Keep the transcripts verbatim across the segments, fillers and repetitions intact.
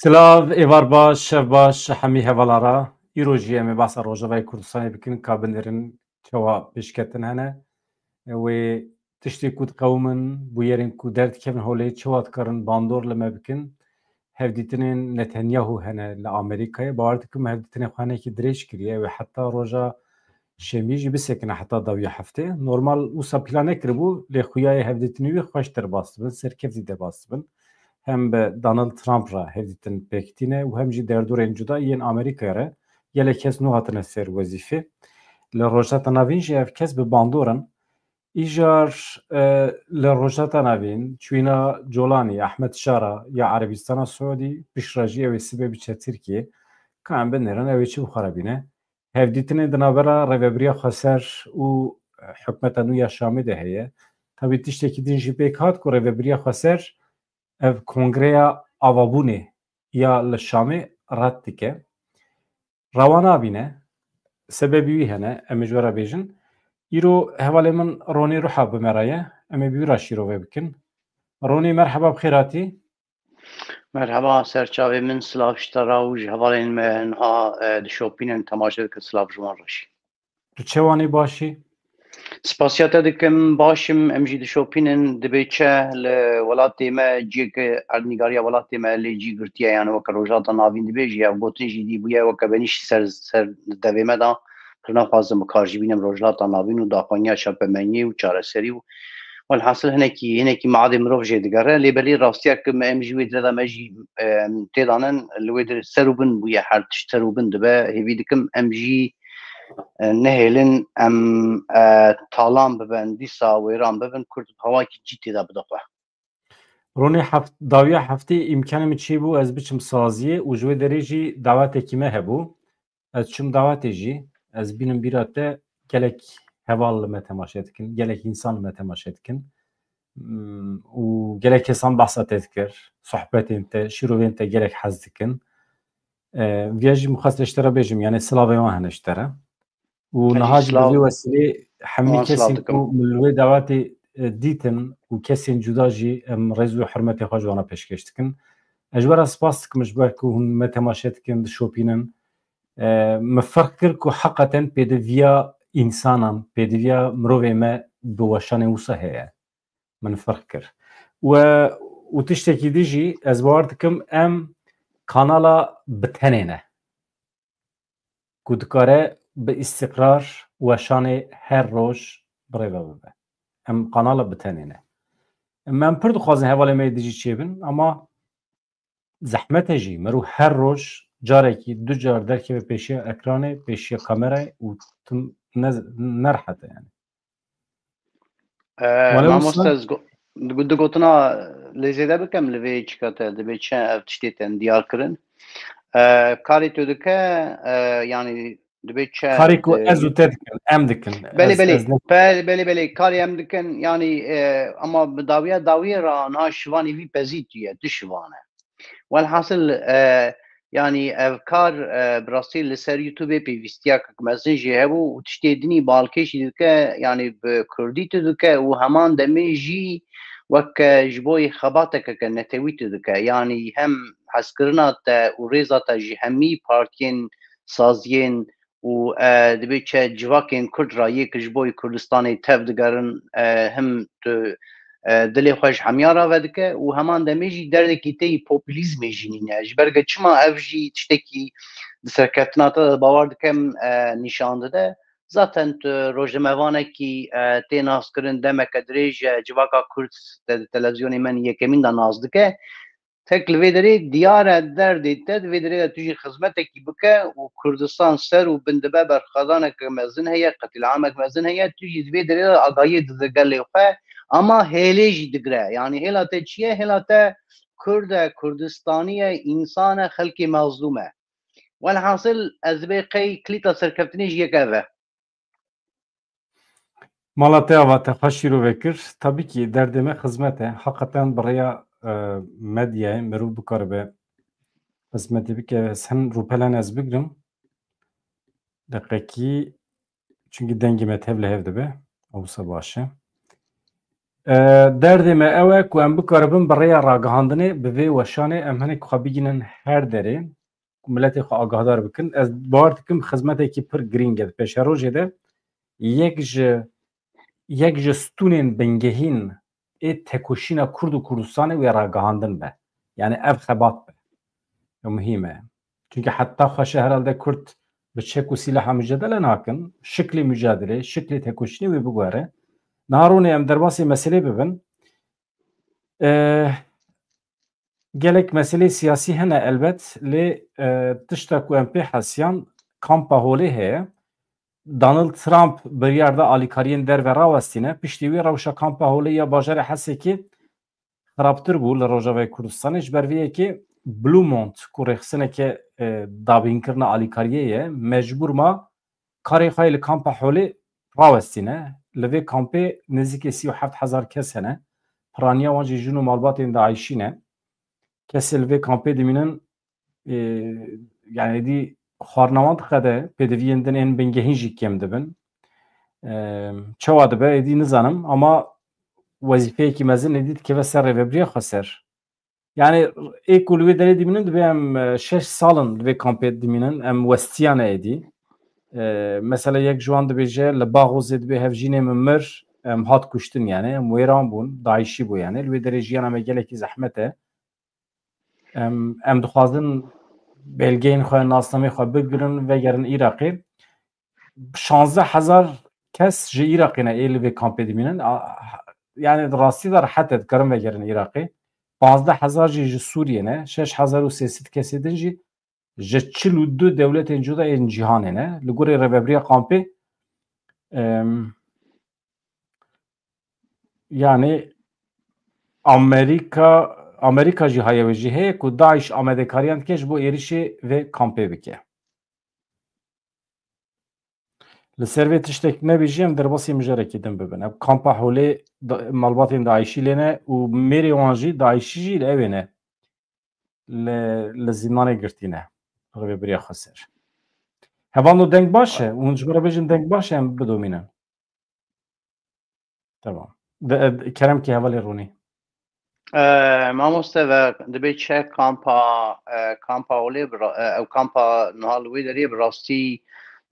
Silav, êvar baş, şev baş, hemî hevala re. Îro jî em ê behsa Rojavayê Kurdistanê bikin, ka binêrin çawa pêşketin hene. Wê tiştê ku diqewimin, bûyerên ku derdikevin holê çawa dikarin bandor li me bikin. Hevdîtinên Netanyahu hene li Amerîkayê. Bawer dikim hevdîtinê xwe hinekî dirêj kiriye. Wê heta roja şemiyê jî bisekine heta dawiya heftê. Normal wisa plan nekiribû, lê xuya yê hevdîtinê wî xweş derbas dibin, serkeftî derbas dibin. Hem bi Donald Trump re hevdîtin pêk tîne û hem jî derdorên cuda yên Amerîkayê re gelek kes nû hatine ser wezîfê. Li Rojhilata Navîn jî ev kes bi bandor in. Îcar, e, li Rojhilata Navîn çûyîna Colanî, Ehmed Şara ya Erebîstana Siûdî, piştre jî ew ê sibê biçe Tirkiyê. Ka em binêrin ew ê çi bi xwe re bîne? Hevdîtinê di navbera Rêvebiriya Xweser û hikûmeta nû ya Şamê de heye. Tabî tiştekî din jî pêk hat ku Rêvebiriya Xweser ev kongreya avabûnê ya li Şamê red dike. Rewa nabîne, sebebî wî hene, em ê ji we re bêjin. Îro hevalê min Ronî Ruha bi me re ye, em ê bi wî re şîrove bikin. Ronî, merheba, bi xêr hatî. Merheba, serçavê min, silav ji te re û ji hevalên me niha, e, dişopînin, temaşe dikin, silav ji wan re jî. Tu çewanî, başî? Spasiya te dikim, baş im, em jî dişopînin, dibê çi li welatê me, cihê erdnîgariya welatê me lê cî girtiye, yani weke Rojhilata Navîn dibê jî, ev gotin jî dî bûye, weke benîşt ser, ser devê me de, pir naxwazim bi kar jî bînim Rojhilata Navîn û daxwaniya çapemeniyê û çareserî û Welhasil hinekî, hinekî miadê mirov jê digere, lê belê rastiya ku me, em jî wê dire de me jî, em, têdanin, li wê dir ser û bin bûye, her tişt ser û bin dibe. Hêvî dikim em jî, e, nehêlin em, e, talan bibin, dîsa wêran bibin, Kurd bi hawakî cî tê de bide xwe. Ronî, heft-, dawiya heftê îmkanê min çêbû ez biçim saziyê û ji wê derê jî dawetekî me hebû. Ez çûm dawetê jî, ez bînim bîra te, gelek heval li me temaşe dikin, gelek însan li me temaşe dikin. Mm, û gelek kesan behsa te dikir, sohbetên te, şîrovên te gelek hez dikin. E, viya jî min xwest ji te re bêjim, yani silavê wan hene ji te re. Û niha jî bi vî wesîlê hemî kesên ku min li wê dawetê, e, dîtin û kesên cuda jî em rêz û hurmetê xwe ji wana pêşkêş dikin. Ez ji we re spas dikim ji ber ku hûn me temaşe dikin, dişopînin. E, min ferq kir ku heqeten pêdiviya însanan, pêdiviya mirovê me bi weşanên wisa heye. Min ferq kir. We û tiştekî din jî ez bawer dikim em kanala bi tenê ne. Ku dikare bi îstîqrar weşanê her roj bi rê ve bibe. Em kanala bi tenê ne. Em, em pir dixwazin hevalê me yê dijî çêbin, ama zehmet e jî. Meriv her roj carekî, du car derkeve pêşiya ekranê, pêşiya kamerayê û tim ne, ne rehet e yani. E, Wele mamoste, wisa ez go-, di, di gotina lê zêde bikem, li vê çika te dibê çi ev tiştê tên diyar kirin. E, karê tu dike, e, yani dibê çi Karê ku di-, ez û te dikin, em dikin. Belê, Ez, belê. ez ne- Pe-, belê, belê. Karê em dikin, yani, e, ama bi dawiya dawiyê re niha şivanê vî pezî tu ye, tu şivan e. Welhasil, e, yani ev kar, e, bi rastî li ser YouTubeê pêwîstiyek mezin jî hebû û tiştê dinî balkêş jî dike, yani bi kurdî tu dike û heman demê jî weke ji bo yê xebateke ke netewî tu dike. Yani hem hezkirina te û rêza te ji hemî partiyên, saziyên û, e, dibê çi civakên Kurd re yê ku ji bo yê Kurdistanê tev digerin, e, him tu, e, dilê xwe ji hemiya re vedike û heman demê jî derdekî te yî populîzmê jî nîne. Ji ber ku çima ev jî tiştekî di serkeftina te de bawer dikim, e, nîşan dide. Zaten tu rojnamevanekî, e, tê naskirin demeke dirêj e, civaka Kurd te di televîzyonê me yekemîn de nas dike. Tek li vê derê diyar e derdê te, di vê derê de tu jî xizmetekî bike û Kurdistan ser û bin dibe berxwedaneke mezin heye, qetlîamek mezin heye, tu jî di vê derê de agahiyê dide gelê xwe, ama hêlê jî digire. Yanî hêla te çi ye? Hêla te Kurd e, Kurdistanî ye, însan e, xelkê mezlûm e. Welhasil ez dibê qey kilîta serkeftinê jî yek ev e. Mala te ava te xwe şîrove kir. Tabî kî derdê me xizmet e. Heqeten bi rêya, e, medyayê mirov bikaribe xizmetê bike. Ez hin rûpelên ez bigrim. Deqekî, çunkî dengê me tev li hev dibe. Ew wisa baş e. E, derdê me ew e ku em bikaribin bi rêya ragihandinê, bi vê weşanê em hinek xwe bigînin her derê, ku miletê xwe agahdar bikin. Ez bawer dikim xizmetekî pir girîng e di pêşerojê de. Yek ji, yek ji stûnên bingehîn ê tekoşîna Kurd û Kurdistanê wê ragihandin be. Yani ev xebat be. Ew muhîm e. Çünkü heta xweşe herhalde Kurd bi çek û sîlaha mücadele nakin. Şiklê mücadele, şiklê tekoşînê wê biguhere. Niha rûnê em derbasî meselê bibin. E, gelek meselê siyasî hene elbet, lê, e, tişta ku em pê hesiyan kampa holê heye. Donald Trump biryar da alîkariyên derve rawestîne. Piştî wî rewşa kampa holê ya bajarê Hesekê xirabtir bû li Rojavayê Kurdistanê. Ji ber vê yekê Blue Mont ku rêxistineke, e, dabînkirina alîkariyê ye, mecbûr ma karê xwe yê li kampa holê rawestîne. Li vê kampê nêzîkî sî û heft hezar kes hene. Piraniya wan jî jin û malbatên DAIŞî ne. Kesê li vê kampê dimînin, e, yani êdî xwarina wan diqede, pêdiviyên din ên bingehîn jî kêm dibin. E, çawa dibe êdî nizanim, ama wezîfeyekî mezin êdî dikeve ser rêvebiriya xweser. Yani ê ku li wê derê dimînin, dibê em, e, şeş sal in li vê kampê dimînin, em westiyane êdî. E, mesela yek ji wan dibêje, li Baxozê dibê hevjînê min mir, em hat kuştin yani, em wêran bûn, DAIŞî bû yani. Li wê derê jiyana me gelekî zehmet e. Em, em dixwazin belgeyên xwe, nasnameyê xwe bigirin, vegerin Iraqê. Şazdeh hezar kes ji Iraqê ne ê li vê kampê dimînin. A, yani di rastî de rehet e, dikarin vegerin Iraqê. Pazdeh hezar jî ji Sûriyê ne, şeş hezar û sê sed kesê din jî ji çil û du dewletên cuda yên cîhanê ne. Li gorî rêvebiriya kampê, em, yani Amerîka, Amerîka jî hayewê jî heye ku DAIŞ amadekariyan dike ji bo êrişê vê kampê bike. Li ser vê tiştek nebî jî em derbasî mijarekî din bibin. Ev kampa holê da-, malbatên DAIŞî lê ne û mêrê wan jî, DAIŞî jî li ewê ne. Li, li zîndanê girtî ne. Rêvebiriya xweser. Hevalno deng baş e? Hûn ji min re bêjin deng baş e, em bidomînin. Tamam. De, e, kerem ki hevalê Ronî. E, mamoste ve dibê çi kampa, e, kampa olê bi ra-, e, ew kampa niha li wê derê bi rastî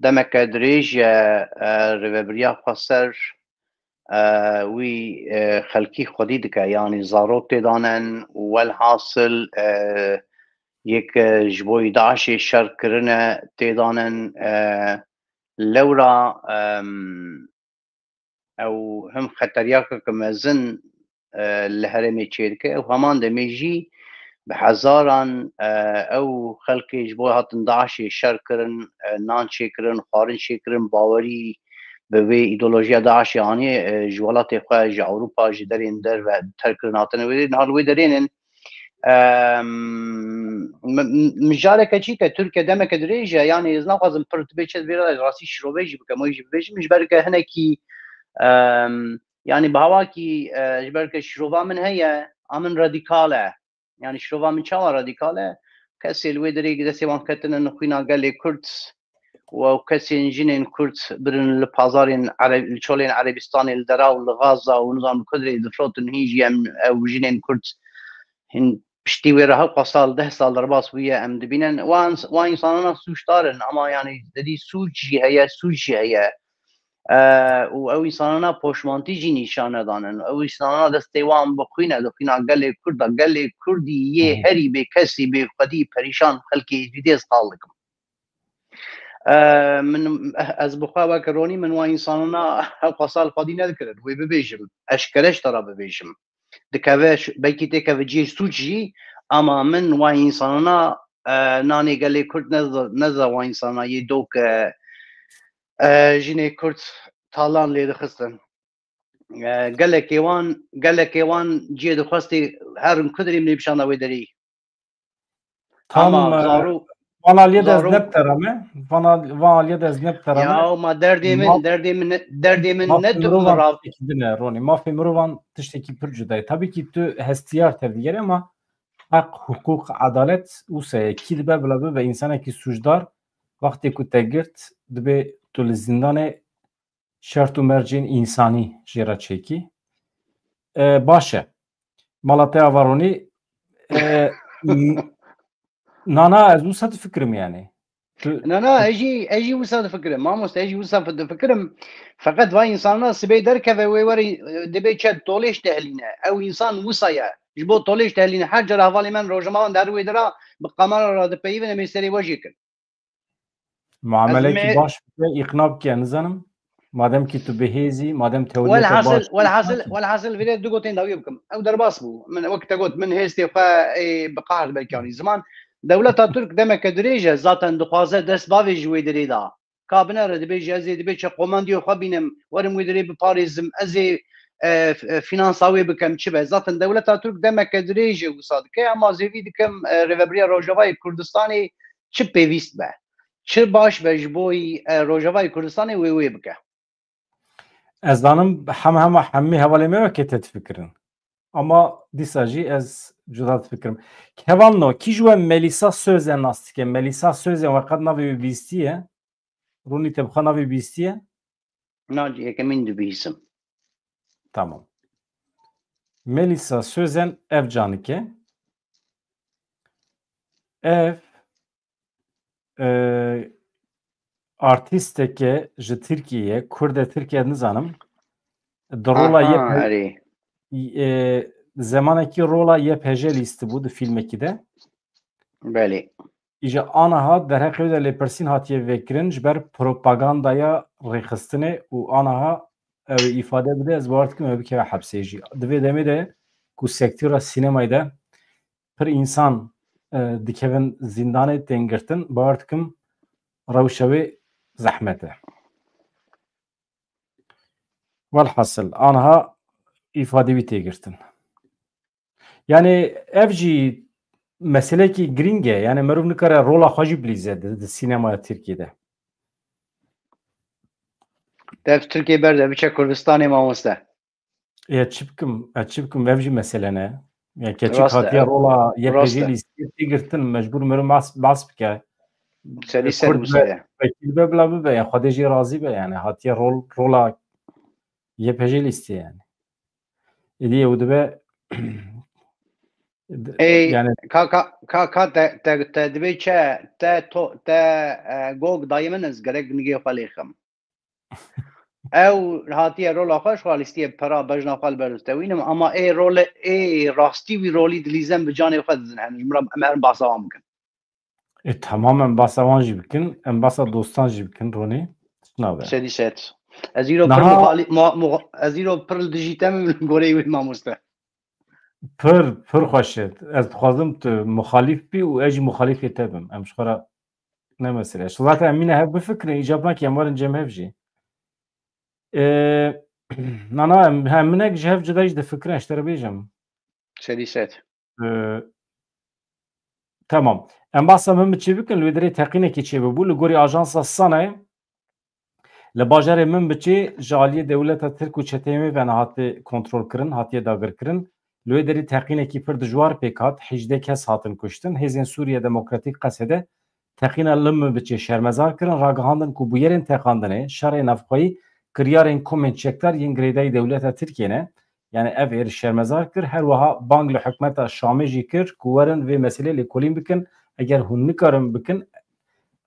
demeke dirêj ye, e, rêvebiriya xweser, e, wî, e, xelkî xwedî dike, yanî zarok tê danen û welhasil, e, yek, e, ji bo DAIŞê şer kirine tê danen, e, lewra, em, ew him xeteryakeke mezin, e, li herêmê çêdike. Ew heman demê jî bi hezaran, e, ew xelkê ji bo hatin DAIŞê şer kirin, e, nan çêkirin, xwarin çêkirin, bawerî bi vê îdeolojiya DAIŞê anî, e, ji welatê xwe, ji Ewropa, ji derên derve terk kirin hatine wê. Niha li wê derênin, Em, mi-, mi-, mijareke çî ke Tirkiye demeke dirêj e, yanî ez naxwazim pir tibê çi vê re rastî şirovê jî bikim, wê jî bibêjim, ji ber ke hinekî, em, yanî bi hawakî, e, ji ber ke şirova min heye, a min radîkal e. Yanî şirova min çawa radîkal e? Kesê li wê derê destê wan ketine xwîna gelê Kurd, û ew kesên jinên Kurd birin li pazarên Ereb-, li çolên Erebistanê, li Dera û li Gaza û nizam li ku derê difrotin, hîn jî em ew jinên Kurd hîn piştî wê re hewqa sal, deh sal derbas bûye, em dibînin. Wan, wan însanana sûcdar in, ama yanî dedî sûc jî heye, sûc jî heye. E, û ew însanana poşmantî jî nîşan nedanin. Ew însanana destê wan bi xwîn e, di xwîna gelê Kurd de, gelê Kurdî yê herî bê kesî, bê xwedî, perîşan, xelkê Êzidî ez qal dikim. E, min, ez bi xwe weke Ronî min wan însanana hewqa sal xwedî nedikirin. Wê bibêjim. Eşkere ji te re bibêjim. Dikeve ş-, belkî têkeve cihê sûc jî, ama min wan însanana, e, nanê gelê Kurd neza, neza wan însanana yê dok, e, e, jinê Kurd talan lê dixistin. E, gelekê wan, gelekê wan cihê dixwestê herin ku derê min ê bişanda wê derê. Tam, Ama e, zarok, van aliyê de ez zarok nebterame. Van al-, van aliyê de ez nebterame. Ya ma derdê min, Ma-, derdê min ne, derdê min mafê ne tu mirovan rav- tiştekî din e, Ronî. Mafê mirovan tiştekî pir cuda ye. Tabii ki tu hestiyar tevdigere ama heq, hukuk, adalet wisa ye. Kî dibe bila bibe însanekî sûcdar, wextê ku te girt, dibê tu li zîndanê şert û mercên însanî jê re çêkî. E, baş e. Mala te ava Ronî, e, n-, nana ez wisa difikirim yani. Tu Na, na, ez jî, ez jî wisa difikirim. Mamoste, ez jî wisa difikirim. Feqet vay insana sibê derkeve wê were, e, dibê çi tolêş tehlîne. Ew insan wisa ye. Ji bo tolêş tehlîne her cara hevalê me rojnamevan der wê dira bi kamera re dipeyivin em ê serê we jê kin. Muamelekî Ez me- baş bike, îqna bike, nizanim. Madem ki tu bihêzî, madem teoriya te Welhasil, baş welhasil, welhasil vêrê du gotên dawiyê bikim. Ew derbas bû. Min wek te got, min hêstê xwe ê bi qehir belkî anî ziman. Dewleta Tirk demeke dirêj e, zaten dixwaze dest bavê ji wê derê da. Ka binere dibêje, ez ê dibê çi qomandiyo xwe bînim, werim wê derê biparêzim, ez ê, e, f-, e, finansa wê bikem, çi be. Zaten dewleta Tirk demeke dirêj e wisa dike, ama zêvî dikim, e, Rêveberiya Rojavayê Kurdistanê çi pêvîst be, çi baş be ji bo, e, Rojavayê Kurdistanê wê wê bike. Ez zanim hema hema hemî hevalê me weke te difikirin. Ama dîsa jî ez cuda difikirim. Hevalno, kî ji we Melîsa Sözen nas dike? Melîsa Sözen we qet navê wî bîstiye? Rûnî te bi xwe navê bîstiye? Na, yekemîn dibihîsim. Tamam. Melîsa Sözen ev canike. Ev, e, artîsteke ji Tirkiyê ye, Kurd e, Tirkiye nizanim. Di rola Aha, yê pe-, erê. E, zemanekî rola Y P J lîstî bû di fîlmekî de. Belê. Îja aniha derheqê wê de lêpirsîn hatiye vekirin ji ber propagandaya rêxistinê û aniha ew ê îfade bide, ez bawer dikim ew bikeve hepsê jî. Di vê demê de ku sektera sînemayê de pir însan, e, dikevin zîndanê tên girtin, bawer dikim rewşa wê zehmet e. Welhasil, aniha îfade wî tê girtin. Yani ev jî meselekî girîng e. Yani merov nikare rola xwe jî bilîze di, di sînemaya Tirkiyê de. Dev Tirkiye berde biçe Kurdistanê mamoste. Ya çi bikim, ya çi bikim, ev jî mesele ne? Ya keçik Rast e, hatiye ev rola rast Y P G e. Lîstê tê girtin, mecbur merov bas, bas bike. Serî E, ser Kurd wisa be, ye. Wekîl be bila bibe, ya Xwedê jî razî be yani. Hatiye rol, rola Y P G lîstê yani. Êdî ew dibe Ê, yani ka, ka, ka, ka te, te, te dibê çi, te to, te, e, gog dayê min ez gerek nigê xwe lêxim. Ew hatiye rola xwe ji xwe lîstiye pera bejna xwe li ber distewînim, ama ê role, ê rastî wî rolî dilîzem bi canê xwe dizin, hem ji min re em herin basa wan bikin. E, tamam, em basa wan jî bikin, em basa dostan jî bikin, Ronî. Çi nabe? Sedî sed. Ez îro pir Niha muxalî-, mu-, mu-, ez îro pir li dijî te me li goreyê wê mamoste. Pir, pir xweş e. Ez dixwazim tu muxalîf bî û ez jî muxalîfê te bim. Em ji xwe re ne mesele. Ji zaten em mîne hev bifikirin, îcab nake em werin cem hev jî. E, na, na, em, he, minek ji hev cuda jî difikirin, ez ji te re bêjim. Sedî sed. Ee, tamam. Em basa Minbiçê bikin, li wê derê teqînekî çêbibû. Li gorî ajansa Sanayê, li bajarê Minbiçê ji aliyê dewleta Tirk û çeteyên wê ve hate kontrolkirin, hatiye dagirkirin. Li wê derê teqînekî pir dijwar pêk hat, hejdeh kes hatin kuştin. Hêzên Sûriye Demokratîk, Qesede, teqîna li Minbiçê şermezar kirin, ragihandin ku bûyerên teqandinê, şerê navxweyî, kiryarên komên çekdar yên girêdayî dewleta Tirkiyê ne. Yani ev êrîş şermezar kir. Her wiha bang li hikûmeta Şamê jî kir ku werin vê meselê lêkolîn bikin. Eger hûn nikarin bikin,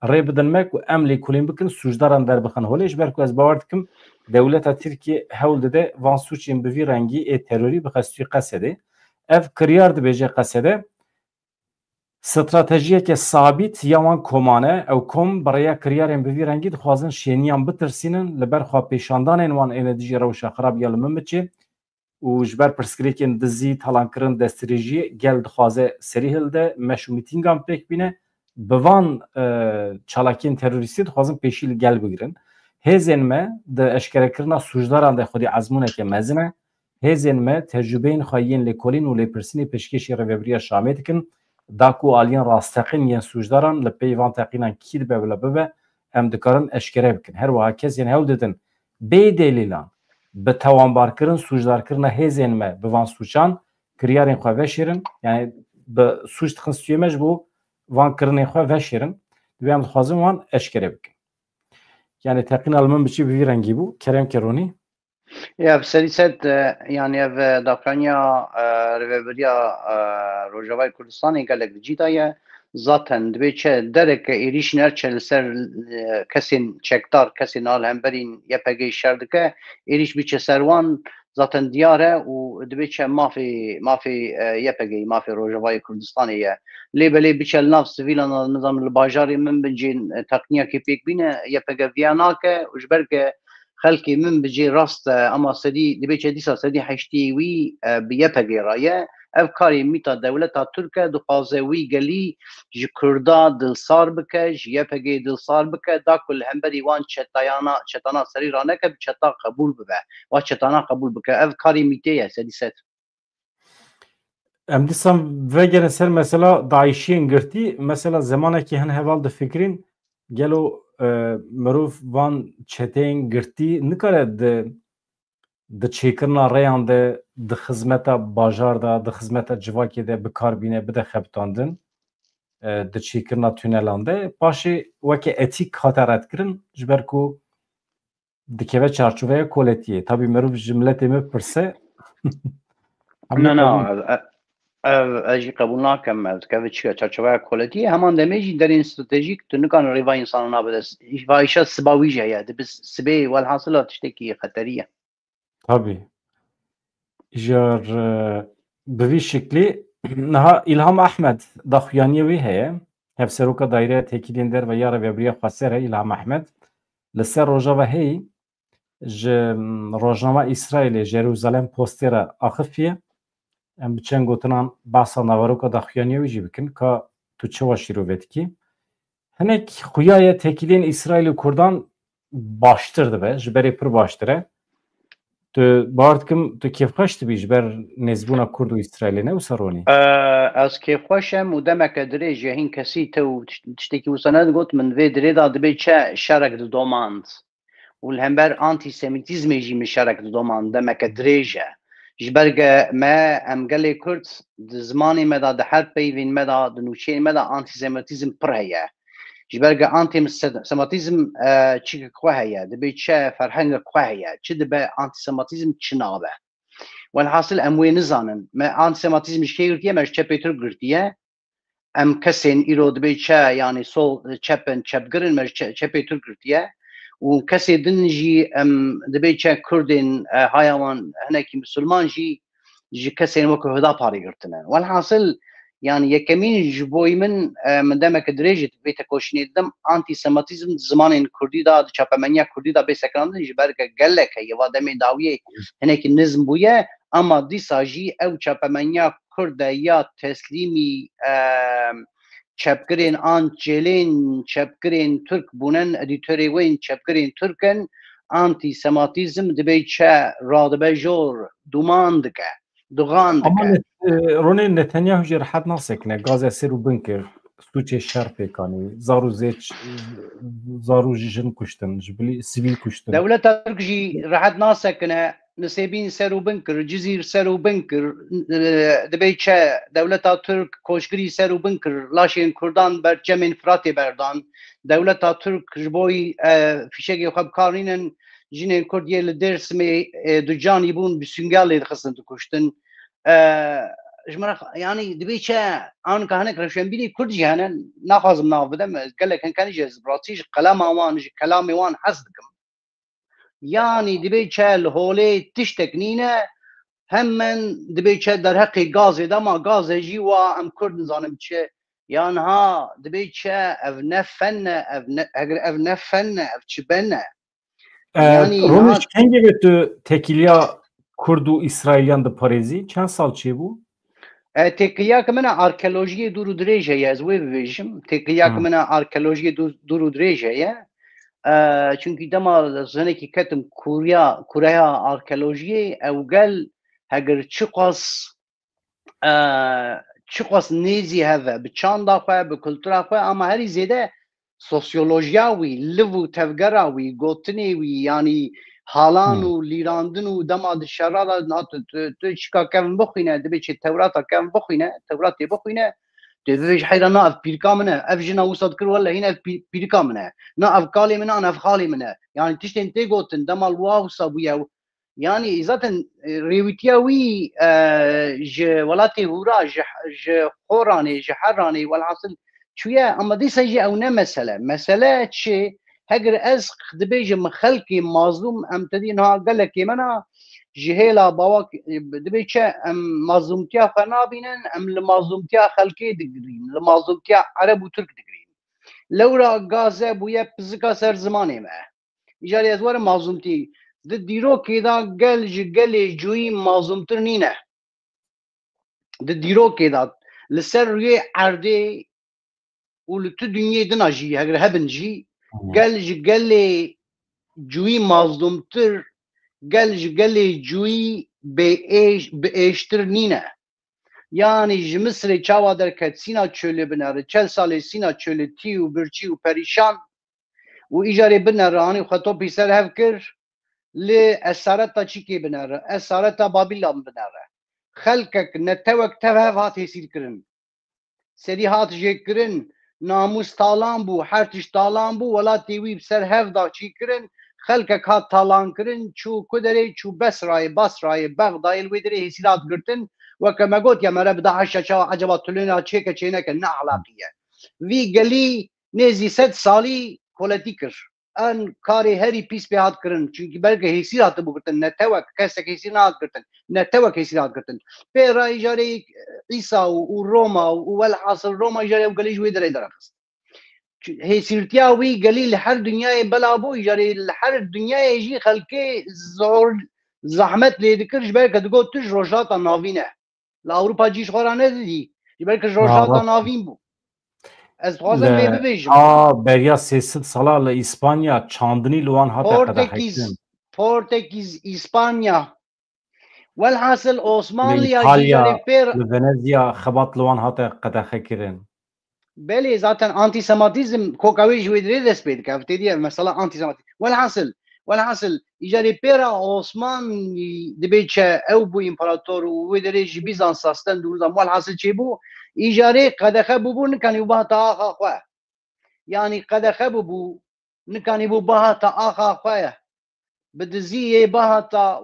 rê bidin me ku em lêkolîn bikin, sûcdaran derbixin holê. Ji ber ku ez bawer dikim, dewleta Tirkiyê hewl dide van sûcên bi vî rengî ê terorî bixe stûyê Qesedê. Ev kiryar dibêje Qesede. Stratejiyeke sabît ya wan koman e. Ew kom bi rêya kiryarên bi vî rengî dixwazin şêniyan bitirsînin, li ber xwepêşandanên wan êne dijî rewşa xirab ya li Minbiçê û ji ber pirsgirêkên dizî, talankirin, destdirêjiyê gel dixwaze serî hilde, meş û mîtîngan pêk bîne. Bi van, e, çalakiyên terorîstî dixwazin pêşî li gel bigirin. Hêzên me di eşkerekirina sûcdaran de xwedî ezmûneke mezin e. Hêzên me tecrûbeyên xwe yên lêkolîn û lêpirsînê pêşkêşî Rêveberiya Şamê dikin, da ku aliyên rasteqîn yên sûcdaran li pey van teqînan kî dibe bila bibe, em dikarin eşkere bikin. Her wiha kesên hewl didin bê delîlan bi tawanbarkirin, sûcdarkirina hêzên me bi van sûcan kiryarên xwe veşêrin, yani bi sûc dixin stûyê me ji bo van kirinên xwe veşêrin, divê em dixwazin wan eşkere bikin. Yani teqîna li Minbiçê bi vî rengî bû. Kerem ke Ronî. Ya, bi serî ser, e, yanî ev, e, daxuyaniya, e, Rêveberiya, e, Rojavayê Kurdistanê gelek di cî de ye. Zaten dibê çi dereke êrîş neçe li ser, e, kesên çekdar, kesên alhemberîn Y P G şer dike, êrîş biçe ser wan zaten diyar e û dibê çi mafê, mafê, e, Y P G, mafê Rojavayê Kurdistanê ye. Lê belê biçe li nav sivîlan, nizam li bajarê min bincên, e, teqniyekê pêk bîne, Y P G viya nake û ji ber ke xelkê min bi cê rast e, ama sedî, dibê çi dîsa sedî heştê wî, e, bi Y P G re ye. Ev karê mîta dewleta Tirk e, dixwaze wî gelî ji Kurda dilsar bike, ji Y P G dilsar bike, da ku li hemberî wan çetayana, çetana serî raneke, bi çeta qebûl bibe. Wa çetana qebûl bike. Ev karê mîtê ye, sedî sed. Em dîsan vegerin ser mesela DAIŞiyên girtî. Mesela zemanekî hin heval difikirîn, gelo, e, mirov van çeteyên girtî nikare di, di çêkirina rêyan de, di xizmeta bajar de, di xizmeta civakê de bi kar bîne, bide xebitandin, e, di çêkirina tunelan de. Paşê weke etîk hate redkirin, ji ber ku dikeve çarçoveya koletiyê. Tabî mirov ji miletê me pirse. Em Na, na, nikevin. ev, ev, ev, ez jî qebûl nakim, ev dikeve çi çarçoveya koletiyê. Heman demê jî derên stratejîk tu nikarin rêva însanan nabe dest. Va îşa siba wî jî heye. Dibe sibê welhasila tiştekî xeterî ye. Tabî. Jar, e, bi vî şiklî niha Îlham Ehmed daxuyaniyê wî heye. Hevseroka Daîreya Têkiliyên Derve ya Rêveberiya Xweser e Îlham Ehmed. Li ser Rojava heyî ji, m, rojnama Îsraîlê Jerusalem Postê re axifiye. Em bi çend gotinan behsa naveroka daxuyaniyê wî jî bikin, ka tu çawa şîrove dikî. Hinek xuya ye têkiliyên Îsraîl û Kurdan baştir dibe, ji berê pir baştir e. Tu, bawer dikim, tu kêfxweş dibî ji ber nêzbûna Kurd û Îsraîlê, ne wisa Ronî? Ee, ez kêfxweş im û demeke dirêj e, hîn kesî te û tiş-, tiştekî wisa nedigot, min vê dirê de dibê çi şerek didomand. Û li hember antîsemitîzmê jî min şerek didomand, demeke dirêj e. Ji ber ge me, em gelê Kurd, di zimanê me de, di her peyvên me de, di nûçeyên me de antîsemitîzm pir heye. Ji ber ge antîsemitîzm, e, çikek xwe heye, dibê çi ferhengek xwe heye, çi dibe antîsemitîzm çi nabe. Welhasil em wê nizanin. Me antîsemitîzm ji kê girtiye? Me ji çepê Tirk girtiye. Em kesên îro dibê çi, yanî sol, çep in, çepgir in, me ji çe-, çepê Tirk girtiye. Û kesê din jî em dibê çi Kurdên, e, haya wan hinekî misilman jî ji kesên wekî Hudaparê girtine. Welhasil, yanî yekemîn ji boyî min, e, min demeke dirêj vê tekoşînê didim, antîsemitîzm di zimanên kurdî de, di çapemeniya kurdî de bê sekinandin, ji ber ke gelek heye, va demê dawiyê hinekî nizm bûye, ama dîsa jî ew çapemeniya kurd e ya teslîmî, e, çepgirên an çêlên çepgirên Tirk bûnin, edîtorê wê yên çepgirên Tirk in, antîsemitîzm dibê çi radibe jor, dûman dike, duxan Ama dike. Net-, e, Ronê Netanyahu jî rehet nasekine, Gaze ser û bin kir, sûcê şer pêk anî, zar û zêç, zar û jin kuştin, ji bilî sivîl kuştin. Dewleta Tirk jî rehet nasekine, Nisêbîn ser û bin kir, Cizîr ser û bin kir, e, dibê çi dewleta Tirk koçgirî ser û bin kir, laşên Kurdan ber çemên Firatê berdan, dewleta Tirk ji bo, e, fîşegê xwe bi kar nînin, jinên Kurd yê li Dêrsimê, e, ducanî bûn, bi sûnga lê dixistin, dikuştin. E, ji min re, yanî dibê çi, anka hinek rewşenbîrê Kurd jî hene, naxwazim nav bidim, gelek hin kenî jî ez bi rastî ji qelema wan, ji kelamê wan hez dikim. Yanî dibê çi li holê tiştek nîne, hemen dibê çi derheqê gazê de, ma gaze jî wa em Kurd nizanim çi. Ya niha dibê çi, ev ne fen e, ev ne, eger ev ne fen e, ev çi ben e? E, Yanî Roniş, niha kengê ve tu tekiliya Kurd û Îsraîliyan diparêzî? Çend sal çêbû? E, têkiliyaka min a arkeolojiyê dûr û dirêj heye, ez wê bibêjim. Têkiliyaka Hmm. min a arkeolojiyê dûr, dûr û dirêj heye. E, çunkî dema ez hinekî ketim kurya, kureya arkeolojiyê, ew gel heger çiqas, e, çiqas nêzî heve, bi çanda xwe, bi kultura xwe, ama herî zêde sosyolojiya wî, liv û tevgera wî, gotinê wî, yanî halan Hmm. û lîrandin û dema di şera de, na tu, tu, tu çika kevin bixwîne, dibê çi Tewrata kevin bixwîne, Tewratê bixwîne, tu bibêj heyra na ev pîrika min e, ev jina wisa dikir wele hîn ev pî-, pîrika min e, na ev kalê min e, an ev xalê min e. Yanî tiştên tê gotin, dema li wa wisa bûye, Yanî zaten, e, rêwîtiya wî, e, ji welatê hûra, ji, ji Xoranê, ji Heranê, welhasil çûye, ama dîsa jî ew ne mesele. Mesele çi? Heger ez dibêjim xelkê mazlûm, em te dî niha gelekê me na ji hêla bawak, e, dibê çi? Em mazlûmtiya xwe nabînin, em li mazlûmtiya xelkê digirîn, li mazlûmtiya Ereb û Tirk digirîn. Lewra Gaze bûye pizika ser zimanê me. Îcarê ez werim mazlûmtî. Di dîrokê de gel ji gelê cûyî mazlûmtir nîne. Di dîrokê de li ser rûyê erdê û li tu dinyê dina jî, heger hebin jî, Hı. gel ji gelê cûyî mazlûmtir, gel ji gelê cûyî bêêş-, biêştir nîne. Yanî ji Misirê çawa derket, Sîna Çolê binere, çel salê Sîna Çolê tî û birçî û perîşan û îcarê binere, anî xwe topî ser hev kir, li esareta çîkê binere, esareta Babîlan binere. Xelkek netewek tev hev hat hêsîrkirin. Serî hat jêkirin, namûs talan bû, her tişt talan bû, welatê wî bi ser hev da çîkirin, xelkek hat talankirin, çû ku derê, çû Besrayê, Basrayê, Bexdayê, li wê derê hêsîr hat girtin. Weke me got ya, mere bi DAIŞa çawa ecaba tulêna çêke çêneke, ne axlaqî ye. Vî gelî nêzî sed salî koletî kir. An karê herî pîs pê hat kirin. Çunkî belke hêsîr hatibû girtin, netewek, kesek hêsîr nehat girtin. Netewek hêsîr hat girtin. Pê re îcarê Îsa û, û Roma û, û welhasil Roma îcarê ew gelî ji wê derê derxist. Çi-, hêsîrtiya wî gelî li her dinyayê bela bû, îcarê li her dinyayê jî xelkê zor, zehmet lê dikir, ji ber ke digot tu ji Rojhilata Navîn e. Li Ewropa cî ji xwe re nedidî. Ji ber ke ji Rojhilata Navîn bû. Ez dixwazim vê bibêjim. A beriya sê sed sala li Îspanya çandinî li wan hate qedexekirin. Portekîz, Portekîz, Îspanya. Welhasil Osmanliya jî Îtalya, li Venezya xebat li wan hate qedexekirin. Belê, zaten antisemitîzm koka wê ji wê dirê dest pê dike. Ev têdî ev mesela antisemitîzm. Welhasil, welhasil, îcarê pêra Osmanî dibê çi ew bû împarator û wê derê ji Bîzansa stend û nizam welhasil çêbû. Îcarê qedexe bûbû, nikanî bû bihata axa xwe. Yanî qedexe bûbû, nikanî bû bihata axa xwe ye. Bi diziyê bihata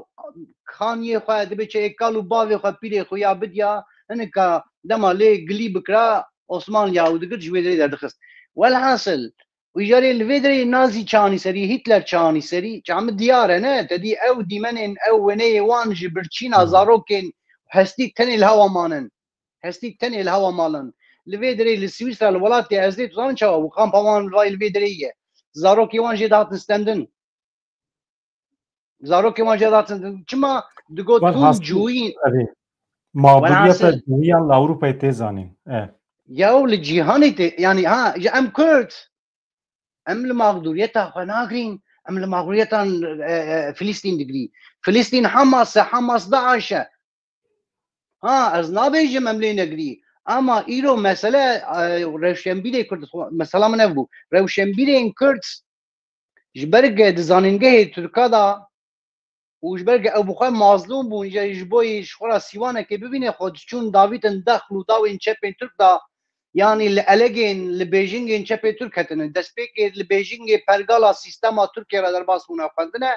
xaniyê xwe, dibê çi ê kal û bavê xwe, pîrê xwe ya bidiya, hinika dema lê gilî bikira Osmanliya û digir ji wê derê derdixist. Welhasil, û îcarê li vê derê Nazî çanî serî, Hitler çanî serî, çamî diyar e, ne? Te dî ew dîmenên, ew wêneyê wan ji birçîna zarokên hestî tenê li hewa manin. Hestî tenê li hewa malin. Li vê derê li Swîsra, li welatê ez dê, tu zanin çawa bû? Kampa wan vay li vê derê ye. Zarokê wan jê dihatin stendin. Zarokê wan jê dihatin stendin. Çima digot hûn cûyîn? Mağduriyeta cûyiyan li Ewropayê tê zanîn. E. Yaw li cîhanê tê, yanî ha, ji em Kurd, em li mağduriyeta xwe nagirîn, em li mağduriyeta, e, e, Filistîn digirî. Filistîn Hamas e, Hamas DAIŞ e. Ha, ez nabêjim em lê negirî. Ama îro mesele, e, rewşenbîrê Kurd, mesela min ev bû. Rewşenbîrên Kurd ji ber ge di zanîngehê Tirka de û ji ber ge ew bi xwe mazlûm bûn, ji, ji bo yê ji xwe re sîwanekê bibîne, xwe diçûn davîtin dexl û dawên çepên Tirk de, yanî li elegên, li bêjingên çepê Tirk hetinin. Destpêkê li bêjingê pergala sîstema Tirkiyê re derbas bûne xwendine,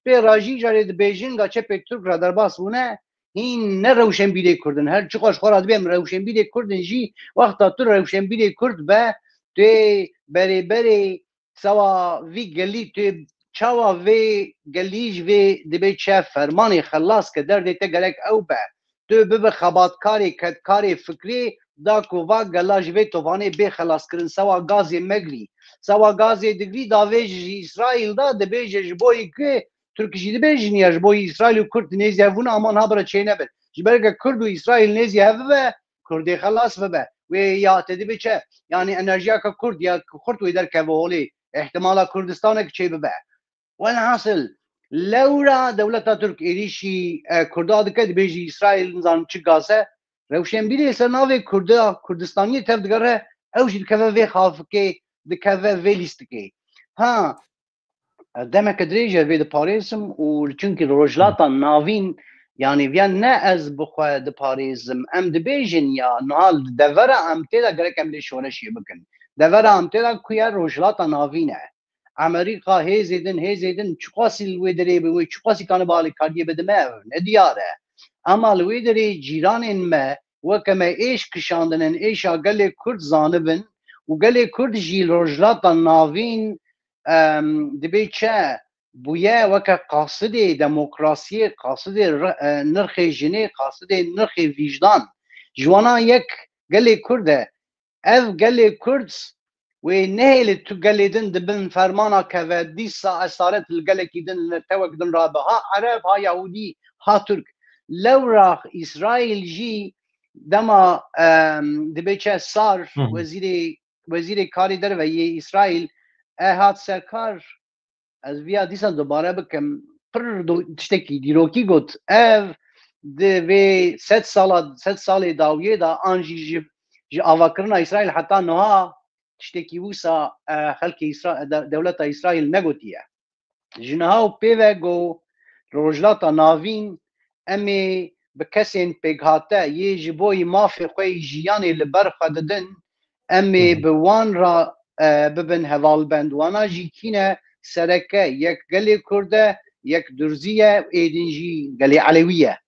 pê re jî îcarê di bêjinga çepê Tirk re derbas bûne, hîn ne rewşenbîrê Kurd in. Her çiqas ji xwe re dibêm rewşenbîrê Kurd in jî, wexta tu rewşenbîrê Kurd be, tu yê berê berê sewa vî gelî, tu yê çawa vê gelî ji vê dibê çi fermanê xelas ke derdê te gerek ew be. Tu bibe xebatkarê, kedkarê fikrê, da ku va gela ji vê tovanê bê xelaskirin, sewa gazê megirî. Sewa gazê digirî, da vê ji Îsraîl da dibêje ji bo yî ku Tirk jî dibêjin ya ji bo Îsraîl û Kurd nêzî hev bûn, ama niha bira çênebin. Ji ber ke Kurd û Îsraîl nêzî hev bibe, Kurdê xelas bibe. Wê ya te dibê çi? Yanî enerjiyeke Kurd ya Kurd wê derkeve holê. Îhtimala Kurdistanek çêbibe. Welhasil, lewra dewleta Tirk êrîşî, e, Kurda dike, dibêjî Îsraîl nizanim çi gaz e. Rewşenbîrê ser navê Kurda, Kurdistaniyê tev digere, ew jî dikeve vê xafikê, dikeve vê lîstikê. Ha, demeke dirêj e vê diparêzim û çunkî Rojhilata Navîn, yanî viya ne ez bi xwe diparêzim, em dibêjin ya niha li devera em tê de gerek em lê şoreşê bikin. Devera em tê de ku ye Rojhilata Navîn e. Amerîka hêzê din, hêzê din, çiqasî li wê derê bi wê, çiqasî kanibe alîkariyê bidime, ev ne diyar e. Ema li wê derê cîranên me, weke me êş kişandin, êşa gelê Kurd zanibin û gelê Kurd jî li Rojhilata Navîn, em, dibê çi bûye, weke qasidê demokrasiyê, qasidê ri-, e, nirxê jinê, qasidê nirxê vîjdan. Ji wana yek gelê Kurd e. Ev gelê Kurd wê nehêle tu gelê din di bin fermana keve, dîsa esaret li gelekî din, li netewek din rabe, ha Ereb, ha Yahûdî, ha Tirk. Lewra Îsraîl jî dema, em, dibê çi Sar, Hı hı. wezîrê, wezîrê karê derve yê Îsraîl, e, hat serkar, ez viya dîsa dubare bikim, pir do-, tiştekî dîrokî got. Ev di vê sed sala, sed salê dawiyê de an jî ji, ji avakirina Îsraîl heta niha tiştekî wisa, e, xelkê Îsra-, de-, dewleta Îsraîl negotiye. Ji niha û pê ve got, Rojhilata Navîn, em ê bi kesên pêkhate yê ji bo mafê xwe yê jiyanê li ber xwe didin, em ê Hı hı. bi wan re, e, bibin hevalbend. Wana jî kî ne? Sereke yek gelê Kurd e, yek Durzî ye, êdîn jî gelê Elewî ye.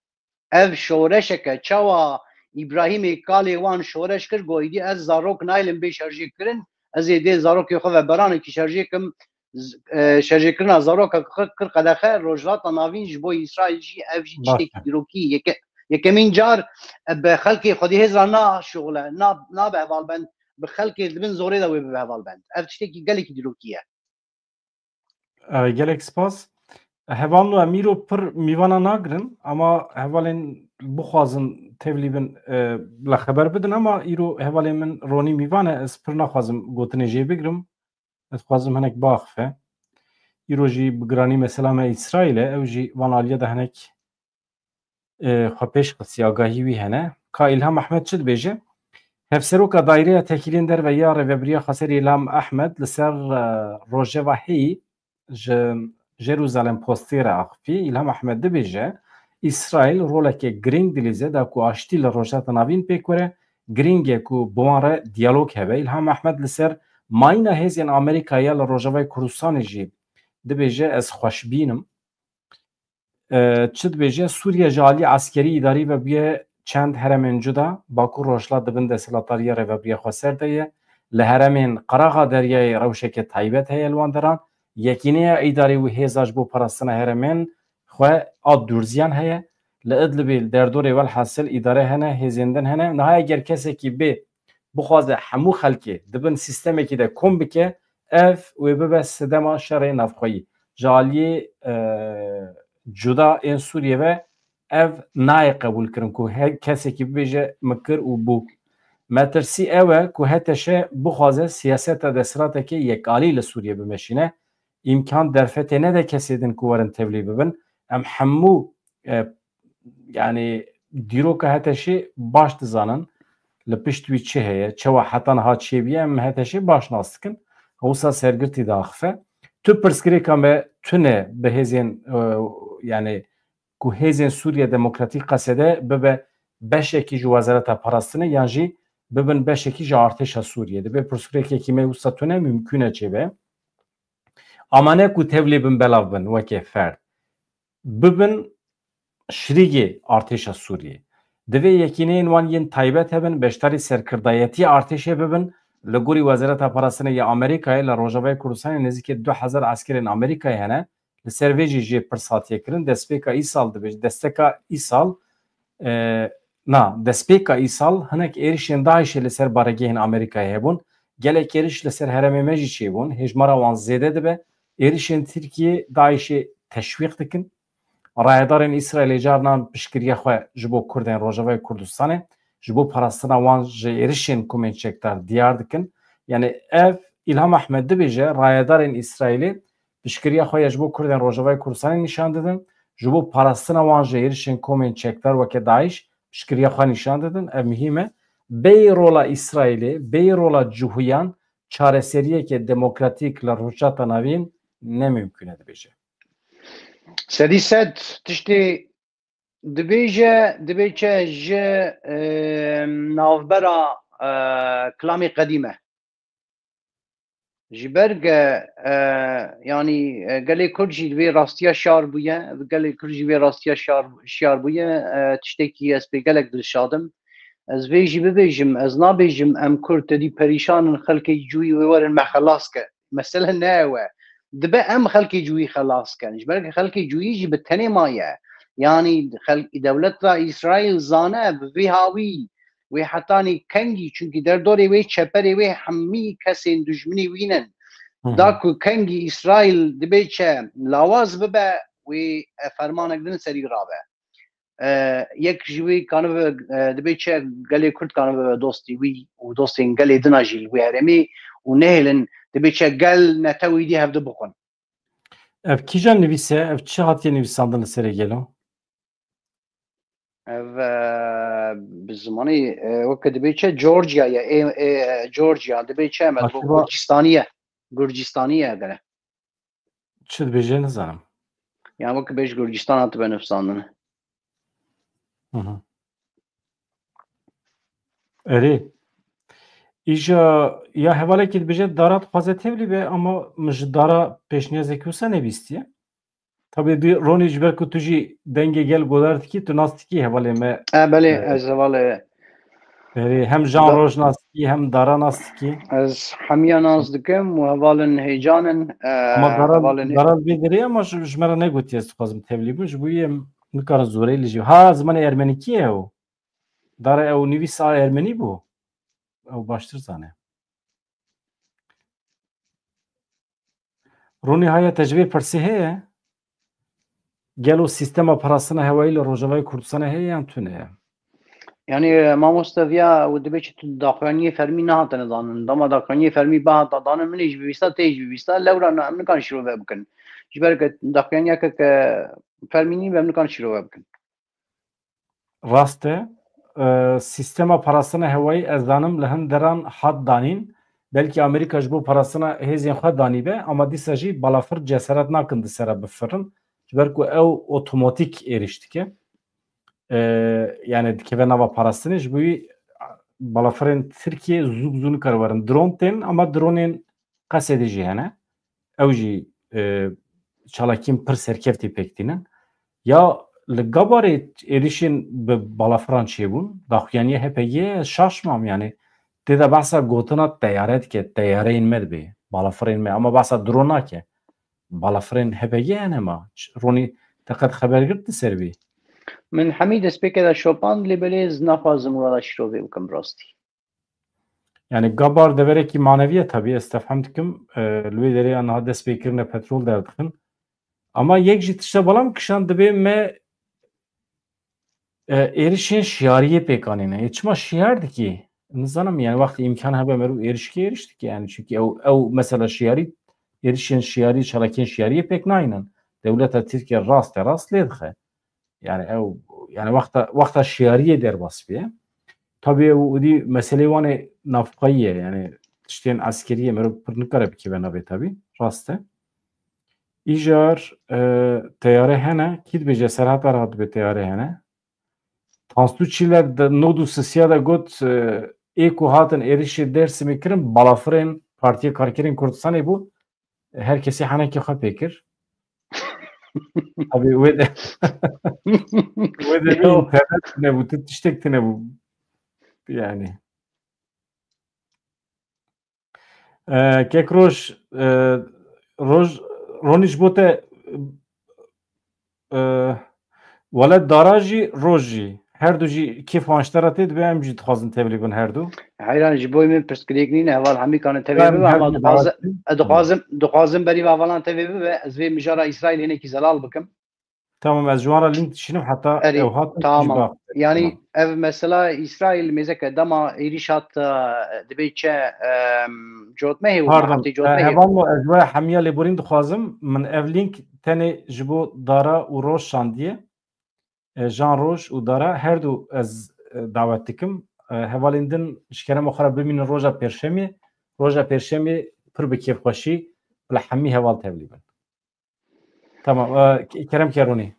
Ev şoreşeke, çawa Îbrahîmê kalê wan şoreş kir, got, "Îdî ez zarok naylim bê şerjê kirin, ez ê dê zarokê xwe ve beranekî şerjê kim." Z-, e, şerjêkirina zaroka kir, kir qedexe, Rojhilata Navîn ji bo Îsraîl jî ev jî Baş tiştekî e. dîrokî yeke-, yekemîn car, e, bi xelkê xwedî hêz re naşuxule, na-, nabe hevalbend, bi xelkê di bin zorê de wê bibe hevalbend. Ev tiştekî gelekî dîrokî ye. E, gelek spas. Hevalno, em îro pir mîvana nagirin, ama hevalên bixwazin tevlî bin, e, bila xeber bidin, ama îro hevalê min Ronî mîvan e, ez pir naxwazim gotinê jê bigrim. Ez dixwazim hinek biaxife. Îro jî bi giranî mesela me Îsraîl e, ew jî van aliyê de hinek, e, xwe pêş xistiye, agahî wî hene. Ka Îlham Ehmed çi dibêje? Hevseroka Daîreya Tekîlên Derve ya Rêvebiriya Xweser Îlham Ehmed li ser, e, Rojeva Heyî ji Jerusalem Postê re axifî. Îlham Ehmed dibêje, Îsraîl roleke girîng dilîze da ku aştî li Rojhilata Navîn pêk were, girîng e ku bi wan re diyalog hebe. Îlham Ehmed li ser mayîna hêzên Amerîkayê ya li Rojavayê Kurdistanê jî dibêje, ez xweşbîn im. E, çi dibêje? Sûriye ji alî eskerî îdarî ve bûye çend herêmên cuda. Bakur Rojhilat di bin desthilatdariya Rêvebiriya Xweser de ye. Li herêmên Qeraxa Deryayê rewşeke taybet heye li wan deran. Yekîneya îdarî û hêza ji bo parastina herêmên xwe a Durziyan heye. Li Idlibê, li derdorê welhasil îdare hene, hêzên din hene. Niha eger kesekî bê bixwaze hemû xelkê di bin sîstemekî de kom bike, ev wê bibe sedema şerê navxweyî. Ji aliyê, e, cuda ên Sûriyê ve ev nayê qebûlkirin ku her kesekî bibêje, "Min kir û bû." Metirsî ew e ku H T Ş bixwaze siyaseta desthilateke yekalî li Sûriyê bimeşîne. Îmkan derfetê nede kesê din ku werin tevlî bibin. Em hemû, e, yanî dîroka H T Şê baş dizanin. Li pişt wî çi heye, çawa heta niha çêbûye, em H T Şê baş nas dikin. Wisa sergirtî diaxife. Tu pirsgirêka me tune bi hêzên, e, yanî ku hêzên Sûriye Demokratîk, Qesede, bibe beşekî ji Wezareta Parastinê yan jî bibin beşekî ji artêşa Sûriye. Dibe pirsgirêkekî me wisa tune mimkûn e çêbe. Ama ne ku tevlî bin, belav bin weke ferd. Bibin şirîgê artêşa Sûriyê. Divê yekîneyên wan yên taybet hebin, beşdarî serkirdayetî artêşê bibin. Li gorî Wezareta Parastinê ya Amerîkayê, li Rojavayê Kurdistanê nêzîkî du hezar eskerên Amerîkayê hene. Li ser vê jî jê pirs hatiye kirin. Destpêka îsal dibêje, desteka îsal, e, na, destpêka îsal hinek êrişên DAIŞê li ser baregehên Amerîkayê hebûn. Gelek êriş li ser herêmê me jî çêbûn. Hêjmara wan zêde dibe. Êrişên Tirkiyê DAIŞê teşwîq dikin. Rayedarên Îsraîlê carinan piştgiriya xwe ji bo Kurdên Rojavayê Kurdistanê, ji bo parastina wan ji êrişên komên çekdar diyar dikin. Yanî ev Îlham Ehmed dibêje, rayedarên Îsraîlê piştgiriya xwe ya ji bo Kurdên Rojavayê Kurdistanê nîşan didin, ji bo parastina wan ji êrişên komên çekdar weke DAIŞ piştgiriya xwe nîşan didin. Ev muhîm e. Bêyî rola Îsraîlê, bêyî rola cihûyan, çareseriyeke demokratîk li Rojhilata Navîn ne mimkûn e, dibêje. Sedî sed tiştê dibêje, dibê çi ji, e, navbera, e, kilamê qedîm e. Ji ber ge, e, yanî, e, gelê Kurd jî li vê rastiya şiyar bûye, gelê Kurd jî vê rastiya şiyar, şiyar bûye, e, tiştekî ez pê gelek dilşadim. Ez vê jî bibêjim, ez nabêjim em Kurd tedî perîşan in, xelkê cûyî wê werin me xelas ke. Mesele ne ew e. Dibe em xelkê cûyî xelas kin. Ji ber ke xelkê cûyî jî bi tenê maye. Yanî xelk, dewleta Îsraîl zane bi vî hawî wê hetanî kengî, çunkî derdorê wê çeperê wê hemî kesên dijminî wî nin. Hı hı. Da ku kengî Îsraîl dibê çi lawaz bibe, wê, e, fermanek din serî rabe. E, yek ji wî kanibe, e, dibê çi gelê Kurd kanibe dostî wî û dostên gelê dina jî li wî herêmî û nehêlin dibê çi gel netew êdî hevdu bixwin. Ev kîjan nivîse? Ev çi hatiye nivîsandin li serê gelo? Ev, e, bi zimanê, e, weke dibê çi Georgia ye, ê, ê, Georgia dibê çi me digo Aşiba- Gurcistaniye. Gurcistaniye gere. Çi dibêje nizanim. Yan weke bêj Gurcistana dibe nivîsandine. Hı hı. Erê. Îja ya hevalekî dibêje dara dixwaze tevlî be ama min ji dara pêşniyazekî wisa nebîstiye. Tabî dî Ronî ji ber ku tu jî dengê gel godar dikî, tu nas dikî hevalê me. E, belê, e, ez hevalê. Erê, hem Jan Da- Roj nas dikî, hem dara nas dikî. Ez hemiya nas dikim û hevalin hêcan in, e, Ama dara, hevalin hê- dara vê derê ama ji, ji me re negotiye ez dixwazim tevlî bim. Ji bo yê em nikarin zoreyê li jî. Ha, zimanê ermenîkî ye ew. Dara ew nivîsa ermenî bû. Ew baştir zane. Ronî haya te ji vê pirsê heye? Gelo sîstema parastina hewayî li Rojavayê Kurdistanê heye yan tune ye? Yanî, e, mamoste viya û dibê çi tu daxuyaniyê fermî nehatine danin. Dema daxuyaniyê fermî bihata danin, min ê jî bivîsta, tê jî bivîsta, lewra na em nikan şîrove bikin. Ji ber ke daxuyaniyeke ke fermî nîn be, em nikan şîrove bikin. Rast e. E, sîstema parastina hewayî ez zanim li hin deran hat danîn. Belkî Amerîka ji bo parastina hêzên xwe danîbe, ama dîsa jî balafir cesaret nakin di sera bifirin. Ji ber ku ew otomatîk êrîş dike. E, yani dikeve nava parastinê, ji bo wî balafirên Tirkiyê zû bi zû nikare werin. Dron tên, ama dronên Qesedê jî hene. Ew jî, e, çalakiyên pir serkeftî pêk tînin. Ya li Gabarê êrişên bi balafiran çêbûn, daxuyaniya H P G, ez şaş mam, yani tê de behsa gotina teyare dike, teyareyên me dibe, balafirên me, ama behsa dron nake. Balafirên H P G hene ma. Ç-, Ronî, te qet xeber girt li ser vî? Min hemî destpêkê de şopand, lê belê ez naxwazim wela şirovê bikim rastî. Yani Gabar deverekî manevî ye tabî, ez tefhem dikim. E, li wê derê ya niha dest pê kirine petrol derdixin. Ama yek jî tişta belam kişan dibê me, e, êrişên şiyariyê pêk anîne. Ê çima şiyar dikî? Nizanim yani wextê îmkan hebe meriv êrişkê êriş dike yani. Çünkü ew, ew mesela şiyarî, êrişên şiyarî, çalakiyên şiyariyê pêk nayînin. Dewleta Tirkiye raste rast lê dixe. Yani ew, yani wexta, wexta şiyariyê derbas bûye. Tabii ew, û dî meselê wan ê navxweyî ye, yani tiştên eskerî ye, meriv pir nikare bikeve navê tabii. Rast e. Îcar, e, teyare hene, kî dibêje Serhat Erhat dibe teyare hene. Tansu Çiller de nod û sisiya de got, e, ê ku hatin êrişê Dêrsimê kirin, balafirên Partiya Karkerên Kurdistanê bû. Her kesî henekê xwe pê kir. Tabii wê de, wê de ne Yo. internet tune bû, tu tiştek tune bû. Yani. E, kek Roj, e, Roj, Ronî ji bo te, e, Wele dara jî, roj jî. Her du jî kêf wan ji te re tê, dibe em jî dixwazin tevlî bin her du. Heyran, ji bo min pirsgirêk nîne, heval hemî kane tevê Em bibe, her ama du dixwazim, daxwazim, dixwazim berî ve hevalan tevê bibe, ez vê mijara Îsraîl hinekî zelal bikim. Tamam, ez ji wan re link dişînim, heta Erê, ew hat tamam. Yanî tamam. Ev mesela Îsraîl mêzeke dema êrîş hat, e, dibê çi, e, cotmehê û Pardon, mehatê e, cotmehê. Heval mo, ez ji we hemiya lêborîn dixwazim, min ev link tenê ji bo dara û roj şandiye. E, Jan Roj û Dara her du ez, e, dawet dikim. E, hevalên din ji kerema xwe re bimînin roja Pêrşemê. Roja Pêrşemê pir bi kêfxweşî bila hemî heval tevlî bin. Tamam, e, ke-, kerem ke Ronî.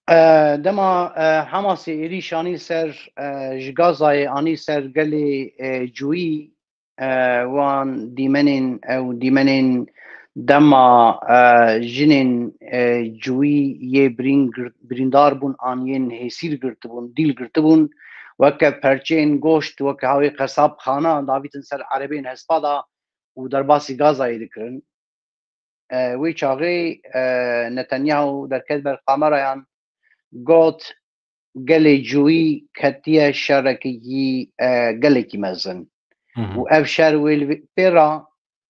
E, dema, e, Hamasê êrîş anî ser, e, ji Gazayê anî ser gelê, e, cûyî, e, wan dîmenên, ew dîmenên dema, e, jinên, e, cûî yê birîn gir-, birîndar bûn an yên hêsîr girtibûn, dîl girtibûn, weke perçeyên goşt, weke hawê qesabxana davîtin ser erebeyên hespa da û derbasî Gazayê dikirin. E, wê çaxê, e, Netanyahu derket ber kamerayan, got, gelê cûî ketiye şerekî, e, gelekî mezin. Hı hı. Û ev şer wê li vê-, pê re,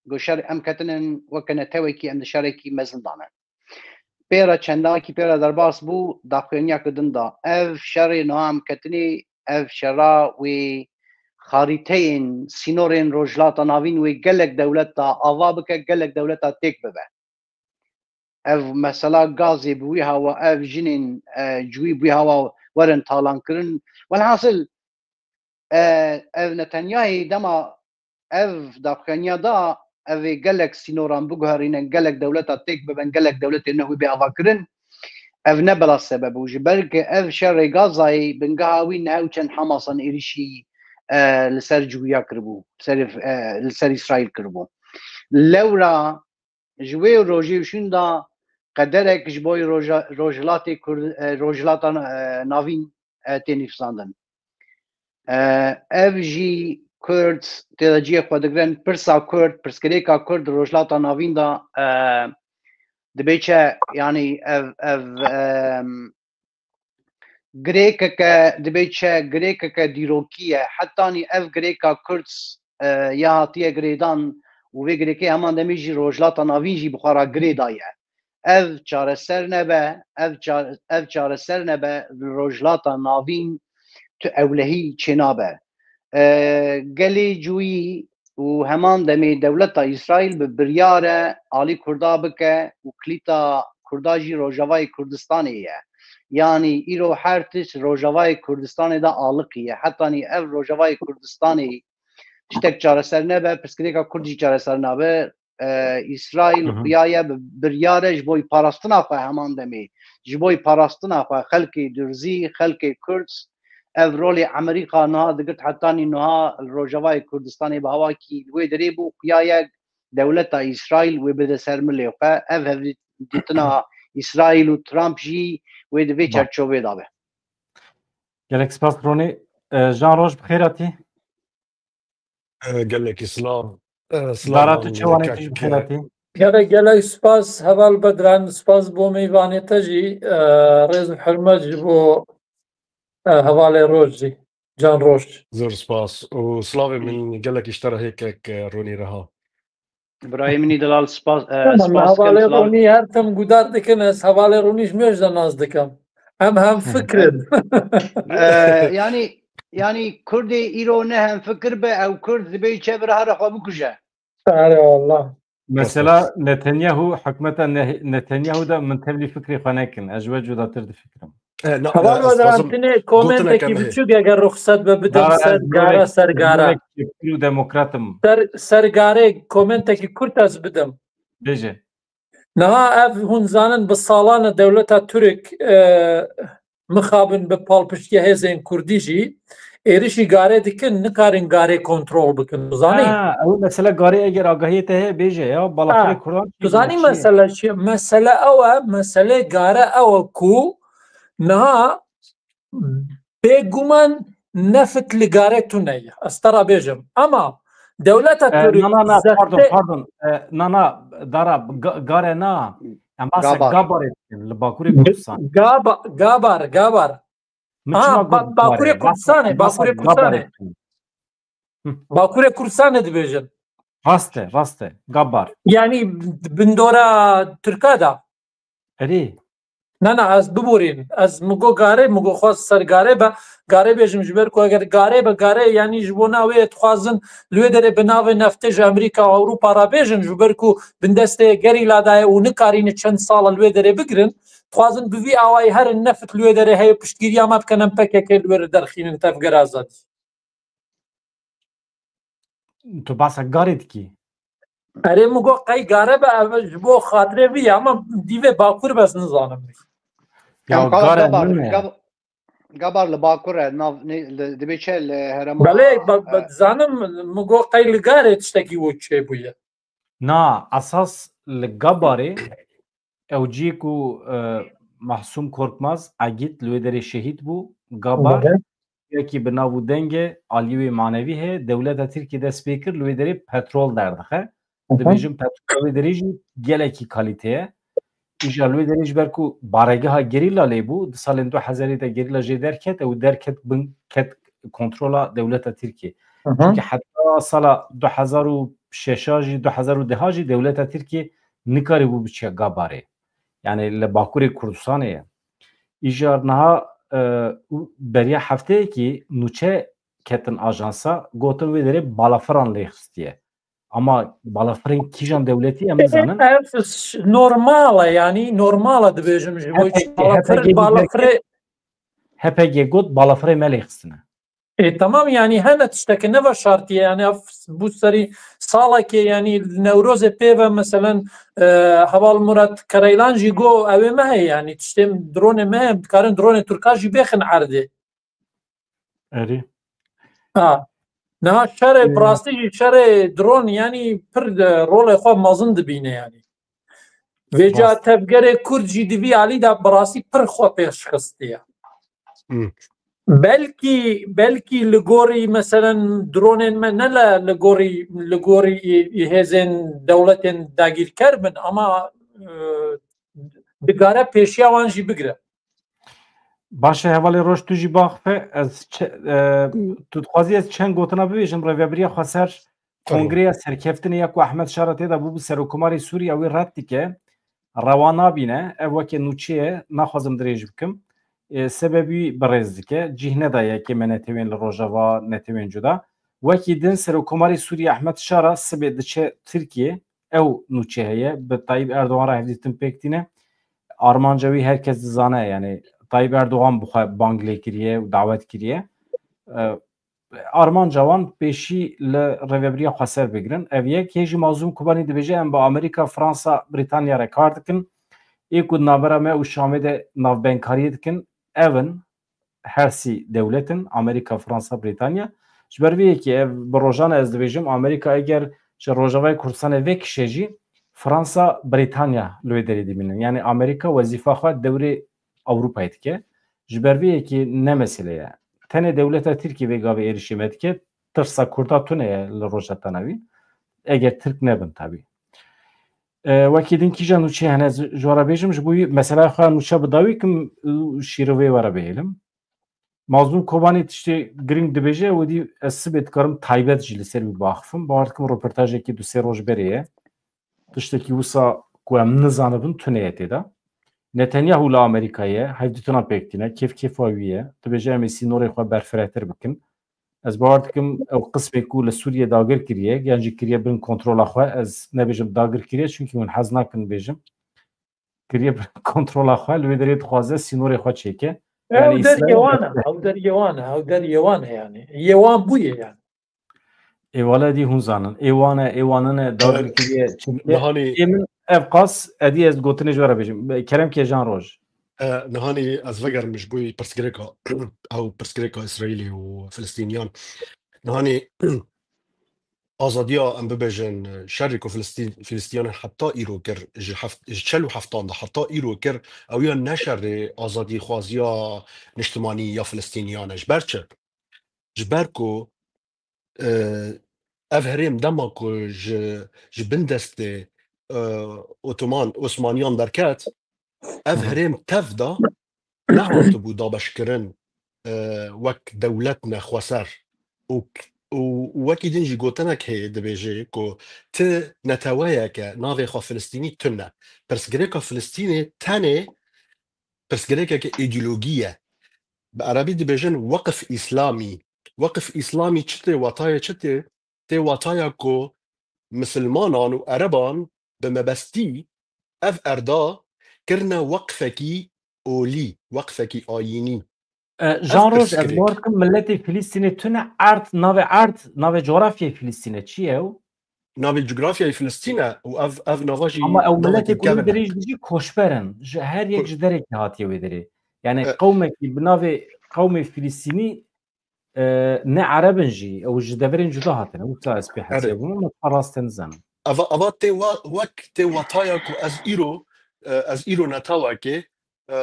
got, şer em ketinin weke netewekî, em di şerekî mezin de ne. Pê re çendakî pê re derbas bû, daxuyaniya kirdin da. Ev şerê niha em ketinê, ev şera wê xarîteyên sînorên Rojhilata Navîn wê gelek dewleta ava bike, gelek dewleta têk bibe. Ev mesela gazê bi wî hawa, ev jinên, e, cûî bi wî hawa werin talankirin. Welhasil, e, ev Netanyahî dema ev daxuyaniya da, ev ê gelek sînoran biguherînin, gelek dewleta têk bibin, gelek dewletê nehû bê avakirin. Ev ne bila sebeb bû. Ji ber ku ev şerê Gazayê bingeha wî ne ew çend Hamasan êrişî, e, li ser cûya kiribû, ser, e, li ser Îsraîl kiribû. Lewra ji wê rojê û şûn de qederek ji bo roja-, Rojhilatê Kurd-, e, Rojhilata, e, Navîn, e, tê nivîsandin. E, ev jî Kurd tê de cihê xwe digirin. Pirsa Kurd, pirsgirêka Kurd Rojhilata Navîn de, e, dibê çi, yanî ev, ev, em, girêkeke, dibê çi, girêkeke dîrokî ye. Hetanî ev girêka Kurd, e, ya hatiye girêdan û vê girêkê heman demê jî Rojhilata Navîn jî bi xwe re girê daye. Ev çareser nebe, ev ça-, ev çareser nebe, li Rojhilata Navîn tu ewlehî çênabe. E, gelê cûyî û heman demê dewleta Îsraîl bi biryar e alî Kurda bike û kilîta Kurda jî Rojavayê Kurdistanê ye. Yanî îro her tişt Rojavayê Kurdistanê de aliqî ye. Hetanî ev Rojavayê Kurdistanê tiştek çareser nebe, pirsgirêka Kurd jî çareser nabe. E, Îsraîl Hı hı. xuya ye bi biryar e ji bo parastina xwe heman demê. Ji bo parastina xwe xelkê Durzî, xelkê Kurd, ev rolê Amerîka niha digirt hetanî niha li Rojavayê Kurdistanê bi hawakî li wê derê bû, xuya ye dewleta Îsraîl wê bide ser milê xwe. Ev hevdîtina Îsraîl û Trump jî wê di vê Ba. çerçovê de be. Gelek spas Ronî. E, Jan Roj bi xêr hatî. E, gelekî silav. E, silav Dara, tu çi wanê, tu jî bi xêr hatî. Gelek, gelek spas heval Bedran, spas bo mêvanê te jî, e, rêz û hurmet ji bo, e, hevalê Roj jî. Can Roj. Zor spas. Û silavê min gelekî ji te re hê kek, e, Ronî Reha. Birayê min î delal spas, e, Tamam, spas dikim, hevalê silav. Ronî her tim gudar dikin, ez hevalê Ronî ji mêj de nas dikim. Em hem fikir in. E, yanî, yanî Kurdê îro ne hem fikir be, ew Kurd dibê çe vira here xwe bikuje. Are Allah. Mesela Netanyahu, hikûmeta Ne-, Netanyahu de min tevlî fikrê xwe nekin. Ez ji we cudatir difikirim. E, na, Heval e, ez Bedran, dixwazim tinê gotineke komentekî me heye. Biçûk eger ruxsat be bidim Dara, ser ez gara, gelek, ser ez gara. Gelek keptir û demokrat im. Ser, ser garê komentekî kurt ez bidim. Bêje. Niha ev hûn zanin bi salan e dewleta Tirk, e, mixabin bi palpiştiya hêzên Kurdî jî êrişî garê dikin, nikarin garê kontrol bikin. Tu zanî? Ha, ew mesele garê eger agahiyê te heye bêje ya, balaxirê Ha, Kurdan tu zanî çi? Mesele çi? Mesele ew e, mesele gare ew e ku niha bêguman neft li gare tune ye. Ez te re bêjim. Ema dewleta E, Tirk na, na, na, pardon, zextê pardon. E, na, na, Dara, ga-, gare na. Em basa Gabar. Gabarê dikin, li Bakurê Kurdistan. Gaba-, Gabar, Gabar. Min Ha, çima ba-, got Bakurê Gabarê? Kurdistanê, Basa, basa Bakurê Gabarê Kurdistanê. Dikin. Hı. Bakurê Kurdistanê dibêjin. Rast e, rast e. Gabar. Yanî bindora Tirka da. Erê. Na, na, ez biborîn. Ez mi got garê, mi got xwest ser garê be. Garê bêjim ji ber ku eger garê be, garê, yanî ji bona wê dixwazin li wê derê bi navê neftê ji Amerîka û Ewropa re bêjin, ji ber ku bindestê gerîla daye û nikarîne çend sal li wê derê bigirin. Dixwazin bi vî awayî herin neft li wê derê heye, piştgiriya me bikin, em P K K li wê re derxînin tevgera azadî. Tu basa garê dikî? Erê, min got qey gare be, ev ji bo xatirê vî ye, ama dîvê Bakur be, ez nizanim. Ya Em qala gare Gabar, nîne. Gab-, Gabar li Bakur e, nav, ne, li, dibê çi li herêma Belê, be- be- dizanim, min got qey li Garê tiştekî wek çêbûye. Na, esas li Gabarê ew cî ku e, Mahsûm Korkmaz Egîd li wê derê şehîd bû, Gabar, yekî bi nav û dengê aliyê wê manevî heye, dewleta Tirkiyê dest pê kir, li wê derê petrol derdixe. Dibêjin petrol wê derê jî gelekî kalîte ye. Îja li wê derê ji ber ku baregeha gerîla lê bû, di salên du hezarî de gerîla jê derket, ew derket bin, ket kontrola dewleta Tirkiyê. Çimkî heta sala du hezar û şeşa jî, du hezar û deha jî dewleta Tirkiyê nikarîbû biçe Gabarê. Yani li Bakurê Kurdistanê ye. Îja niha e, û beriya hefteyekî nûçe ketin ajansa, gotin wê derê balafiran lê xistiye. Ama balafirên kîjan dewletî em nizanin. Ev ş- normal e, yani normal e dibêjim ji bo HPG, balafir, HPG balafirê HPG got balafirê me lê xistine. E, tamam, yani hene tiştekî ne ve şartiye, yani ev bu serî salekê, yani Newrozê pê ve meselen e, Heval Murat Kereylan jî go ew ê me heye, yani tiştê dronê me heye, em dikarin dronê Tirka jî bêxin erdê. Erî. Ha. Niha şerê, bi rastî jî şerê dron, yani pir de rolê xwe mezin dibîne yani. Vêca tevgerê Kurd jî di vî alî de bi rastî pir xwe pêş xistiye. Hmm. Belkî, belkî li gorî meselen dronên me ne le li gorî, li gorî ê- ê hêzên dewletên dagîrker bin, ama e, digare pêşiya wan jî bigire. Baş e, hevalê Roj, tu jî baxfe, ez çe- e, tu dixwazî ez çend gotina bibêjim, Rêvebiriya Xweser Kongreya Serkeftinê ya ku Ehmed Şara tê de bûbû Serokkomarê Sûrî, ew ê red dike, rewa nabîne, ev weke nûçe ye, naxwazim dirêj bikim. E, sebebî bi rêz dike, cih nedaye yekê me netewên li Rojava, netewên cuda. Wekî din Serokkomarê Sûrî Ehmed Şara sibê diçe Tirkiyê, ew nûçe heye, bi Tayyip Erdogan re hevdîtin pêk tîne. Armanca wî her kes dizane, yani Tayyip Erdogan bi xwe bang lê kiriye û dawet kiriye. E, armanca wan pêşî li Rêvebiriya Xweser bigirin. Ev yek, yê jî Mazlûm Kobanî dibêje, em bi Amerîka, Fransa, Brîtanya re kar dikin. Ê ku di navbera me û Şamê de navbengkariyê dikin, ev in her sî dewlet in, Amerîka, Fransa, Brîtanya. Ji ber vê yekê ev bi rojan ez dibêjim, Amerîka eger ji Rojavayê Kurdistanê vekişe jî, Fransa, Brîtanya li wê derê dimînin. Yani Amerîka wezîfa xwe dewrê Ewropayê dike. Ji ber vê yekê ne mesele ye. Tenê dewleta Tirkiyê vê gavê êrişê me dike. Tirsa Kurda tune ye li Rojheta Navîn. Eger Tirk nebin tabî. E, wekî din kîjan nûçe hene, ez ji we re bêjim, ji bo wî mesela xwe nûçe bi dawî kim û şîrovê we re bihêlim. Mazlûm Kobanî tiştê girîng dibêje, ewedî ez sibê dikarim taybet jî li ser wî biaxifim. Bawer dikim roportajekî du sê roj berê ye. Tiştekî wisa ku em nizanibin tune ye tê de. Netanyahu li Amerîka ye, hevdîtina pêk tîne, kêf kêfa wî ye. Dibêje em ê sînorê xwe berfirehtir bikin. Ez bawer dikim ew qismê ku li Sûriyê dagir kiriye, yan jî kiriye bin kontrola xwe, ez nebêjim dagir kiriye, çunkî hûn hez nakin bêjim. Kiriye bin kontrola xwe, li wê derê dixwaze sînorê xwe çêke. Yani Ew der Îsraîl yewan e, ew der yewan e, ew der yewan e yani. Yewan bûye yani. Ê wele dî hûn zanin. Ê wan e, ê wan nine, dagir kiriye, çêkiriye. Nihanî Ê min ev qas, edî ez gotinê ji we re bêjim. Kerem ke Jan Roj. E, nihanî ez vegerim ji bo pirsgirêka ew pirsgirêka Îsraîlê û Filistîniyan. Nihanî azadiya em bibêjin şerê ku Filistîn, Filistîniyan heta îro kir, ji heft, ji çel û heftan de heta îro kir, ew ya ne şerê azadîxwaziya niştimanî ya Filistîniyan e. Ji ber çi? Ji ber ku e, ev herêm dema ku ji, ji bin destê e, Otoman, Osmaniyan derket, ev herêm tev de nehatibû dabeşkirin e, wek dewlet ne xweser û û wekî din jî gotinek heye dibêje ku ti neteweyeke navê xwe Filistînî tune. Pirsgirêka Filistînê tenê pirsgirêkeke îdeologî ye. Bi erebî dibêjin weqf îslamî. Weqf îslamî çi tê, watayê çi tê? Tê wataya ku misilmanan û ereban bi mebestî ev erda kirine weqfekî olî, weqfekî ayînî. E, Jan Ev Roj, ez pirsgirêk. Bawer dikim miletê Filistînê tune, erd, navê erd, navê coğrafyayê Filistînê çi ye ew? Navê cografyayê Filistîn e û ev, ev nava jî Ama ew navekî miletê ku li kevin e. derê jî dijî koçber in. Ji her yek Ko- ji derekî hatiye wê derê. Yani E- qewmekî bi navê qewmê Filistînî, e, ne Ereb in jî, ew ji deverên cuda hatine. Wisa ez pê hesiya bûm, ama rast te nizanim. Eva, eva tê wa, wek tê wataya ku ez îro, e, ez îro netewekê, e,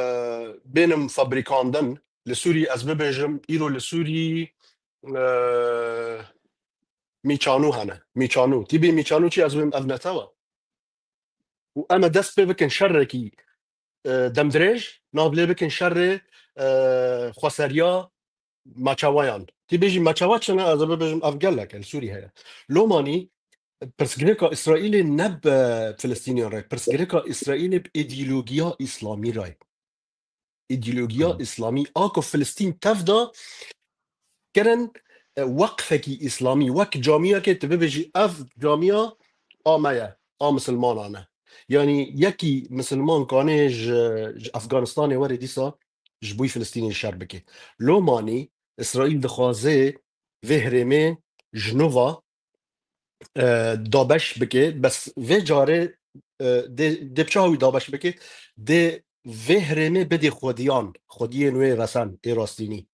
bênim fabrîkandin. Li Sûrî ez bibêjim, îro li Sûrî, e, Mîçanû hene. Mîçanû. Tî bê Mîçanû çi ez bim ev netewa. Û em ê dest pê bikin şerrekî, e, demdirêj, nav lê bikin şerê, e, xweseriya maçawayan. Tî bêjî maçawa çi ne, ez ê bibêjim ev gelek e, li Sûrî heye. Lomanî pirsgirêka Îsraîlê ne bi Filistîniyan re, pirsgirêka Îsraîlê bi îdeologiya Îslamî re ye. Îdeologiya Hı. Îslamî a ku Filistîn tev da kirin, e, weqfekî Îslamî, wek camiyekê tu bibêjî ev camiya a me ye, a misilmanan e. Yanî yekî misilman kanê ji, ji Efganistanê were dîsa ji bo Filistînê şer bike. Lomanî Îsraîl dixwaze vê herêmê ji nû ve, e, dabeş bike, bes vê carê, e, dê, dê bi çawa wî dabeş bike, dê vê herêmê bidê xwediyan, xwediyên wê resen ê rastînî.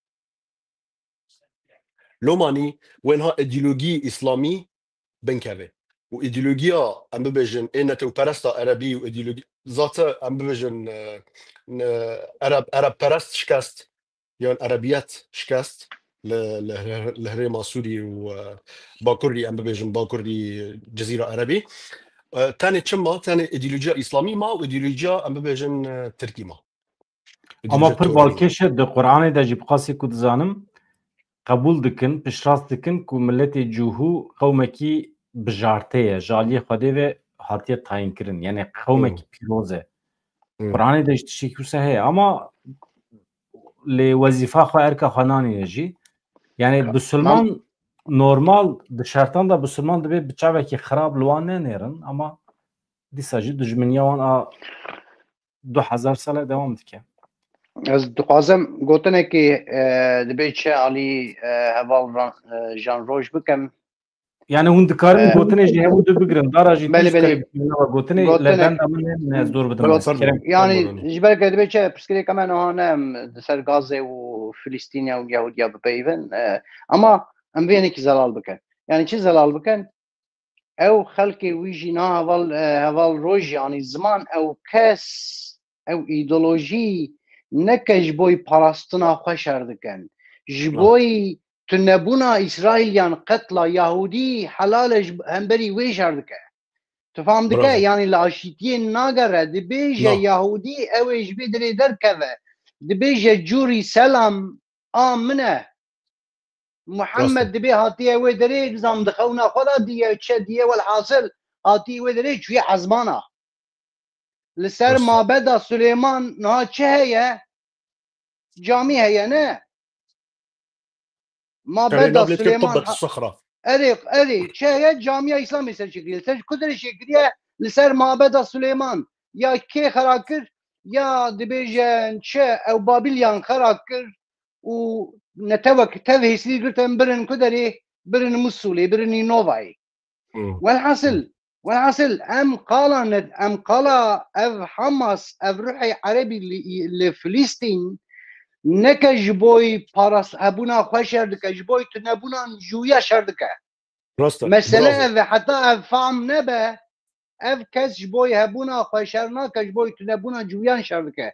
Lomanî wê niha îdeologî Îslamî binkeve. Û îdeologiya, em bibêjin, ê netewperesta Erebî û îdeologi-, zate em bibêjin, e, ne, Ereb, Erebperest şikest, yan Erebiyet şikest li, li, li herêma Sûrî û, e, Bakurî, em bibêjin Bakurî Cizîra Erebî. E, tenê çi ma, tenê îdeolojiya Îslamî ma û îdeolojiya, em bibêjin, e, Tirkî ma. Ama Îdeolojiya pir teorî ma. Balkêş e, di Qur'anê de jî bi qasî ku dizanim, qebûl dikin, piştrast dikin ku miletê Cûhû qewmekî bijarte ye, ji aliyê Xwedê ve hatiye tayînkirin. Yani qewmekî Hmm. pîroz e. Hmm. Qur'anê de jî tiştekî wisa heye. Ama lê wezîfa xwe, erka xwe nanîne jî. Yani Ka-, Bisilman man- normal, di şertan de Bisilman dibê bi çavekî xirab li wan nenêrin, ama dîsa jî dijminiya wan a du hezar sale dewam dike. Ez dixwazim gotinekî, e, dibê çi alî, e, heval Ran-, e, Jan Roj bikim. Yani hûn dikarin Ee, gotinê ji hevû du bigirin. Dara jî belê, tu ji belê. Karê bigirin, ama gotinê Gotinê. Levenda min ne, ne ez dor bidim. Pardon, ez pardon. Kerem. Yani, Pardon, pardon. Ji ber ke dibê çi pirsgirêka me niha ne em di ser Gazze û Filistîniya û Yahudiya bipeyivin. Ee, ama em vê yekî zelal bikin. Yani çi zelal bikin? Ew xelkê wî jî niha heval, e, heval roj, yani ziman ew kes, ew îdeolojî neke ji boy parastina xwe şer dikin. Ji Hı. boy tunebûna Îsraîliyan, qetla Yahûdî helal e ji hemberî wê şer dike. Tu fam dike? Bravo. Yani li aşîtiyê nagere, dibêje Na. Yahûdî ew ê ji vê dirê derkeve. Dibêje cûrî selam a min e. Muhammed Rast e. dibê hatiye wê derê, nizam di xewna xwe de diye, çi diye, welhasil hatiye wê derê çûye ezmana. Li ser Rast e. mabeda Sulêman niha çi heye? Camî heye, ne? Mabeda Sulêman ha-, Erê, erê, çi heye? Camiya Îslamê ser çêkiriye. Li ser ku derê çêkiriye? Li ser mabeda Sulêman. Ya kê xera kir? Ya dibêjin çi? Ew Babîliyan xera kir û netewek tev hêsî girtin birin ku derê? Birin Mûsulê, birin Nînovayê. Hmm. Welhasil, Hmm. welhasil em qala ne, em qala ev Hamas, ev ruhê Erebî li, li Filistîn neke ji boy paras hebûna xwe şer dike, ji boy tunebûna ji wî ya şer dike. Rast e. Mesele Bravo. ev e, heta ev fam nebe, ev kes ji boy hebûna xwe şer nake, ji boy tunebûna ji wî yan şer dike.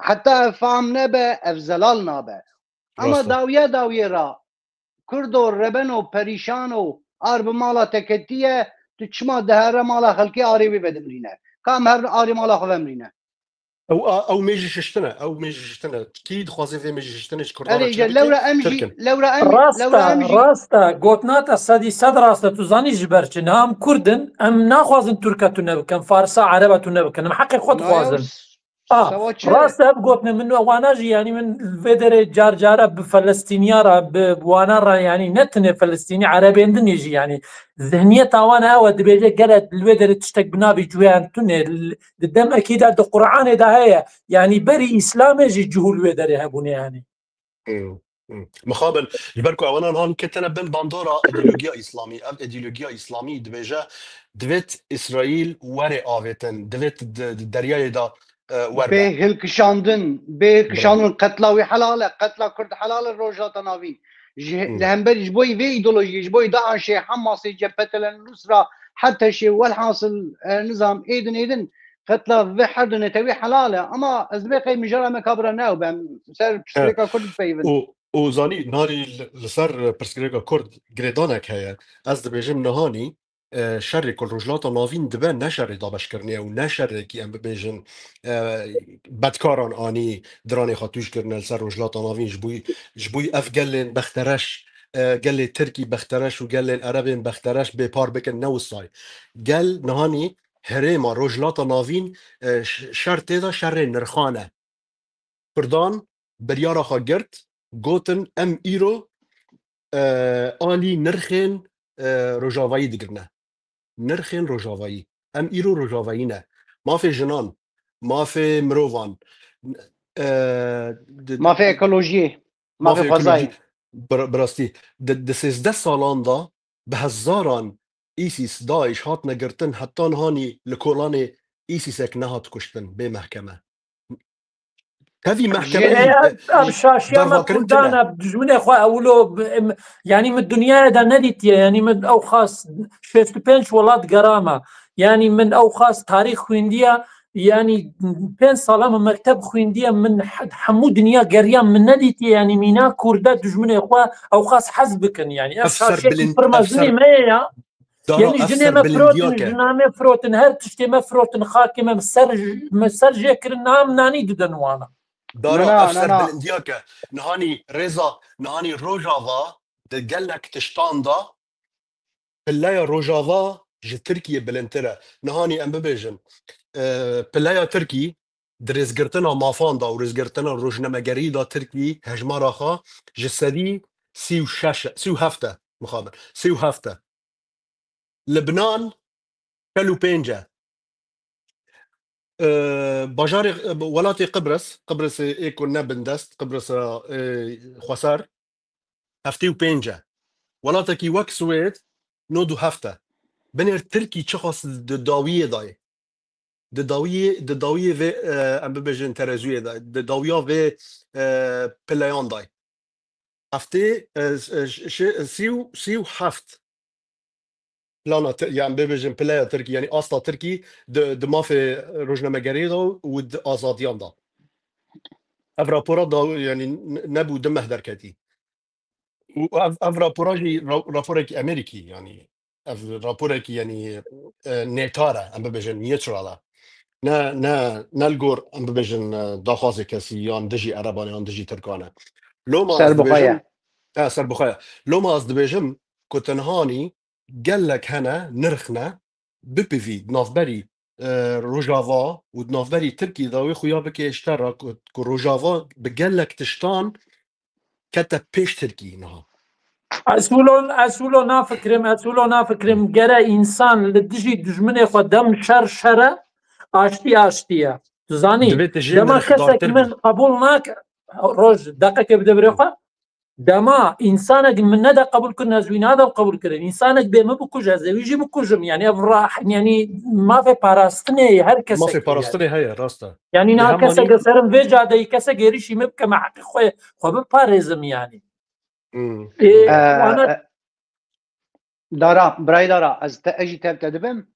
Heta ev fam nebe, ev zelal nabe. Ama Rast e. dawiya dawiyê ra, Kurdo rebeno perîşano, ar bi mala te ketiye, tu çima dihere mala xelkê arê wê vedimrîne? Ka em her arê mala xwe vemrîne. Ew, a, ew mêjî şiştine, ew mêjî şiştine. Kî dixwaze vê mêjî şiştine ji Kurdan Erê, re çi je, bike? Lewra em jî, Tirkin. lewra em jî, Rast lewra e, em jî. rast e. Gotina te sedî sed rast e. Tu zanî ji ber çi? Niha em Kurd in, em naxwazin Tirka tune bikin, Farsa, Ereba tune bikin. Em heqê xwe Na, dixwazin. ew s-, A, sewa çi? rast e, ev gotinê min wana jî, yanî min vê derê car cara bi Felestîniya re, bi wana re, yanî ne tinê Felestînî, Erebên din jî, yanî zihniyeta wan ew e, dibêje gelek li wê derê tiştek bi navê cûyan tune, li, di demekî de di Qur'anê de heye, yanî berî Îslamê jî cihû li wê derê hebûne, yanî. Hmm, hmm. Mixabin, ji ber ku ewana niha ketine bin bandora îdeologiya Îslamî. Ev îdeologiya Îslamî dibêje, divêt Îsraîl were avêtin, divêt di, di deryayê de, e, wer be. Bê hilkişandin, bê hilkişandin, qetla wî helal e, qetla Kurd helal e, Rojhilata Navîn. Ji, li hemberî, ji bo vê îdeolojiyê, ji bo DAIŞê, Hamasê, Cephetelen Nusra, HTŞê, welhasil, e, nizam, êdin, êdin, qetla vê her du netewî helal e. Ama ez dibê qey mijara me ka bira ne ew be, em ser pirsgirêka Kurd bipeyivin. Û, û zanî, narî li, li ser pirsgirêka Kurd girêdanek heye. Ez dibêjim nihanî, e, şerê ku li Rojhilata Navîn dibe ne şerê dabeşkirinê ye û ne şerekî em bibêjin, e, bedkaran anî diranê xwe tûj kirine li ser Rojhilata Navîn ji bo, ji bo ev gelên bextereş, e, gelê Tirkî bextereş û gelên Erebên bextereş bêpar bikin, ne wisay. Gel nihanî herêma Rojhilata Navîn, e, ş-, şer tê de şerê nirxan e. Kurdan biryara xwe girt, gotin, em îro, e, alî nirxên, e, rojavayî digirine. Nirxên rojavayî. Em îro rojavayî ne. Mafê jinan, mafê mirovan, e, di, mafê ekolojiyê, mafê mafê xwezayê. Ekolojî, bi, bi rastî, di, di sêzdeh salan de bi hezaran îsîs, DAIŞ hatine girtin, heta nihanî li kolanê îsîsek nehat kuştin bê mehkeme. Tevî mehkeme Jê- Ev, ev şaşiya me dervakirin tune. Kurdana, dijminê xwe ewilo, em, yanî min dinyaya de nedîtiye, yanî min ew xas şêst û pênc welat gerama. Yanî min ew xas tarîx xwîndiye, yanî pênc sala min mekteb xwîndiye, min he-, hemû dinya geriya min nedîtiye, yanî mîna Kurda dijminê xwe ew xas hez bikin, yanî ev Ev ser şaşiyekî bilind-, pir ev mezinê ser me ye ya. Dara, Yanî ev jinê me firotin, serbilindiyake. Jina me firotin, her tiştê me firotin, xakê me ser, me ser jê kirin, nam nanî didin wana. Dara, Na, na, ev na, na. Serbilindiyake. Nihanî rêza, nihanî Rojava di gelek tiştan de pileya Rojava ji Tirkiyê bilindtir e. Nihanî em bibêjin, e, pileya Tirkî di rêzgirtina mafan de û rêzgirtina rojnamegerî de Tirkî hejmara xwe ji sedî sî û şeş, sî û heft e, mixabin, sî û heft e. Libnan çel û pênc e. E, bajarê, e, welatê Qibris, Qibrisê ê ku ne bindest, Qibris ra, e, xweser, heftê û pênc e. Welatekî wek Swêd nod û heft e. Binêr Tirkî çiqas di dawiyê de ye. Di dawiyê, di dawiyê vê, e, em bibêjin terezûyê de, di dawiya vê, e, pileyan de ye. Heftê, e, ş-, ş-, sî û, sî û heft plana Ti-, yan bibêjin pileya Tirkî, yanî asta Tirkî di, di mafê rojnamegeriyê de û di azadiyan de. Ev rapora da, yanî n-, nebû di meh derketî. Û ev, ev rapora jî ra-, raporekî Amerîkî, yanî ev raporekî, yanî, e, nêtar e, em bibêjin neutral e. Ne, ne, ne li gor, em bibêjin, e, daxwazê kesî yan dijî Ereban yan dijî Tirkan e. Loma ez Ser bi xwe dibêjim, ye. e, ser bi xwe ye. Loma ez dibêjim ku tenhanî gelek hene nirx ne, bipivî di navberî, e, Rojava û di navberî Tirkî de wê xuya bike ji te re ku, ku Rojava bi gelek tiştan kete pêş Tirkî niha. Ez wilo, ez wilo nafikirim, ez wilo nafikirim. Gere însan li dijî dijminê xwe dem şer şer e, aştî aştî ye. Tu zanî, Divê tu jê dema kesek nirxdartir min bî. qebûl nake, roj, deqekê bide birê xwe. Dema însanek min nede qebûl kirin, ez wî nade qebûl kirin. Însanek bê min bikuje, ez ê wî jî bikujim. Yanî ev ra-, yanî mafê parastinê ye, her kesek Mafê ye parastinê yanî. heye, rast e. Yanî Lê niha hema kesek nî- li serim vê cadeyî kesek êrîşî min bike, me heqê xwe, xwe biparêzim yanî. Hmm. Ê, Ee, wana e, Dara, birayê Dara, ez te, ez jî tev te dibim.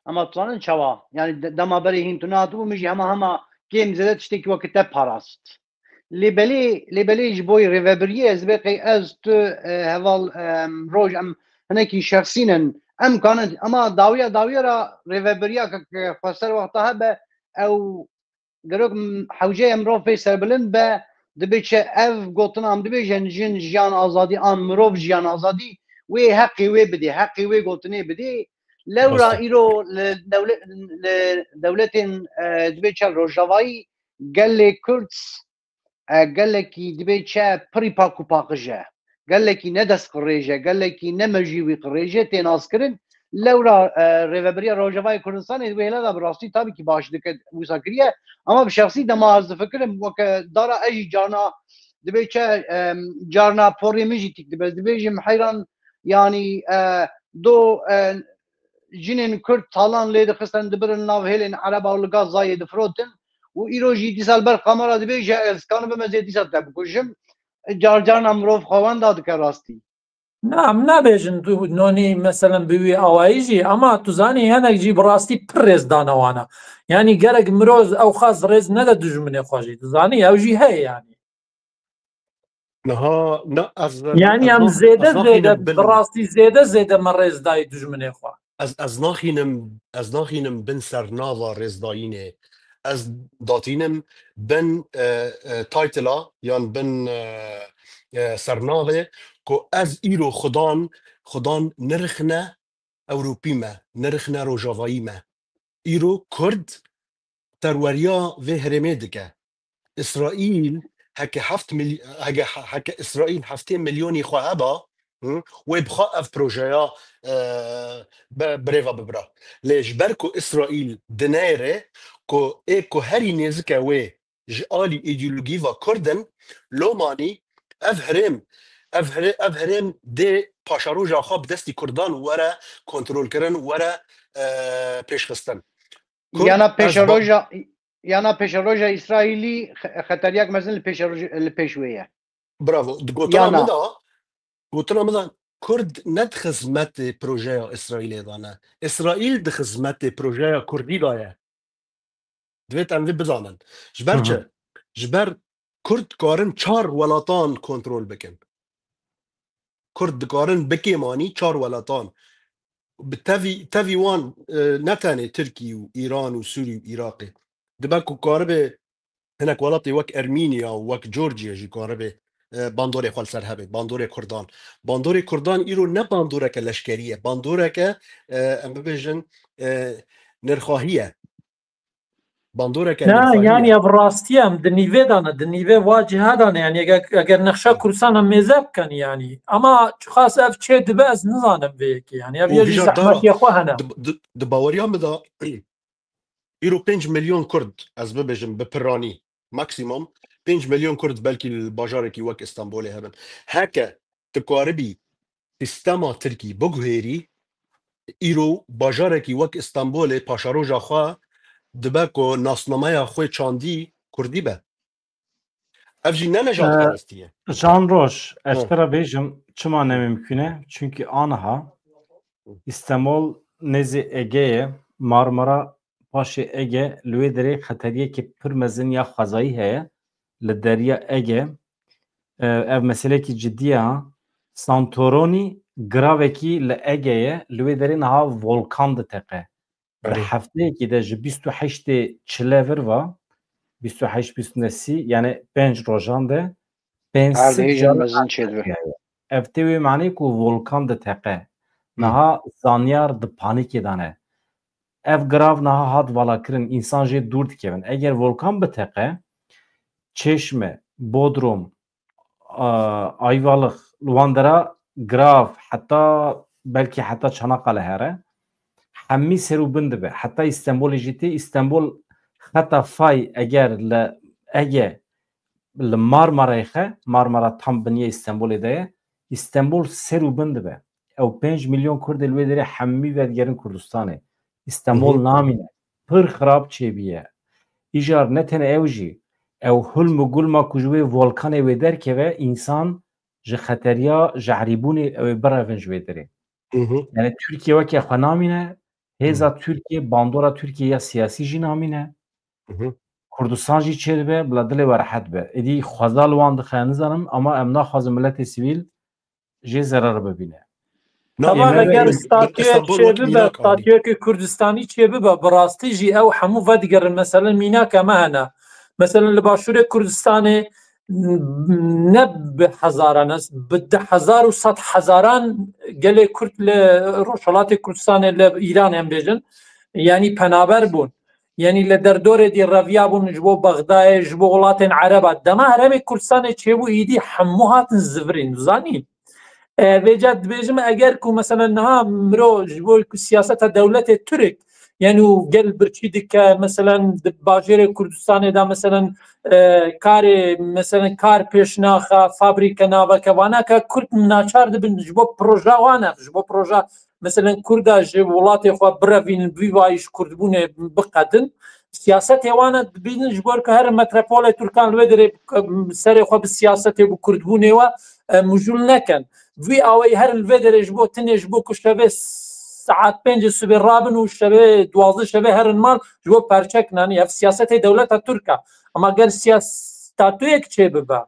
Ema tu zanin çawa? Yanî de-, dema berê hîn tu nehatibû, min jî hema hema kêm zêde tiştekî wekî te parast. Lê belê, lê belê ji bo rêvebiriyê ez dibê qey ez, tu, e, heval, e, roj em hinekî şexsî nin. Em kanin, ema dawiya, dawiya ra rêvebiriya ke, ke xweser wexta hebe, ew gerek m-, hewceyê mirov pê serbilind be, dibê çi ev gotina em dibêjin, jin jiyan azadî an mirov jiyan azadî, wê heqê wê bidê, heqê wê gotinê bidê. Lewra Rast e. îro li dewle-, li dewletên, e, dibê çi rojavayî gelê Kurd, e, gelekî dibê çi pirî pak û paqij e. Gelekî ne destqirêj e, gelekî ne mejî wî qirêj e, tê naskirin. Lewra, e, Rêveberiya Rojavayê Kurdistanê di wê hêla de bi rastî tabî kî baş dike wisa kiriye. Ama bi şexsî dema ez difikirim, weke Dara ez jî carna dibê çi, em, carna porê min jî tîk dibe. Dibêjim heyran, yanî, e, do, e, jinên Kurd talan lê dixistin, dibirin nav hêlên Ereba û li Gazayê difirotin. û îro jî dîsa li ber kamera dibêje ez kan bim ez ê dîsa te bikujim. Car carna mirov xwe wenda dike rastî. Na, em nabêjin tu nonî meselen bi wî awayî jî, ama tu zanî hinek jî bi rastî pir rêz dane wana. Yanî gerek mirov ew xas rêz nede dijminê xwe jî. Tu zanî ew jî heye yanî. Niha ne ez Yanî ez em naxî- zêde ez naxînim zêde bin bi rastî zêde zêde me rêz dayî dijminê xwe. Ez, ez naxînim, ez naxînim bin sernava rêzdayînê. Ez datînim bin, e, e, taytila yan bin, e, e, sernavê ku ez îro xudan, xudan nirxine Ewropî me, nirxine Rojavayî me. Îro Kurd serweriya vê herêmê dike. Îsraîl heke heft mil-, heke, heke Îsraîl heftê milyonî xwe heba, hı, wê bi xwe ev projeya, e, bi, bi rêve bibira. Lê ji ber ku Îsraîl dinêre ku ê ku herî nêzike wê ji alî îdeologî ve Kurd in, lomanî ev herêm, ev here-, ev herêm dê paşeroja xwe bi destî Kurdan were kontrolkirin, were, e, pêşxistin. Kurd, Yana ez ba- pêşeroja yana pêşeroja Îsraîlî xe- xeteriyak mezin li pêşeroj- li pêş wê ye. Bravo. Di gotina Yana. min de, gotina min de Kurd ne di xizmetê projeya Îsraîlê de ne. Îsraîl di xizmetê projeya Kurdî de ye. Divêt em vê bizanin. Ji ber Hı hı. çi? Ji ber Kurd dikarin çar welatan kontrol bikin. Kurd dikarin bikêmanî çar welatan. Bi tevî, tevî wan, e, ne tenê Tirkî û Îran û Sûrî û Iraqê. Dibe ku karibe hinek welatê wek Ermîniya û wek Georgiya jî karibe, e, bandorê xwe li ser hebe, bandorê Kurdan. Bandorê Kurdan îro ne bandoreke leşkerî ye, bandoreke, e, em bibêjin, e, nirxahî ye. Bandoreke Na, nirxahî yani ye. Ev rastî ye, em di nîvê de ne, di nîvê wa ciha de ne, yani eger, eger nexşa Kurdistan em mêze bikin yani. Ama çiqas ev çê dibe ez nizanim vê yekê yani. Ev Û ya jî vîja dara. Zehmetiya xwe hene. Di, di, di baweriya min de îro pênc milyon Kurd, ez bibêjim bi piranî, maksimum pênc milyon Kurd belkî li bajarekî wek Îstanbulê hebin. Heke tu karibî sîstema Tirkî biguhêrî, îro bajarekî wek Îstanbulê paşeroja xwe dibe ku nasnameya xwe çandî Kurdî be. Ev jî ne nejadperestî ye. Jan Roj, ez Hı. te re bêjim çima ne mimkûn e? Çünkü aniha Îstanbul nêzî Ege ye, Marmara paşê Ege, li wê derê xeteriyekî pir mezin ya xwezayî heye li Derya Ege. E, ev meselekî cidî ye ha. Santorini giravekî li Ege ye, li wê derê niha volkan diteqe. Di Erê. hefteyekî de ji bîst û heştê çile vir ve, bîst û heşt, bîst û neh, sî, yani pênc rojan de pênc sed Erdhejên caran mezin çêdibe. Ev tê wê manê ku volkan diteqe. Hı. Niha zanyar di panîkê de ne. Ev grav niha hat valakirin, însan jê dûr dikevin. Eger volkan biteqe, Çeşme, Bodrum, a, Ayvalık, li wan dera grav, heta belkî heta Çanakkale here, hemî ser û bin dibe. Heta Îstanbulê jî tê, Îstanbul xeta fay eger li Ege li Marmarayê xe, Marmara tam biniyê Îstanbulê de ye, Îstanbul ser û bin dibe. Ew pênc milyon Kurd ê li wê derê hemî vedigerin Kurdistanê. Îstanbul Hı hı. namîne. Pir xirab çêbîye. Îcar ne tenê ew jî, ew hilm û gulma ku ji wê volkanê wê derkeve, însan ji xeteriya jehrîbûnê ew ê birevin ji wê derê. Hı hı. Yani Tirkiye weke xwe namîne, hêza Hı. Tirkiye, bandora Tirkiye ya siyasî jî namîne. Hı hı. Kurdistan jî çêdibe, bila dilê we rehet be. Êdî xweza li wan dixe, nizanim, ama em naxwazin miletê sivîl jê zerar bibîne. Na, Tamam, Ême eger bi, bi statüyek Îstanbul çê wek bibe, mînak anî. Statüyekê Kurdistanî çê bibe, bi rastî jî ew hemû vedigerin. Mesela mînaka me hene. Mesela li Başûrê Kurdistanê ne bi hezaran, ez bi deh hezar û sed hezaran gelê Kurd li Rojhilatê Kurdistanê, li Îranê em bêjin, yanî penaber bûn. Yanî li derdorê dî reviyabûn ji bo Bexdayê, ji bo welatên Ereba. Dema herêmê Kurdistanê çêbû, îdî hemû hatin zivirîn, zanî. E, vêca dibêjim, eger ku mesela niha miro ji bo ku siyaseta dewletê Tirk, yani û gel birçî dike, mesela di bajêrê Kurdistanê de mesela, e, karê, mesela kar pêş naxe, fabrîke naveke, vanaka Kurd naçar dibin ji bo proja wan e, ji bo proja mesela Kurda ji welatê xwe birevîn, vî vayî ji Kurdbûnê biqedin. Siyasetê wan e dibînin ji bo ku herin metropolê Tirkan li wê derê, em, serê xwe bi siyasetê, bi kurdbûnê we, em, mijûl nekin. Vî awayî herin li vê derê ji bo tinê, ji bo ku şevê saet pêncê sibê rabin û şevê duwazdeh şevê herin mal, ji bo perçe kinanî. Ev siyasetê dewleta Tirk e. Ama ger siyas-, statuyek çê bibe,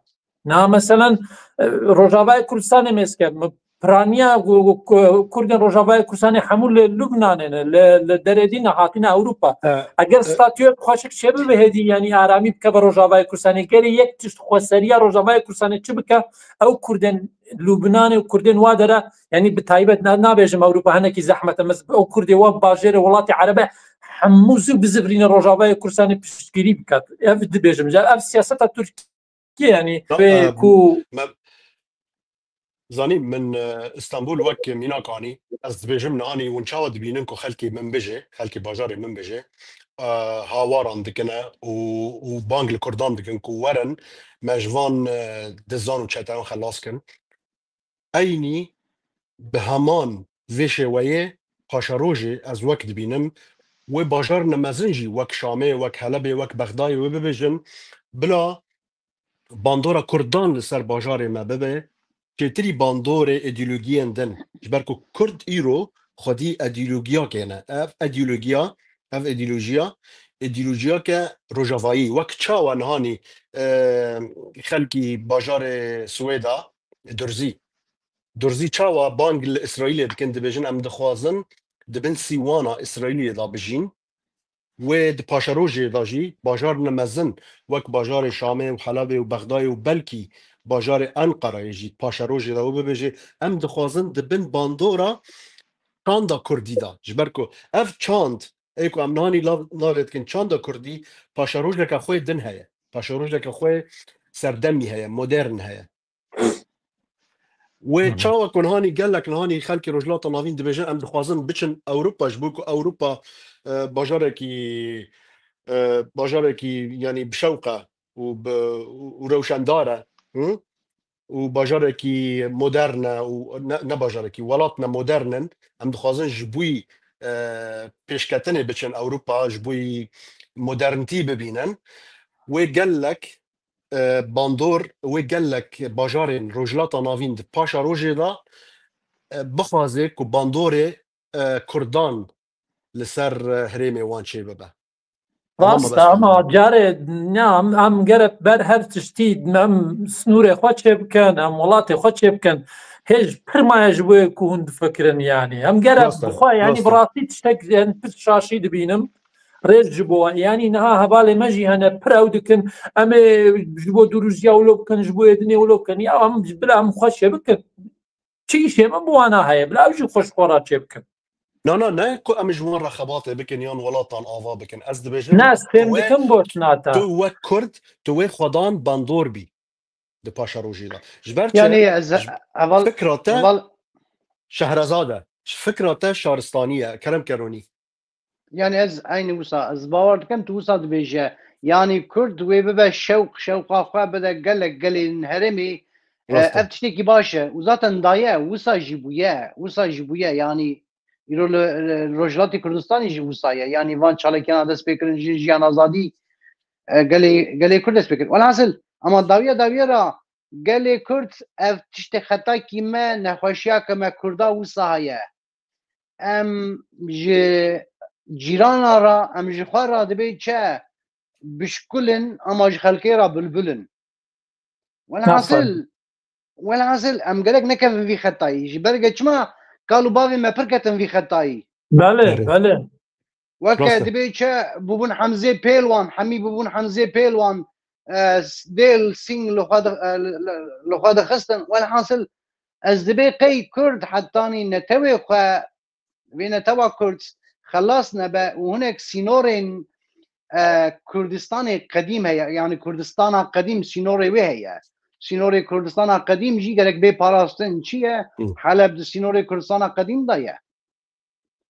niha meselen, e, Rojavayê Kurdistanê mêz ke, mi piraniya ku, ku, ku, Kurdên Rojavayê Kurdistanê hemû li Lubnanê ne, li, li derê dî ne, hatine Ewropa. E, Eger e, statuyek xweşik çê bibe hêdî, yanî aramî bike be Rojavayê Kurdistanê, gerê yek tişt xweseriya Rojavayê Kurdistanê çi bike, ew Kurdên Lubnanê û Kurdên wa dere, yanî bi taybet na-, nabêjim Ewropa hinekî zehmet e, mes-, ew Kurdê wa bajêrê welatê Erebe hemû zû bizivirîne Rojavayê Kurdistanê piştgirî biket. Ev dibêjim, ev siyaseta Tirk Kî, yanî, Na, vê em, ku me, zanî min, e, Îstanbul wek mînak anî, ez dibêjim nihanî hûn çawa dibînin ku xelkê min bijê, xelkê bajarê min bijê, e, hawaran dikine û, û bang li Kurdan dikin ku werin me ji van, e, dizan û çeteyan xelas kin. Eynî bi heman vê şêweyê paşerojê ez wek dibînim, wê bajarine mezin jî wek Şamê, wek Helebê, wek Bexdayê wê bibêjin, bila bandora Kurdan li ser bajarê me bibe, çêtirî bandorê îdeologiyên din. Ji ber ku Kurd îro xwedî îdeologiyakê ne. Ev îdeologiya, ev îdeolojiya, îdeolojiyake rojavayî. Wek çawa nihanî, e, xelkî bajarê Swêda, Durzî. Durzî çawa bang li Îsraîlê dikin, dibêjin, em dixwazin di bin sîwana Îsraîlê de bijîn. Wê di paşerojê de jî bajarine mezin wek bajarê Şamê û Helebê û Bexdayê û belkî bajarê Enqereyê jî paşerojê de wê bibêje, em dixwazin di bin bandora çanda Kurdî de. Ji ber ku ev çand, ê ku em nihanî lav-, navê dikin çanda Kurdî, paşerojeke xwe din heye. Paşerojeke xwe serdemî heye, modern heye. Wê Hı hı. çawa ku nihanî gelek nihanî xelkê Rojhilata Navîn dibêjin, em dixwazin biçin Ewropa, ji bo ku Ewropa, e, bajarekî, e, bajarekî, yanî bi şewq e û bi, û rewşendar e, hı? Û bajarekî modern e û ne, ne bajarekî, welat ne modern in. Em dixwazin ji bo, e, pêşketinê biçin Ewropa, ji bo modernîtî bibînin. Wê gelek e, bandor wê gelek bajarên Rojhilata Navîn di paşerojê de, e, bixwaze ku bandorê, e, Kurdan li ser, e, herêmê wan çêbibe. Rast e, ama carê ne, em, em gerek ber her tiştî, em snorê xwe çêbikin, em welatê xwe çêbikin. Hêj pir maye ji bo ku hûn difikirin, yanî. Em gerek Rast e, bi xwe, yanî rast bi e. rastî tiştek, yanî pir şaşî dibînim. Rêz ji bo we. Yanî niha hevalê me jî hene, pir ew dikin, em ê ji bo dûrûjiya wilo bikin, ji bo êdinê wilo bikin. Ya em bila em xwe çê bikin. Çi îşê min bi wana heye? Bila ew jî xwe ji xwe re çê bikin. Na, na, ne ku em ji wan re xebatê bikin yan welatan ava bikin. Ez dibêjim, Ne, ez tu fêm wê, dikim gotina te. tu wek Kurd, tu wê xwedan bandor bî di paşerojê de. Ji ber çi? Yanî ez Ji heval, fikra te heval Şehrezade. Ji fikra te şaristanî ye. Kerem Keronî. Yanî ez eynî wisa, ez bawer dikim tu wisa dibêje. Yanî Kurd wê bibe şewq, şewqa xwe bide gelek gelên herêmê. E, Rast e. ev tiştekî baş e. Û zaten daye, wisa jî bûye, wisa jî bûye. Yanî îro li, li Rojhilatê Kurdistanê jî wisa ye. Yanî van çalakiyana dest pê kirin, jin, jiyan, azadî, e, gelê, gelê Kurd dest pê kir. Welhasil, ama dawiya dawiya ra gelê Kurd ev tiştê xetakî me, nexweşiyake me Kurda wisa heye. Em ji cîrana re, em ji xwe re dibê çi? Bişkul in, ama ji xelkê re bilbil in. Welhasil, Aferin. welhasil, em gerek nekevin vî xetayî. Ji ber ge çima kal û bavê me pir ketin vî xetayî. Belê, Erê. belê. Weke Rast e. dibê çi bûbûn Hemzê Pêlwan, hemî bûbûn Hemzê Pêlwan, e, s-, Dêl Singh li xwe di, e, li, li, li xwe dixistin. Welhasil, ez dibê qey Kurd hetanî netewê xwe, vê netewa Kurd xelas nebe û hinek sînorên, e, Kurdistanê qedîm heye, yanî Kurdistana qedîm sînorê wê heye. Sînorê Kurdistana qedîm jî gerek bê parastin. Çi ye? Hı. Heleb di sînorê Kurdistana qedîm de ye.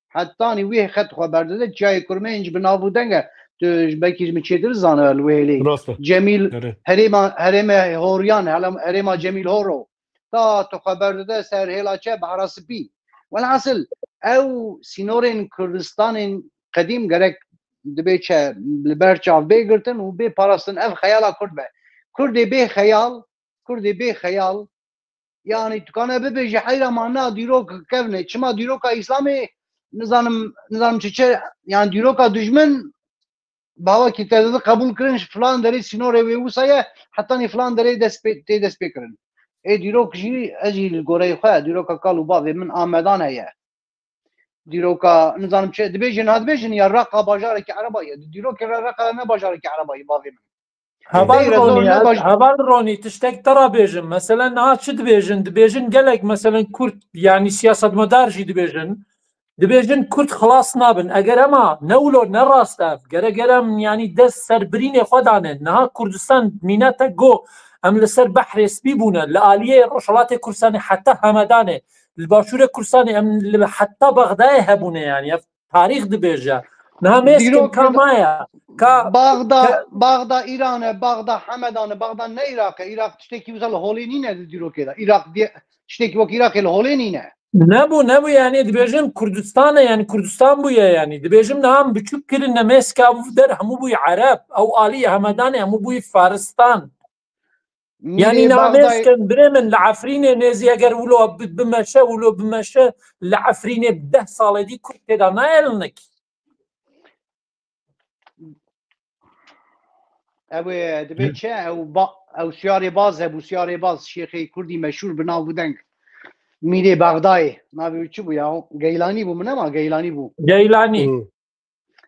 Hetanî wî xet xwe berdide, Çiyayê Kurmênc bi nav û deng e. Tu ji belkî ji min çêtir zane li wê hêlê. Rast e. Cemîl Erê. herêma, herême Horyan, hele-, herêma Cemîl Horo. Ta tu xwe berdide ser hêla çi, Behra Spî. Welhasil, ew sînorên Kurdistanên qedîm gerek dibê çi, li ber çav bê girtin û bê parastin. Ev xeyala Kurd be. Kurdê bê xeyal, Kurdê bê xeyal, yanî tu kane bibêje heyra ma na dîrok kevne. Çima dîroka Îslamê nizanim, nizanim çi çi, yanî dîroka dijmin bawekî te didi qebûl kirin, ji filan derê sînorê wê wisa ye, hetanî filan derê dest pê, tê dest pê kirin. Ê dîrok jî, ez jî li goreyê xwe, dîroka kal û bavê min Amedan heye. Dîroka, nizanim çi, dibêjin, ha dibêjin ya Reqa bajarekî ereba ye. Di dîrokê re Reqa ne bajarekî ereba ye bavê min. Heval Ronî, heval Ronî, tiştek te re bêjim. Mesela niha çi dibêjin? Dibêjin gelek, mesela Kurd, yanî siyasetmedar jî dibêjin. Dibêjin Kurd xilas nabin. Eger ema ne wilo ne rast e, gerek em, yanî dest ser birînê xwe dane. Niha Kurdistan mînete go, em li ser Behrê Spî bûne. Li aliyê Rojhilatê Kurdistanê heta Hemedanê. Li Başûrê Kurdistanê em li heta Bexdayê hebûne, yanî ev tarîx dibêje. Niha mêskin ka maye. Ka Baxda, ka Baxda Îran e, Baxda Hemedan e, Baxda ne Iraq e. Iraq tiştekî wisa li holê nîne di dîrokê de. Iraq diye, tiştekî wek Iraqê li holê nîne. Nebû, nebû, yanî dibêjim Kurdistan e, yanî Kurdistan bûye, yanî dibêjim niha em biçûk kirine mêska der hemû bûye Ereb. Ew alî Hemedanê hemû bûye Faristan. Yanî Mîrê Baxdayê namêskin birê min li Efrînê nêzî eger wilo bi-, bimeşe, wilo bimeşe li Efrînê deh salê dî Kurd têda nayê linik. Ew ê dibê çi? Ew ba-, ew Siyarê Baz hebû, Siyarê Baz, şêxê Kurdî meşhûr bi nav û deng. Mîrê Baxdayê. Navê wî çi bû ya? Geylanî bû, min nema Geylanî bû. Geylanî. Hı.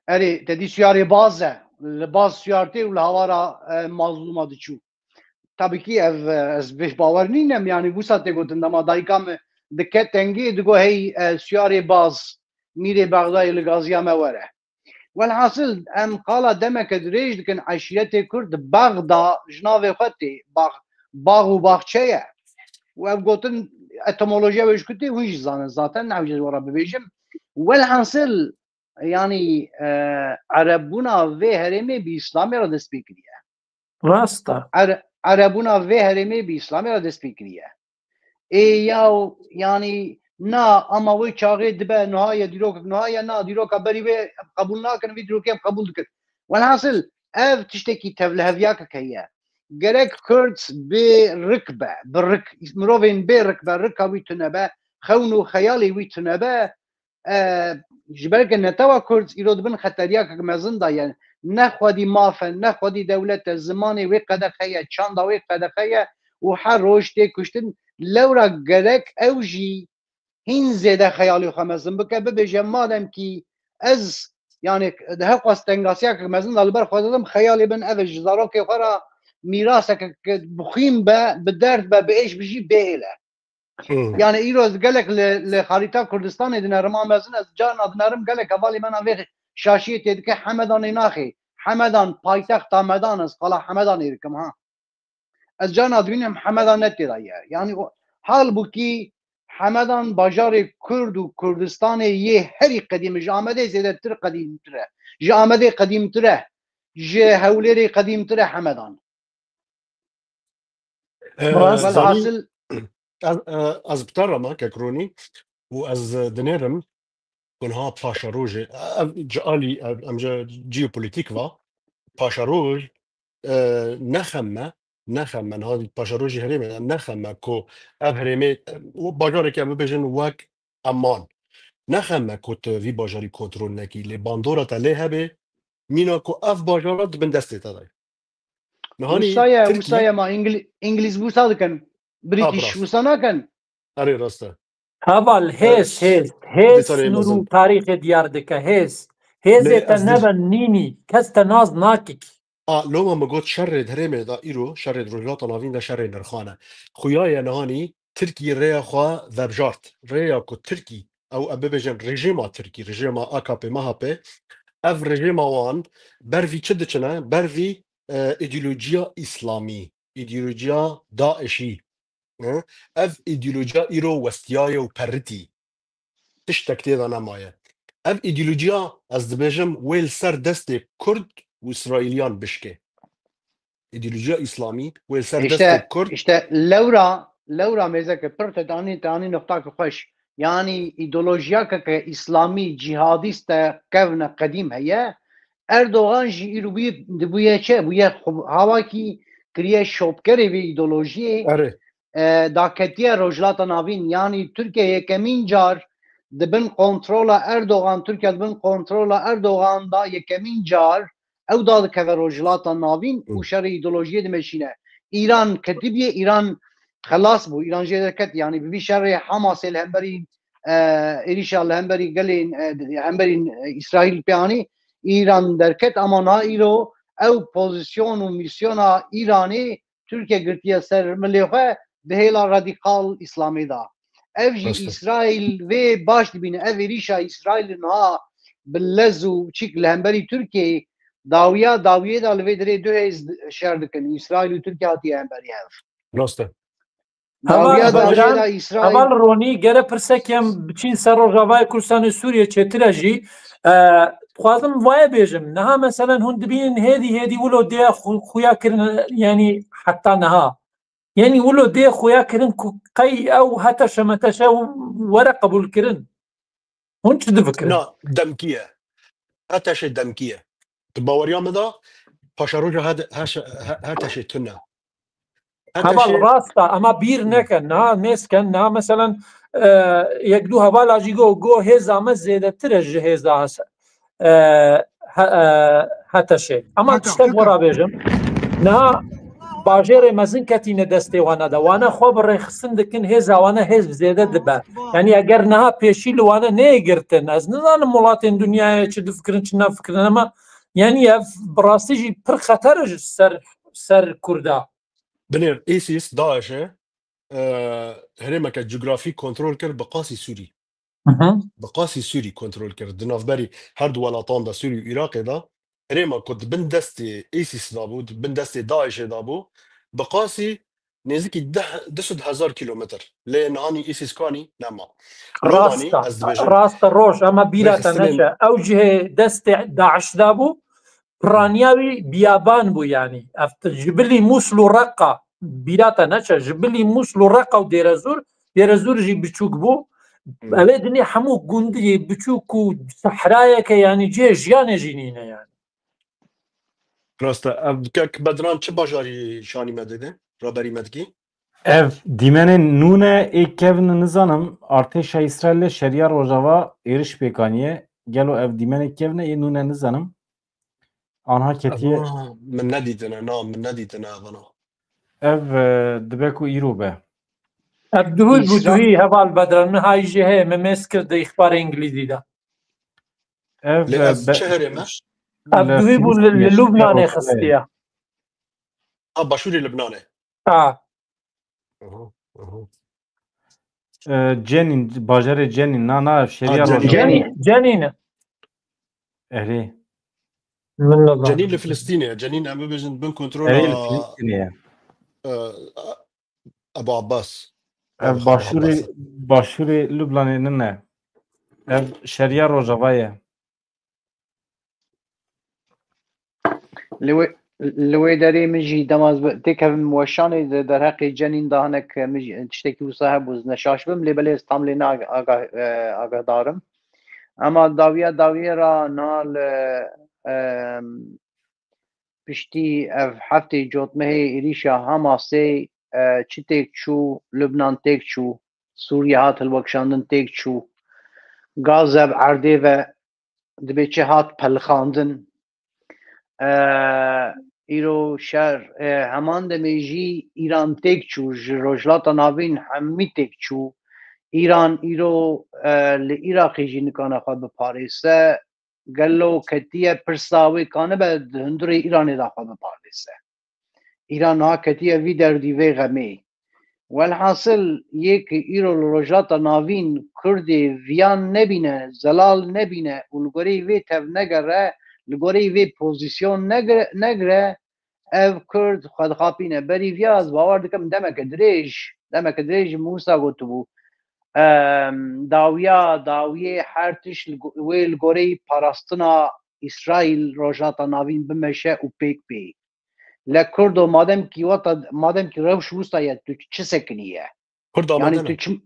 Erê, te dî Siyarê Baz e. Li Baz Siyar tê û li hawara, e, Mazlûma diçû. Tabî kî ev, e, ez bêş bawer nînem, yanî wisa tê gotin, dema dayika min dike tengê, digo hey, e, Siyarê Baz, Mîrê Bexdayê li gaziya me were. Welhasil, em qala demeke dirêj dikin, eşîretê Kurd Bexda ji navê xwe tê, bax, bax û baxçe ye. Û ev gotin, etimolojiya wê ji ku tê, hûn jî zanin zaten, nehewce ji we re bibêjim. Welhasil, yanî, e, erebûna vê herêmê bi Îslamê re dest pê kiriye. Rast e. Ere-, erebûna vê herêmê bi Îslamê re dest pê kiriye. Ê yaw, yanî, na, ama wê çaxê dibe, niha ye dîrokek, niha ye, na, dîroka berî wê em qebûl nakin, vî dîrokê em qebûl dikin. Welhasil, ev tiştekî tevliheviyakek heye. Gerek Kurd bê rik be, bi rik, mirovên bê rik be, rika wî tune be, xewn û xeyalê wî tune be, e, ji ber ke netewa Kurd îro di bin xeteriyakek mezin de ye. Ne xwedî maf e, ne xwedî dewlet e, zimanê wê qedexe ye, çanda wê qedexe ye û her roj tê kuştin. Lewra gerek ew jî hîn zêde xeyalê xwe mezin bike, bibêje, madem kî ez, yanî, di heqwa stengasiyakek mezin de li ber xwe didim, xeyalê bin ev e, ji zarokê xwe re mîraseke ke bi xwîn be, bi derd be, bi êş bijî, bêhêl e. Hmm. Yani îro gelek li, li xarîta Kurdistanê dinerim, a mezin ez carna dinerim gelek hevalê me navê şaşiyê tê dike Hemedanê naxê. Hemedan paytexta me dan ez qala Hemedanê dikim ha. Ez carna dibînim Hemedan ne tê de ye. Yani o, halbukî Hemedan bajarê Kurd û Kurdistanê yê herî qedîm e. Ji Amedê zêdetir qedîmtir e. Ji Amedê qedîmtir e. Ji Hewlêrê qedîmtir e Hemedan. E, Rast. Zanî, Velhasil ez, e, ez bi te re me, Kekronî, û ez dinêrim ku niha paşerojê, ev ji alî, ev, em ji jeopolitîk ve, paşeroj, e, ne xem me, ne xem me, niha paşerojê herêmê ne xem me ku ev herêmê, e, û bajarekê em bibêjin wek Eman. Ne xem me ku tu vî bajarî kontrol nekî, lê bandora te lê hebe, mîna ku ev bajara di bin destê te de ye. Nihanî Wisa ye, Tirkiye wisa ye, ma Îngil-, Îngilîz wisa dikin. Ha, British rast. Wisa nakin. Erê, rast e. Heval, hêz, hêz, hêz Dîtarê sînor û mezin. Tarîxê diyar dike, hêz. Hêzê Lê te ez nebe nînî, kes te nas nakik. A, loma min got şerê di herêmê de îro, şerê di Rojhilata Navîn de şerê nirxan e. Xuya ye nihanî Tirkî rêya xwe vebjart. Rêya ku Tirkî, ew em bibêjin rejîma Tirkî, rejîma A K P M H P, ev rejîma wan ber vî çi diçine? Ber vî, e, îdeolojiya Îslamî, îdeolojiya DAIŞî. E, ev îdeolojiya îro westiyaye û peritî. Tiştek tê de nemaye. Ev îdeolojiya, ez dibêjim, wê li ser destê Kurd û Îsraîliyan bişkê. Îdeolojiya Îslamî wê li ser Îşte, destê Kurd. Îşte lewra, lewra mêzeke pir te danî, te anî noqtake xweş. Yanî îdeolojiyake ke Îslamî, cîhadîst e, kevne qedîm heye. Erdogan jî îro bûye, dibûye çi? Bûye xwe-, hawakî kiriye şopkerê vê îdeolojiyê. Erê. E, da ketiye Rojhilata Navîn. Yanî Tirkiye yekemîn car di bin kontrola Erdogan, Tirkiye di bin kontrola Erdogan da yekemîn car ew da dikeve Rojhilata Navîn û Hı. şerê îdeolojiyê dimeşîne. Îran ketibîye, Îran xelas bû. Îran jê derket. Yanî bi vî şerê Hamasê li hemberî, e, êrîşa li hemberî gelên, e, hemberî, e, Îsraîl pê anî, Îran derket, ama niha îro ew pozîsyon û mîsyona Îranê Tirkiye girtiye ser milê xwe di hêla radîkal Îslamê de. Ev jî Rast e. Îsraîl vê baş dibîne. Ev êrîşa Îsraîl niha bi lez û çîk li hemberî Tirkiyeyê dawiya, dawiyê de li vê dirê du hêz şer dikin. Îsraîl û Tirkiye hatiye hemberî hev. Rast e. Heval Dawiya, Bedran, dawiyê de Îsraîl heval Ronî, gere pirsekê em biçîn ser Rojavayê Kurdistanê Sûriyê çêtir e jî. E, dixwazim vaye bêjim. Niha meselen hûn dibînin hêdî hêdî wilo dê xu-, xuya kirin, yanî heta niha. Yanî wilo dê xuya kirin ku qey ew heteşe meteşe were qebûl kirin. Hûn çi difikirin? Na, demkî ye. Heteşê demkî ye. Di baweriya min de paşeroja he-, heşe-, he-, heteşê tune. Heval Heteşê rast e, ama bîr Hı. nekin. Niha nêz ken, niha meselen, e, yek du hevala jî go, go hêza me zêdetir e ji hêza hese-, e, he-, e, heteşê. Ama Heta, tiştek heta. wera bêjim. Niha bajêrê mezin ketîne destê wana de. Wana xwe bi rêxistin dikin, hêza wana hêz zêde dibe. Yanî eger niha pêşî li wana neyê girtin, ez nizanim welatên dinyayê çi difikirin, çi nafikirin, ama yanî ev bi rastî jî pir xeter e ji ser, ser Kurda. Binêr, ISIS, DAIŞ e, e, herêmeke cografî kontrol kir bi qasî Sûrî. Hı hı. Bi qasî Sûrî kontrol kir. Di navberî her du welatan de, Sûrî û Iraqê de, herêma ku di bin destê ISIS de bû, di bin destê DAIŞê de bû, bi qasî nêzîkî deh, du sed hezar kilometr. Lê nihanî ISIS kanî nema. Rast Romanî, e, ez dibêjim, rast e, roj, ama bîra te rêxistinên neçe. Ew cihê destê DAIŞ de bû, piraniya wî biyaban bû yanî. Ev t-, ji bilî Mûsl û Reqa, bîra te neçe, ji bilî Mûsl û Reqa û Dêrezûr, Dêrezûr jî biçûk bû. Hmm. Evê dinê hemû gundiyê biçûk û sehrayeke, yanî cihê jiyanê jî nîne yanî. Rast e. Ev kek Bedran çi bajarî şanî me dide? Raberî me dikî? Ev dîmenên nûne ê kevin nizanim, artêşa Îsraîlê şeriya Rojava êriş pêk aniye. Gelo ev dîmenê kevin e ê nûne nizanim? Anha ketiye. Eva min nedîtine, na, min nedîtine evana. Ev, e, dibe ku îro be. Ev duhî bû, Îsra- duhî heval Bedran, min hay jî heye, me mêz kir di îxbarê îngilîzî de. Ev, Lê e, ev be- çi herêm e? Ev Li duhî bû li, li Filistînê, Lubnanê şeriya xistiye. Ha, başûrê Libnanê. Ha. Aha, aha. E, Cenîn, bajarê Cenîn, na, na, ev şeriya Ha, Cenîn. Rojava. Cenîn, Cenîn e. Erê. Min nizanim. Cenîn li Filistînê ye. Cenîn em bibêjin bin kontrola, Erê, li Filistînê ye. e, Ebu Abbas. Ev Ebu başûrê, Abbas. Başûrê Lubnanê nine. Ev şeriya Rojava ye. Li wê, li wê derê min jî dema ez bi-, têkevim weşanê di derheqê Cenîn de hinek min jî tiştekî wisa hebû, ez neşaş bim, lê belê ez tam lê ne aga-, aga-, e, agahdar im. Ema dawiya dawiyê re niha li, e, piştî ev heftê cotmehê êrîşa Hamasê, e, çi têk çû, Lubnan têk çû, Sûriye hat hilweşandin têk çû, Gaza bi erdê ve dibê çi hat pelixandin. E, îro şer, e, heman demê jî Îran têk çû, ji Rojhilata Navîn hemî têk çû. Îran îro, e, li Iraqê jî nikane xwe biparêze. Gelo ketiye pirsa wê kanibe di hundirê Îranê de xwe biparêze? Îran niha ketiye vî derdî vê xemê. Welhasil, yê ki îro li Rojhilata Navîn Kurdê viyan nebîne, zelal nebîne û li goreyî vê tevnegere, li goreyî vê pozîsyon negire, negire, ev Kurd xwe dixapîne. Berî viya ez bawer dikim demeke dirêj, demeke dirêj min wisa gotibû. Em, dawiya, dawiyê her tişt li go-, wê li goreyî parastina Îsraîl Rojhilata Navîn bimeşe û pêk bê. Le Kurdo, madem kî wata, madem kî rewş wisa ye, tu çi sekiniye? Kurda me Yanî ne tu ne. çi,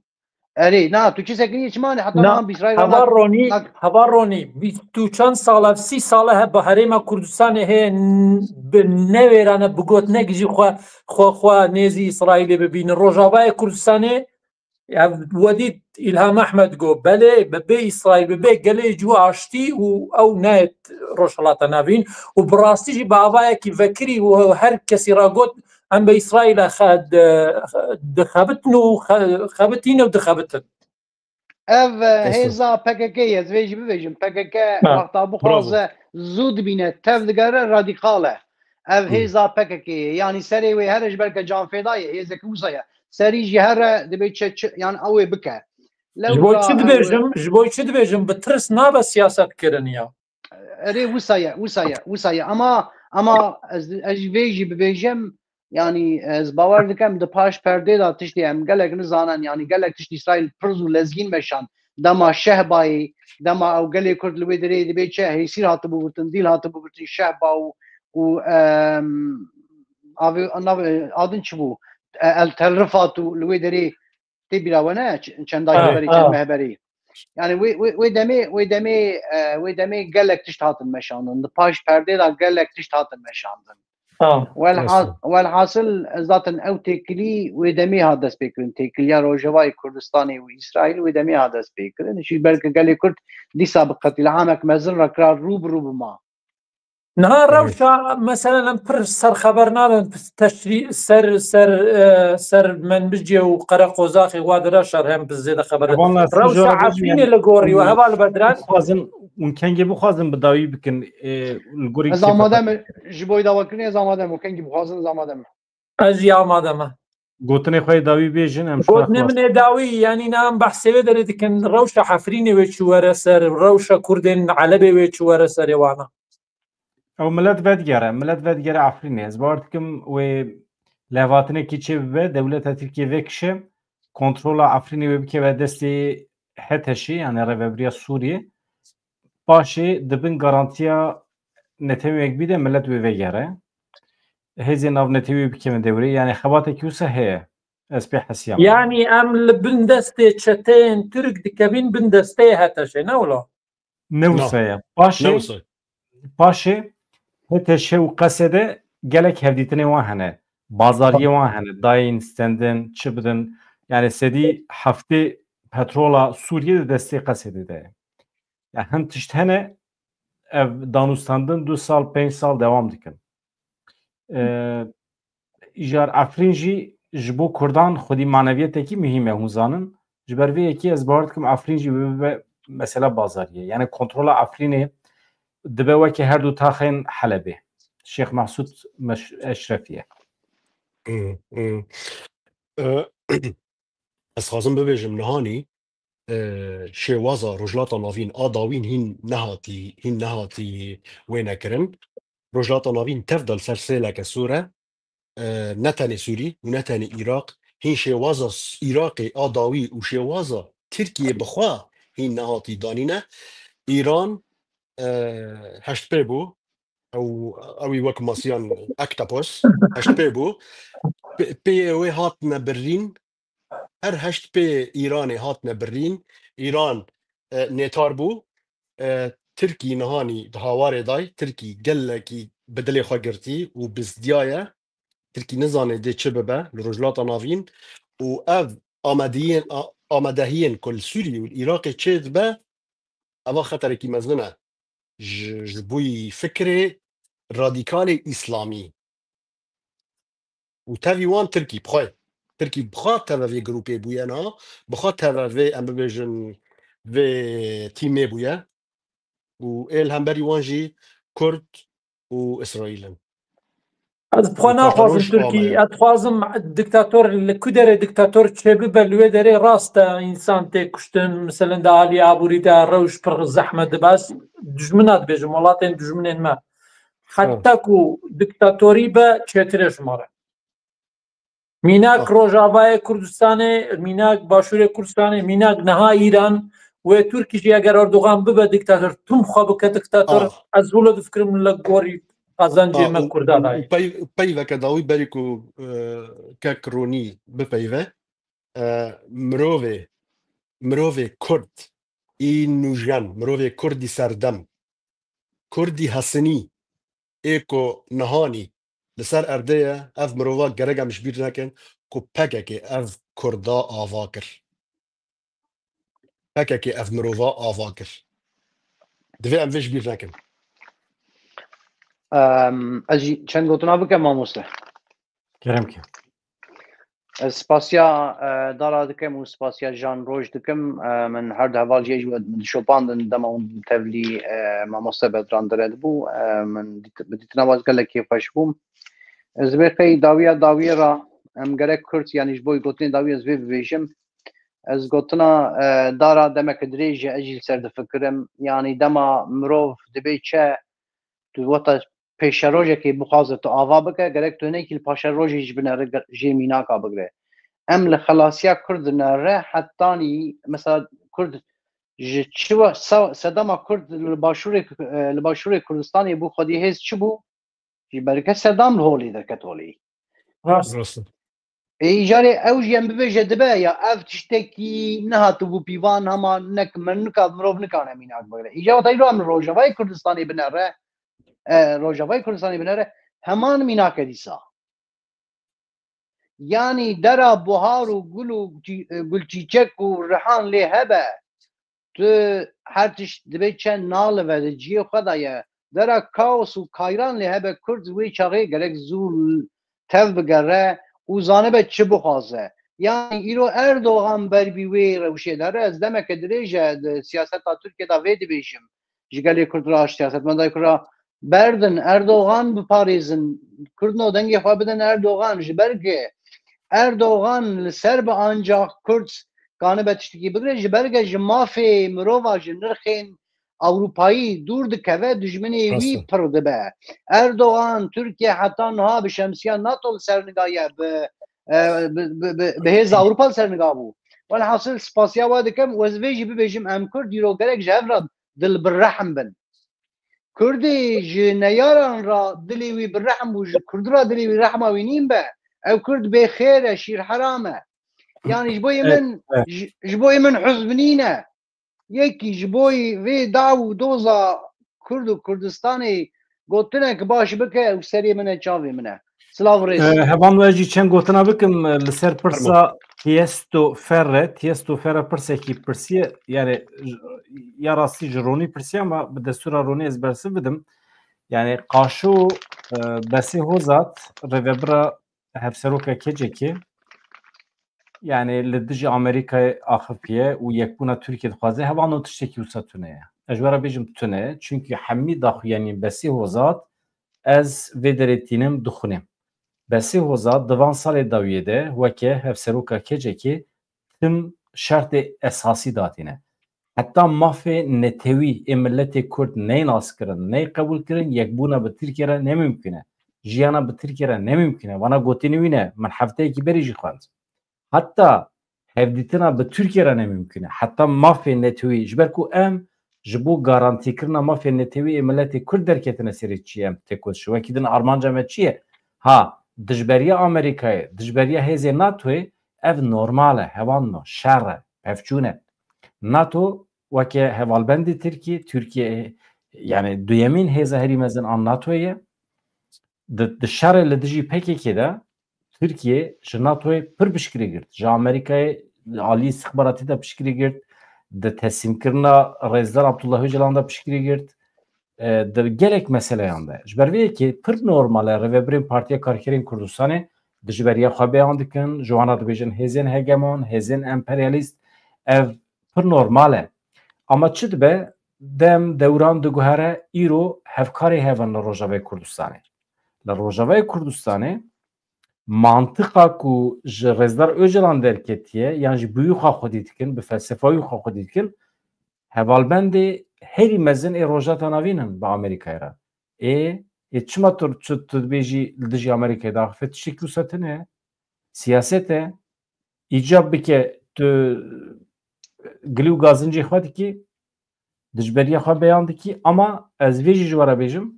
Erê, na, tu çi sekinî çi mane, heta Na, niha bi Îsraîl re heval nak-, Ronî, nak- heval Ronî, bîst û çend sal e, sî sal e, he, bi herêma Kurdistanê heye, n-, bi newêrane, bi gotinek jî xwe, xwe, xwe nêzî Îsraîlê bibînin. Rojavayê Kurdistanê, ya, we dît Îlham Ehmed got, belê, bi bê Îsraîl, bi bê gelê ji we aştî û ew nayêt Rojhilata Navîn û bi rastî jî bi avayekî vekirî û her kesî ra got, em bi Îsraîlê xe-, di-, dixebitin û xe-, xebitîne û dixebitin. Ev, e, Estağfurullah. Hêza P K K ye, ez vê jî bibêjim. P K K Ha, wexta bravo. Bixwaze zû dibîne, tev digere radîkal e. Ev Hı. Hêza P K K ye. Yanî serê wê here ji ber ke canfêda ye, hêzeke wisa ye. Serî jî here dibê çi, çi, yani ew ê bike. Ji bo Lewra çi ew dibêjim, ji bo çi dibêjim, bi tirs nabe siyaset kirin ya. Erê, wisa ye, wisa ye, wisa ye. Ama, ama ez, ez ji vê jî bibêjim, yanî ez bawer dikim di paş perdê de tiştê em gelek nizanin, yanî gelek tişt Îsraîl pirz û lezgîn meşand. Dema Şehbayê, dema ew gelê Kurd li wê derê dibê çi, Hêsîr hatibû girtin, Dîl hatibû girtin, Şehba û, û, em, avê, nav-, adin çi bû? E, El Tel Rifat û li wê derê tê bîra we ne, ç-, çend Ha, dayî berî, ha. Çend meh berî. Yani wê, wê, wê demê, wê demê, e, wê demê gelek tişt hatin meşandin. Di paş perdê de gelek tişt hatin meşandin. Ha, Welha-, nasıl? Welhasil zaten ew têkilî wê demê hat dest pê kirin. Têkiliya Rojavayê Kurdistanê û Îsraîl wê demê hat dest pê kirin. Ji ber ke gelê Kurd dîsa bi qetlîamek mezin re kira rû bi rû bima. Niha Evet. Rewşa, meselen, em pir serxeber nabin, teşrî-, ser, ser, e, ser Menbicê û Qereqozaxê wa dire şer hem bi zêde xeber. Heval Nasir Rewşa Jara bêjin, Efrînê yani, li gorî we, hûn heval Bedran. Bixwazin, hûn kengê bixwazin bi dawî bikin, e, li gorî Ez kêfa amade xwe me, bikin. Ji bo dawakirinê ez amade me, kengî bixwazin ez amade me. Ez jî amade me. Gotinê xwe yê dawî bêjin, em şuna Gotinê xweş. Min ê dawî, yanî na em behsê wê derê dikin, rewşa Efrînê wê çi were ser, rewşa Kurdên Elebê wê çi were serê wana. Ew milet vedigere, milet vedigere Efrînê. Ez bawer dikim wê levhatinekî çê bibe, dewleta Tirkiyê vekişe, kontrola Efrînê wê bikeve destê HTŞ'ê, yani Rêveberiya Sûriyê. Paşê di bin garantiya Netewên Yekbûyî de milet wê vegere. Hêzên navnetewî wê bikevin dewrê. Yani xebatekî wisa heye. Ez pê hesiyam. Yani em li bin destê çeteyên Tirk dikevin bin desteyê HTŞ'ê, ne wilo? Ne Na. wisa ye. Paşê, Ne wisa. Paşê HTŞ û Qesede gelek hevdîtinê wan hene. Bazariyê wan hene. Dayîn, stendin, çi bidin. Yani sedî heftê petrola Sûriyê di destê Qesedê de ye. Yani hin tişt hene, ev danûstandin du sal, pênc sal dewam dikin. Ee, Îjar Efrîn jî ji bo Kurdan xwedî maneviyetekî muhîm e, hûn zanin. Ji ber vê yekê ez bawer dikim Efrîn jî bibe mesela bazariyê. Yani kontrola Efrînê dibe weke her du taxên Helebê. Şêx Mehsûd Meş-, Eşrefî ye. Hmm, hmm. Ee, ez xwazim bibêjim nihanî, e, şêwaza Rojhilata Navîn a dawîn hîn nehatî, hîn nehatî wênekirin. Rojhilata Navîn tev de li ser sêleke sor e. E, ne tenê Sûrî û ne tenê Iraq, hîn şêwaza s-, Iraqê a dawî û şêwaza Tirkiyê bi xwe hîn nehatî danîne. Îran, e, heşt pê bû. Ew, ew ê wek masiyan oktopus, heşt pê bû. Pê, pê wê hatine birîn. Her heşt pê Îranê hatine birîn. Îran, e, nêtar bû. E, Tirkî nihanî di hawarê day. Tirkî gelekî bi dilê xwe girtî û bizdiyaye. Tirkî nizane dê çi bibe li Rojhilata Navîn û ev amadiyên-, a-, amadehiyên ku li Sûriyê û li Iraqê çêdibe, eva xeterekî mezin e ji, ji bo yî fikrê radîkalê îslamî. Û tevî wan Tirkî bi xwe. Tirkî bi xwe teve vê grûpê bûye niha, bi xwe teve vê, em bibêjin, vê tîmê bûye. Û ê li hemberî wan jî Kurd û Îsraîl in. Ez bi xwe Û naxwazim Paşaroş Tirkî, amaye. Ez dixwazim diktator, li ku derê diktator çêbibe, li wê derê rast e, însan tê kuştin, miselin di alî aborî de rewş pir zehmet dibe. Ez dijmina dibêjim, welatên dijminên me. Heta Ha. ku diktatorî be, çêtir e ji me re. Mînak Ah. Rojavayê Kurdistanê, mînak Başûrê Kurdistanê, mînak niha Îran, wê Tirkî jî eger Erdogan bibe diktator, tim xwe bike diktator, Ah. ez wilo difikirim li gorî qazancê Ah, me û, Kurda û, dayê. û pey-, peyveke dawî berî ku, e, kek Ronî bipeyve, e, mirovê mirovê Kurd î nûjen, mirovê Kurdî serdem, Kurdî hesinî ê ku nihanî li ser erdê ye, ev mirova gerek em ji bîr nekin ku P K K ev Kurda ava kir. P K K ev mirova ava kir. Divê em vê ji bîr nekin. Em, ez jî çend gotina bikim, mamoste. Kerem ke. Ez spasiya e, Dara dikim û spasiya Jan Roj dikim. E, min her du heval jê ji we min şopandin dema hûn tevlî e, mamoste Bedran dire dibû. E, min dît- bi dîtina we gelek kêfxweş bûm. Ez vê qey dawiya dawiyê re em gerek Kurd, yanî ji bo gotinê dawiyê ez vê bibêjim. Ez gotina e, Dara demeke dirêj e, ez jî li ser difikirim. Yanî dema mirov dibê çi, tu weta pêşerojekê bixwaze tu ava bike, gerek tu hinekî li paşerojê jî binere, ge- jê mînaka bigire. Em li xelasiya Kurd dinere, hetanî mesela Kurd ji çi we-, se- sedema Kurd li başûrê, e, li başûrê Kurdistanê bû, xwedî hêz çi bû? Ji ber ke sedam li holê derket holê. Rast. Rast e. Ê, îcarê ew jî em bibêje dibe ya ev tiştekî nehatibû pîvan, hema nek min nika mirov nikane mînak bigire. Îcar wata îro em li Rojavayê Kurdistanê binere, e, Rojavayê Kurdistanê binere, heman mînak e dîsa. Yanî dera buhar û gul û çî- e, gulçîçek û rihan lê hebe, tu her tişt dibê çend nalive di cihê xwe de ye. Dera kaos û kayran lê hebe Kurd wê çaxê gerek zû tev bigere û zanibe çi bixwaze. Yanî îro Erdogan ber bî wê rewşê de re, ez demeke dirêj e di siyaseta Tirkiyê de vê dibêjim. Ji gelê Kurd re, ji siyasetmendayê Kurd re berdin, Erdogan biparêzin. Kurdno dengê xwe bidin Erdogan, ji ber ku Erdogan li ser bi ancax Kurd kanibe tiştekî bigire, ji ber ku ji mafê mirova, ji nirxên Ewropayî dûr dikeve, dijminê wî Rast e. pir dibe. Erdogan, Tirkiye heta niha bi şemsiya NATO li ser nigaye, bi, e, bi, bi, bi, bi hêza Ewropa li ser niga bû. Welhasil spasiya we dikim û ez vê jî bibêjim, em Kurd îro gerek ji hev re dilbirrehm bin. Kurdê ji neyaran re dilê wî bi rehm bû, ji Kurd re dilê wî rehma wî nîn be. Ew Kurd bê xêr e, şîr heram e. Yanî ji bo yê Evet, min, evet. ji, ji bo yê min huzb nîne. Yekî ji bo vê daw û doza Kurd û Kurdistanê gotinek baş bike û serê min e, çavê min e. Silav û rêz. Ee, hevan we jî çend gotina bikim, e, li ser pirsa Tiesto Ferre. Tiesto Ferre pirsekî pirsiye, yani j- ya rastî ji Ronî pirsiye ama bi destûra Ronî ez bersiv bidim. Yani Qaşo, e, Besê Hozat, rêvebira hevseroka K C K'ê, yani li dijî Amerîkayê axifiye û yekbûna Tirkiye dixwaze, hevalno tiştekî wisa tune ye. Ez ji we re bêjim tune, çunkî hemî daxuyaniyên Besê Hozat ez vê derê tînim dixunim. Besê Hozat di van salê dawiyê de weke hevseroka K C K'ê tim şertê esasî datîne. Heta mafê netewî ê miletê Kurd ney nas kirin, ney qebûl kirin, yekbûna bi Tirkiye re ne mimkun e. Jiyana bi Tirkiye re ne mimkun e. Vana gotinê wî ne, min hefteyekî berî jî xwend. Heta hevdîtina bi Tirkiye re ne mimkun e. Heta mafê netewî, ji ber ku em ji bo garantîkirina mafê netewî ê miletê Kurd derketine serê çiyê, em têkoşî. Wekî din armanca me çi ye? Ha, dijberiya Amerîkayê, dijberiya hêzê NATOyê, ev normal e, hevalno, şer e, pevçûn e. NATO weke hevalbendê Tirkiyê, Tirkiye, yani duyemîn hêza herî mezin a NATOyê ye. Di, di şerê li dijî P K K'ê de Tirkiye ji NATOyê pir piştgirî girt. Ji Amerîkayê alî istixbaratî de piştgirî girt. Di teslîmkirina Rêzdar Abdullah Ocalan de piştgirî girt. E, di gelek meseleyan de. Ji ber vê yekê pir normal e rêvebirên Partiya Karkerên Kurdistanê dijberiya xwe beyan dikin, ji wan re dibêjin hêzên hegemon, hêzên emperyalîst. Ev pir normal e. Ama çi dibe? Dem, dewran diguhere, îro hevkarê hev in li Rojavayê Kurdistanê. Li Rojavayê Kurdistanê mantiqa ku ji Rêzdar Ocalan derketiye, yan jî bi wî xwe xwedî dikin, bi felsefa wî xwe xwedî dikin, hevalbendê herî mezin ê Rojhilata Navîn in bi Amerîkayê re. Ê, ê çima tu, tu, tu dibêjî li dijî Amerîkayê daxife, tiştekî wisa tune ye. Siyaset e. Îcab bike tu gilî û gazincê xwe dikî, dijberiya xwe beyan dikî, ama ez vê jî ji we re bêjim,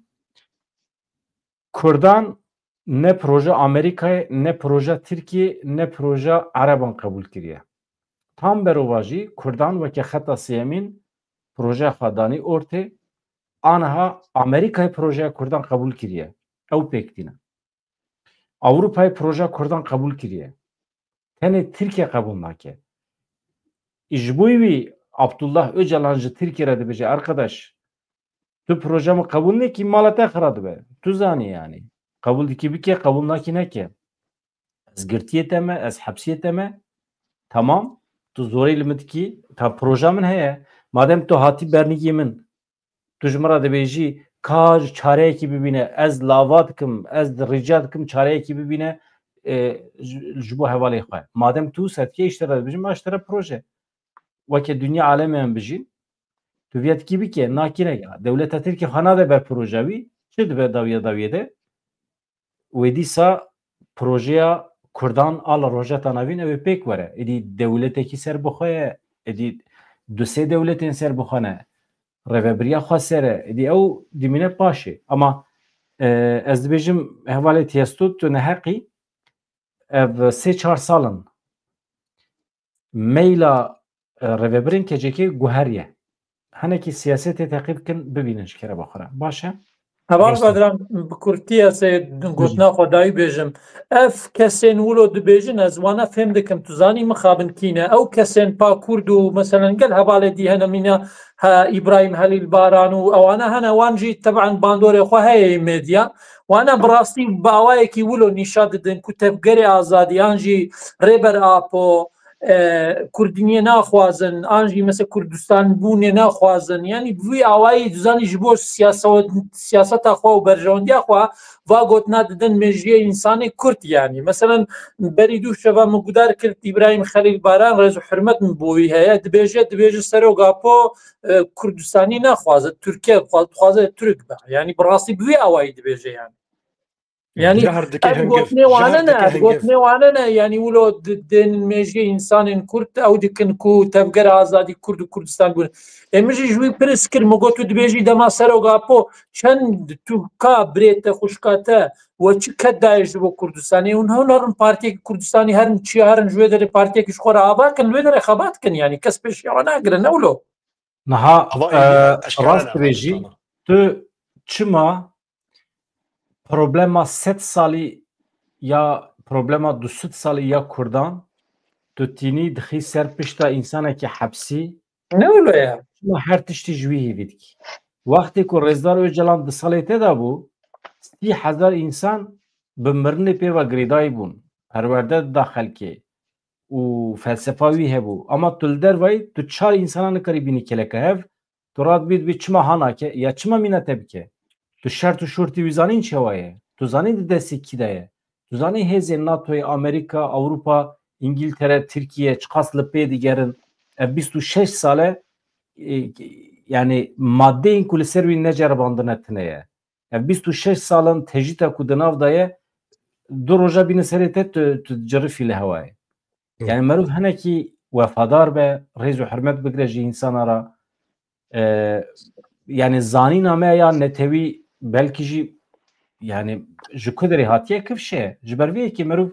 Kurdan ne proje Amerîkayê, ne proje Tirkiyê, ne proje Ereban qebûl kiriye. tam berovajî Kurdan weke xeta sêyemîn projeya xwe danî ortê. Aniha Amerîkayê projeya Kurdan qebûl kiriye. Ew pêk tîne. Ewropayê projeya Kurdan qebûl kiriye. Tenê Tirkiye qebûl nake. Ji bo wî Abdullah Ocalan ji Tirkiye re dibêje, "Arkadaş, tu proje min qebûl nekî, mala te xira dibe." Tu zanî yanî. Qebûl dikî bike, qebûl nakî neke. Ez girtiyê te me, ez hepsiyê te me. Tamam. Tu zorê li min dikî. Ta proja min heye. Madem tu hatî bernîgî min, tu ji min re dibêjî, ka çareyekî bibîne, ez lava dikim, ez rica dikim çareyekî bibîne, e, ji, ji bo hevalê xwe. Madem tu wisa dikê, îşte re dibêjim, ma îşte re proje. Weke dinya alemê em bijîn, tu viya dikî bike, nakî neke. Dewleta Tirkî xwe nade ber proja wî, çi dibe dawiya dawiyê de? Wê dîsa projeya Kurdan a li Rojheta Navîn ew ê pêk were. Êdî dewletekî serbixwe ye, êdî du sê dewletên serbixwe ne. Rêvebiriya xweser e, êdî ew dimîne paşê. Ama, e, ez dibêjim, hevalê Tiesto, tu neheqî, ev sê çar sal in meyla, e, rêvebirên K C K guheriye. Hinekî siyasetê teqîb kin, bibînin ji kerema xwe re. Baş e? Heval Bedran, bi kurtî ez ê gotina xwe dayî bêjim. Ev kesên wilo dibêjin, ez wana fêm dikim. Tu zanî mixabin kî ne? Ew kesên pa Kurd û meselen gel hevalê dî hene mîna, ha, Îbrahîm Helîl Baran û ewana hene, wan jî teban bandorê xwe heye yê medya. Wana bi rastî bi awayekî wilo nîşa didin ku tevgerê azadî an jî Rêber Apo, e, Kurdîniyê naxwazin, an jî mesela Kurdistan bûnê naxwazin. Yanî bi vî awayî dizanî ji bo siyasa-, siyaseta xwe û berjewendiya xwe va gotina didin mejiyê însanê Kurd yanî. Mesela berî du şeva min gudar kir Îbrahîm Xelîl Baran, rêz û hurmet min bo wî heye, dibêje, dibêje Serok Apo, e, Kurdistanî naxwaze, Tirkiye dixwaze, dixwaze Tirk be. Yanî bi rastî bi vî awayî dibêje yanî. Yanî ev gotinê wane ne, ev gotinê wane ne. Yanî wilo di-, dên mêjiyê însanên Kurd ew dikin ku tevgera azadî Kurd û Kurdistan bûn. Ê min jî ji wî pirs kir, min got, tu dibêjî dema Serok Apo çend tu ka birê te, xwişka te we çi ked daye ji bo Kurdistanê? Hûn hûn herin partiyekî Kurdistanî herin çiya herin ji wê derê partiyekî ji xwe re ava kin, li wê derê xebat kin. Yanî kes pêşiya we nagire, ne wilo? Niha, Ava e, êdî eşkere rast ne, dibêjî, Sultan. Tu çima problema sed salî ya problema du sed salî ya Kurdan tu tînî dixî ser pişta însanekî hepsî? Ne wilo ye. Çima her tiştî ji wî hêvî dikî? Wextê ku Rêzdar Ocalan di salê te de bû, sî hezar însan bi mirinê pê ve girêdayî bûn. Perwerde dida xelkê û felsefa wî hebû. Ama tu li dervayî, tu çar însana nikarî bînî keleke hev, tu radibî dibî çima ha nake, ya çima mîna te bike? Tu şert û şortî wî zanîn çawa ye? Tu zanî di destê kî de ye? Tu zanî hêzên NATOyê, Amerîka, Ewropa, Îngiltere, Tirkiye çiqas li pê digerin? Ev bîst û şeş sal e, e, yanî madeyên ku li ser wî neceribandine tune ye. Ev bîst û şeş sal in tecrîta ku di nav de ye, du roja bîne serê te, tu, tu cirifî li hewayê. Hı. Yanî meriv hinekî wefadar be, rêz û hurmet bigire ji însana re. E, yanî zanîna me ya netewî belkî jî, yanî ji ku derê hatiye kifş e. Ji ber vê yekê meriv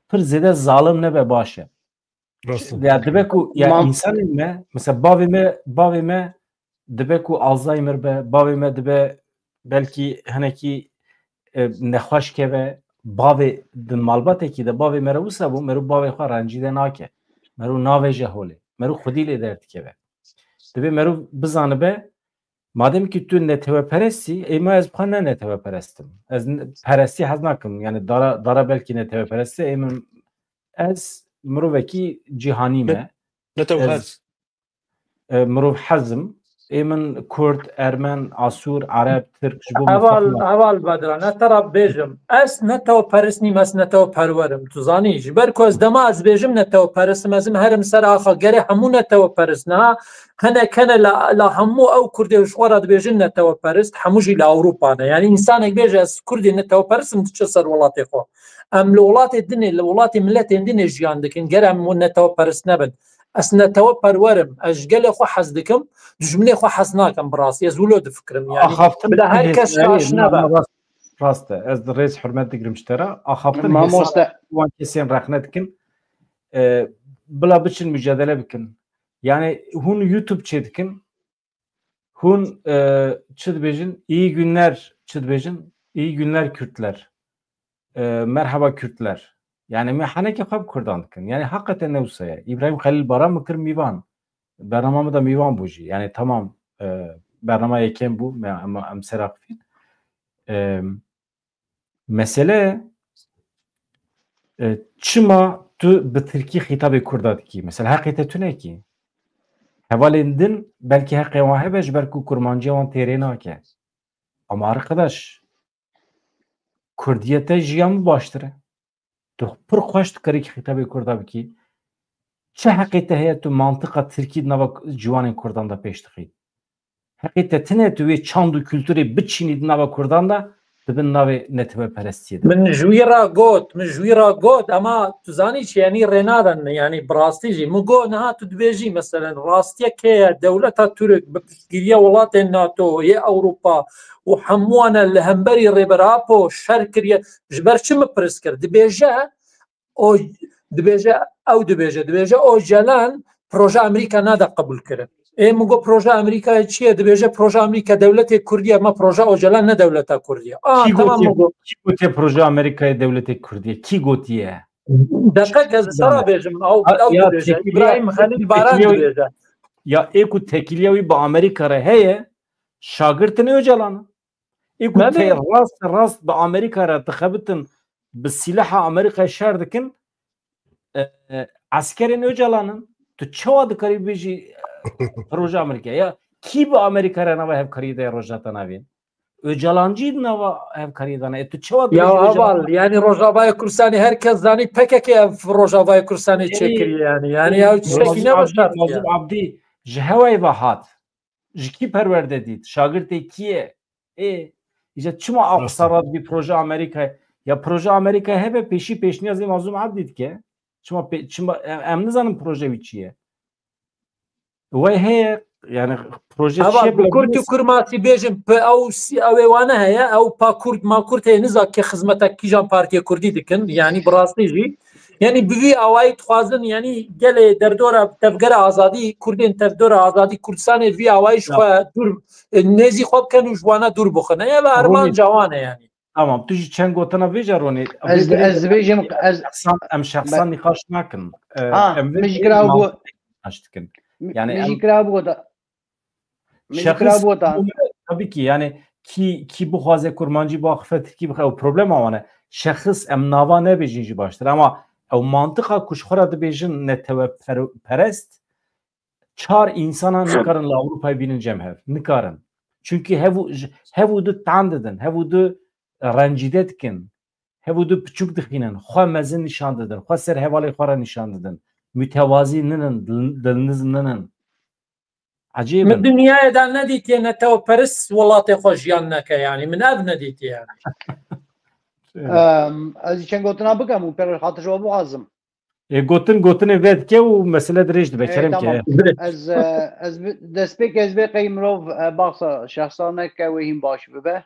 pir zêde zalim nebe baş e. Rast e. Ya dibe ku ya Mam- însanên me, mesela bavê me, bavê me dibe ku Alzheimer be, bavê me dibe belkî hinekî, e, nexweş keve, bavê di malbatekî de bavê me re wisa bû, meriv bavê xwe rencîde nake. Meriv navêje holê. Meriv xwedî lê derdikeve. Divê meriv bizanibe, madem ki tu neteweperestî, ê ma ez bi xwe ne neteweperest im. Ez ne-, perestî hez nakim. Yani dara, dara belkî neteweperest e, ê min, ez mirovekî cîhanî me. Ne-, netew Ez, hez. e, mirov hez im. Ê min Kurd, Ermen, Asûr, Ereb, Tirk ji bo Heval, miqatil heval Bedran, ez te re bêjim. Ez neteweperist nîm, ez neteweperwer im. Tu zanî, ji ber ku ez dema ez bêjim neteweperist im, ez im herim ser axa. Gere hemû neteweperist ne. Hinek hene la, la hemû ew Kurdê ji xwe re dibêjin neteweperist, hemû jî li Ewropa ne. Yani însanek bêje ez Kurdê neteweperist im, diçe ser welatê xwe. Em li welatê dinê, li welatê miletên dinê jiyan dikin. Gere em neteweperist nebin. Ez neteweperwer im. Ez ji gelê xwe hez dikim. Dijminê xwe hez nakim bi rastî. Ez wilo difikirim yani. Axaftin bila her kes hêzayê, şaş na, nebe. Na, rast, rast e. Ez rêz hurmet digirim ji te re. Axaftin Mamoste. Hêsa wan kesên rexne dikin. E, bila biçin mücadele bikin. Yani hûn YouTube çêdikin, hûn, e, çi dibêjin? İyi günler, çi dibêjin? İyi günler Kürtler. E, merhaba Kürtler. Yani me henekê xwe bi Kurdan dikin. Yani hakikaten ne wisa ye. İbrahim Halil Baran min kir mîvan. Bernama min de mîvan bû jî. Yani tamam, e, bernama yekem bû. Me, em, em ser axifîn. E, Mesele, e, çima tu bi tirkî xîtabê kurda dikî? Mesela heqê te tune kî. Hevalên din belkî heqê wan hebe ji ber ku kurmanciya wan têrê nake. Ama arkadaş, kurdiyete jiyan min baştir e. Tu pir xweş dikarî kî xîtabê kurda bikî. Çi heqê te heye tu mantiqa tirkî di nava ciwanên kurdan de pêş dixî? Heqê te tine tu wê çand û kulturê biçînî di nava kurdan de, dibin navê neteweperestiyê de. Min ji wî re got, min ji wî re got, ama tu zanî çi, yanî rê nadan, yanî bi rastî jî. Min got, niha tu dibêjî, meselen, rastiyek heye, dewleta Tirk bi piştgiriya welatên NATO, yê Ewropa û hemû wan e li hemberî Rêber Apo şer kiriye. Ji ber çi min pirs kir? Dibêje, o, dibêje, ew dibêje, dibêje, Ocalan proje Amerîka nade qebûl kirin. Ê, min got, proje Amerîkayê çi ye? Dibêje, proje Amerîka dewletê Kurdî ye, ma proje Ocalan ne dewleta Kurdî ye. A, Kî tamam, gotiye, min got. Kî gotiye proje Amerîkayê dewletê Kurdî ye? Kî gotiye? Deqek ez ji te re bêjim, ew, Ha, ew ya dibêje. Tekiliya, İbrahim Halil Baran Tekiliya, dibêje. Ya ê ku tekiliya wî bi Amerîka re heye, şagirtin Ocalan in. Ê ku Me te bê- rast rast bi Amerîka re dixebitin, bi sîlaha Amerîkayê şer dikin, e, e, eskerên Ocalan in. Tu çawa dikarî bêjî, e, proje Amerîka? Ya kî bi Amerîka re nava hevkariyê de Rojhilata Navîn? Ocalan jî di nava hevkariyê de ne. E, tu çawa Ya dibêjî Ocalan? Heval, yani Rojavayê Kurdistanê her kes zanî P K K ev Rojavayê Kurdistanê Ê, çêkiriye yani. Yani ya tiştekî Mazlûm ne Abdî, başart Mazlûm ya. Abdî ji hewayê ve hat. Ji kî perwerde dît? Şagirtê kî ye? Ê, îca çima Rast. Aqsa radibî proje Amerîkayê? Ya proje Amerîkayê hebe pêşî pêşniyazê Mazlûm Abdî dike. Çima pê-, çima em, em nizanin proje wî çi ye? Wey heye, yani proje çi Heval, ye? Bi Kurd û Kurmasî bêjin, pe ew sî-, ew ê wane heye, ew pa Kurd ma Kurd heye, niza ke xizmeta kîjan partiyê Kurdî dikin, yani bi rastî jî. Yani bi vî awayî dixwazin, yani gelê derdora tevgera azadî, Kurdên tevdora azadî Kurdistanê vî awayî ji Ya. xwe dûr, e, nêzî xwe bikin û ji wana dûr bixin. Ev Ronî, armanca wan e yani. Tamam, tu jî çend gotina vêja Ronî. Ez, Vê ez birê dibêjim, em ez, şexsan, em şexsan be- nîqaş nakin. E, Ha, em vê min ji birê kira bû, mantıklı nîqaş dikin. Yani min ji em kira bû da, min ji kira Şexs, bû da. Tabii ki yani kî, kî bixwaze kurmancî biaxife tirkî bixe, ew problema wan e. Şexs em nava nebêjin jî baştir. Ama ew mantiqa ku ji xwe re dibêjin netewe per-, perest, çar insana nikarin li Ewropayê bînin cem hev. Nikarin. Çünkü hev û, ji-, hev û du tan didin, hev û du rencîde dikin. Hev û du piçûk dixînin, xwe mezin nîşan didin, xwe ser hevalê xwe re nîşan didin. Mütevazî ninin, dil-, dilniz ninin. Ecêb in. Min dinyayê de nedîtiye neteweperist welatê xwe jiyan neke, yani min ev nedîtiye yani. Em, ez çend gotina bikim û pêro xatir ji we bixwazim. Ê, gotin, gotinê vedike û mesele dirêj dibe, Ê, kerem tamam. ke. Ez, e, ez bi-, destpêk ez vê qey mirov, e, baxsa şexsa neke wê hîn baş bibe.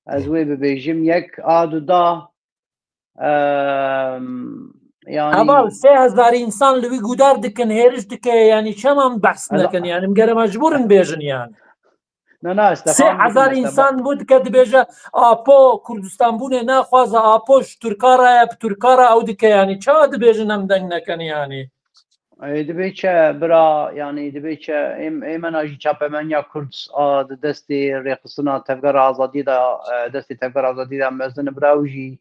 Ez wê bibêjim, yek a du da, em, yani Heval, sê hezar insan li wî gudar dikin, hêriş dike, yani çema em behs Hela- nekin, yani em gere mecbûr in bêjin yani. Na, na, ez te Sê fam dikim, hezar ez te insan bû dike dibêje, Apo Kurdistan bûnê naxwaze, Apo ji Tirka re ye, bi Tirka re ew dike, yani çawa dibêjin em deng nekin yani? Ê, dibê çi bira, yani dibê çi ê, ê mena jî çapemeniya Kurd a di destê rêxistina Tevgera Azadiyê de, e, destê Tevgera Azadiyê de mezin bira ew jî,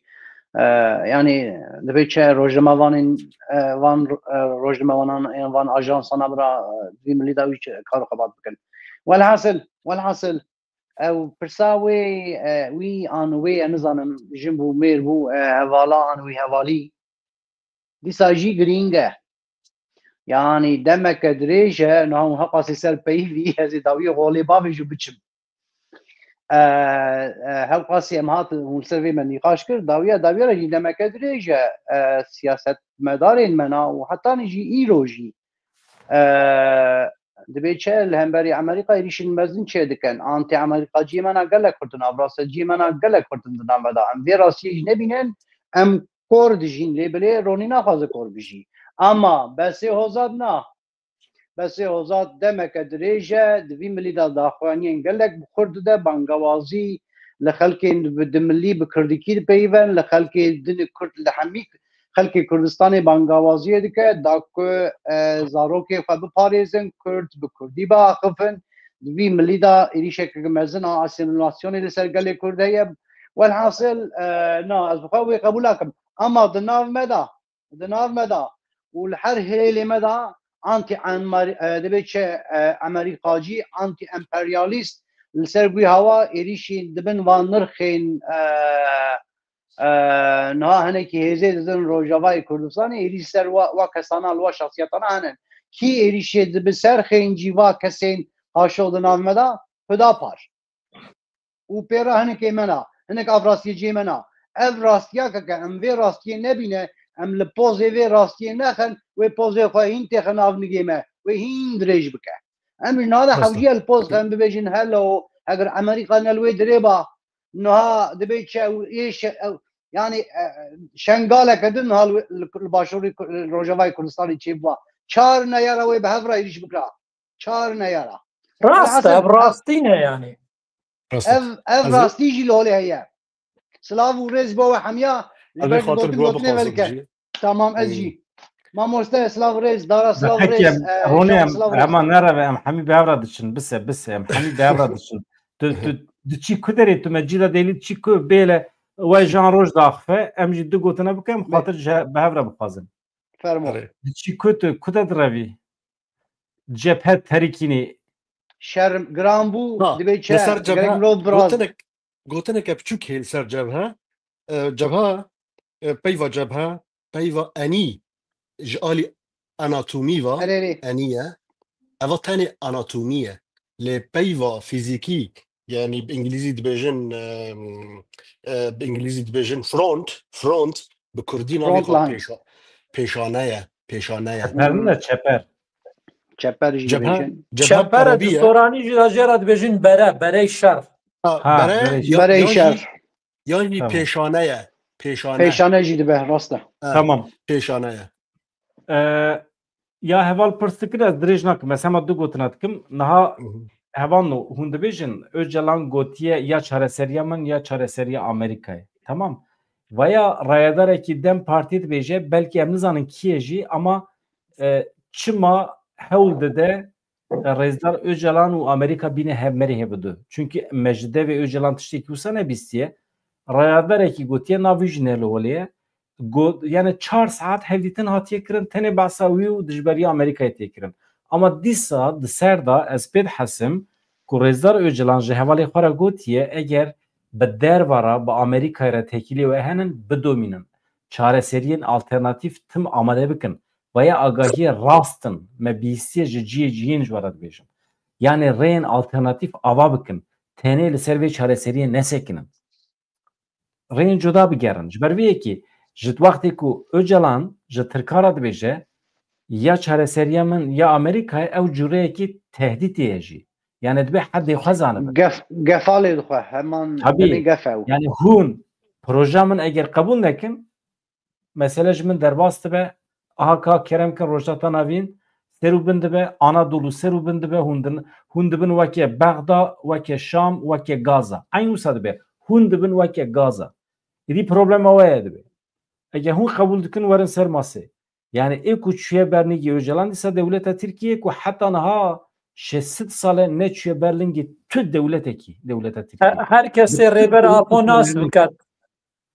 e, yani dibê çi rojnamevanên, e, van, e, rojnamevanan, e, van ajansana bira, e, vî milî de wî çi kar û xebat bikin. Welhasil, welhasil, ew pirsa wê, e, wî an wê, e, nizanim, jin bû, mêr bû, e, hevala an wî hevalî, dîsa jî girîng e. Yani demeke dirêj e, niha hûn heqasî ser peyivî, ez ê dawiyê holê bavêjim biçim. E, e, hewqasî em hat, hûn ser vê me nîqaş kir, dawiya, dawiya re jî demeke dirêj e, e, siyasetmedarên me na û hetanî jî îro jî, e, dibê çi li hemberî Amerîka êrîşên mezin çêdikin. Anti-Amerîkaciyê me na gelek xurt in, avraseciyê me na gelek xurt in di navê de. Em vê rastiyê jî nebînin, em kor dijîn, lê belê Ronî naxwaze kor bijî. Ama Besê Hozat na. Besê Hozat demeke dirêj e, di vî milî de daxuyaniyên gelek bi xurt dide, bangawazî li xelkê bi, di milî bi kirdikî dipeyiven, li xelkê din kurd li hemî xelkê Kurdistanê bangawaziyê dike, da ku, e, zarokê xwe biparêzin, kurd bi kurdî biaxifin. Di vî milî de êrîşeke mezin a asîmîlasyonê li ser gelê kurd heye. Welhasil, e, na, ez bi xwe wê qebûl nakim. Ama di nav me de, di nav me de û li her hêlê me de anti-Emer-, e, dibê çi, e, Emerîkacî, anti-emperyalîst li ser wî hawa êrîşî dibin van nirxên, e, e, niha hinekî hêzê didin Rojavayê Kurdistanê, êrîş ser wa, wa kesana li wa şexsiyetana hene. Kî êrîşê dibi ser xêncî va kesên haşo di nav me de? Hudapar. Û pê re hinekê me na, hinek av rastiyê cihê me na. Ev rastiya ke, ke em vê rastiyê nebîne, em li pozê vê rastiyê nexin, wê pozê xwe hîn têxe nav nigê me, wê hîn dirêj bike. Em ji niha de Rast e. hewciye li poz xem bibêjin, hello, eger Amerîka ne li wê dirê ba, niha dibê çi ew ê şe-, ew, yanî, e, e, şengaleke din niha li, li, li başûrî Ku-, li Rojavayê Kurdistanê çêbiba. Çar neyara wê bi hev re êrîş bikira. Çar neyara. Rast e, Hasan, ev rastî ne yanî. Rast e. Ev, ev Ez ê rastî jî li holê heye. Silav û rêz bo we hemiya. Ji Ez ê ber ku xatir gotin bi we gotinê bixwazim velike. jî. Tamam, ez Ey. jî. Mamoste, silav rêz, dara silav Peki, rêz, em, e, hûn Şam em, silav rêz. Hema nereve, em hemî bi hev re diçin, bise, bise, em hemî bi hev re diçin. Tu, tu, diçî ku derê, tu me cî de dêlî diçî ku bêle, we jan roj daxife, em jî du gotina bikin, em Bê. xatir ji he-, bi hev re bixwazin. Fermo. Erê. Diçî ku tu, ku de direvî? Cephe terikînî. Şer giran bû, Ha, dibê çi? li ser Gerek cebhe, mirov biraz. gotinek, gotineke biçûk hê li ser cebhe. E, cebhe, e, peyva cebhe, peyva enî ji alî anatomî ve Erê, erê. enî ye. Eva tenê anatomî ye. Lê peyva fîzîkî, yanî bi îngilîzî dibêjin, e, e, bi îngilîzî dibêjin front, front, bi kurdî navê Front xwe line. pêşa-, pêşane ye, pêşane ye. Çeper ne, çeper. Çeper jî Cebhe, dibêjin. cebhe Çeper e, parabî di ye. soranî jî de jê re dibêjin bere, berey şer. Ha, Ha, bere, berey ya, şer. Berey ya şer. jî, ya jî Tamam. pêşane ye. Pêşane. Pêşane jî dibe, rast e. Ha, Tamam. pêşane ye. Ee, ya heval pirs dikir, ez dirêj nakim. Ez hema du gotina dikim. Niha Hı hı. hevalno, hûn dibêjin, Öcalan gotiye ya çareseriya min ya çareseriya Amerîkayê. Tamam. Vaya rayedarekî DEM Partî dibêje, belkî em nizanin kî ye jî, ama, e, çima hewl dide, e, Rêzdar Öcalan û Amerîka bîne hevmerî hevdu. Çunkî me ji devê Öcalan tiştekî wisa nebîstiye. Rayedarekî gotiye, navî jî ne li holê ye. Got, yani çar saet hevdîtin hatiye kirin, tenê behsa wî û dijberiya Amerîkayê tê kirin. Ama dîsa di ser de ez pê dihesim ku Rêzdar Öcalan ji hevalê xwe re gotiye, eger bi derve re bi Amerîkayê re têkiliyê we henin, bidomînin. Çareseriyên alternatîf tim amade bikin. Vaya agahiyê rast in, me bihîstiye ji cihê cihên ji we re dibêjin. Yanê rêyên alternatîf ava bikin. Tenê li ser vê çareseriyê nesekinin. Rêyên cuda bigerin. Ji ber vê yekê ji wextê ku Öcalan ji Tirkan re dibêje, ya çareseriya min ya Amerîkayê, ew cureyekî tehdîtê ye jî. Yani dibe hedê xwe zanibin. Gef, gefa lê dixwe, heman Tabii. demê gef e ew. Yani hûn proja min eger qebûl nekin, mesele ji min derbas dibe, aha ka kerem kin rojhilata navîn, ser û bin dibe, Anadolu ser û bin dibe, hûn din, hûn dibin weke Bexda, weke Şam, weke Gaza. Eyn wisa dibe, hûn dibin weke Gaza. Êdî problema we ye dibe. Eger hûn qebûl dikin, werin ser masê. Yani ê ku çûye ber nigî Öcalan, dîsa dewleta Tirkiyê ku heta niha şeş sed sal e neçûye ber lingê tu dewletekî, dewleta Tirkiyê. Her, her kesê Rêber Apo nas biket.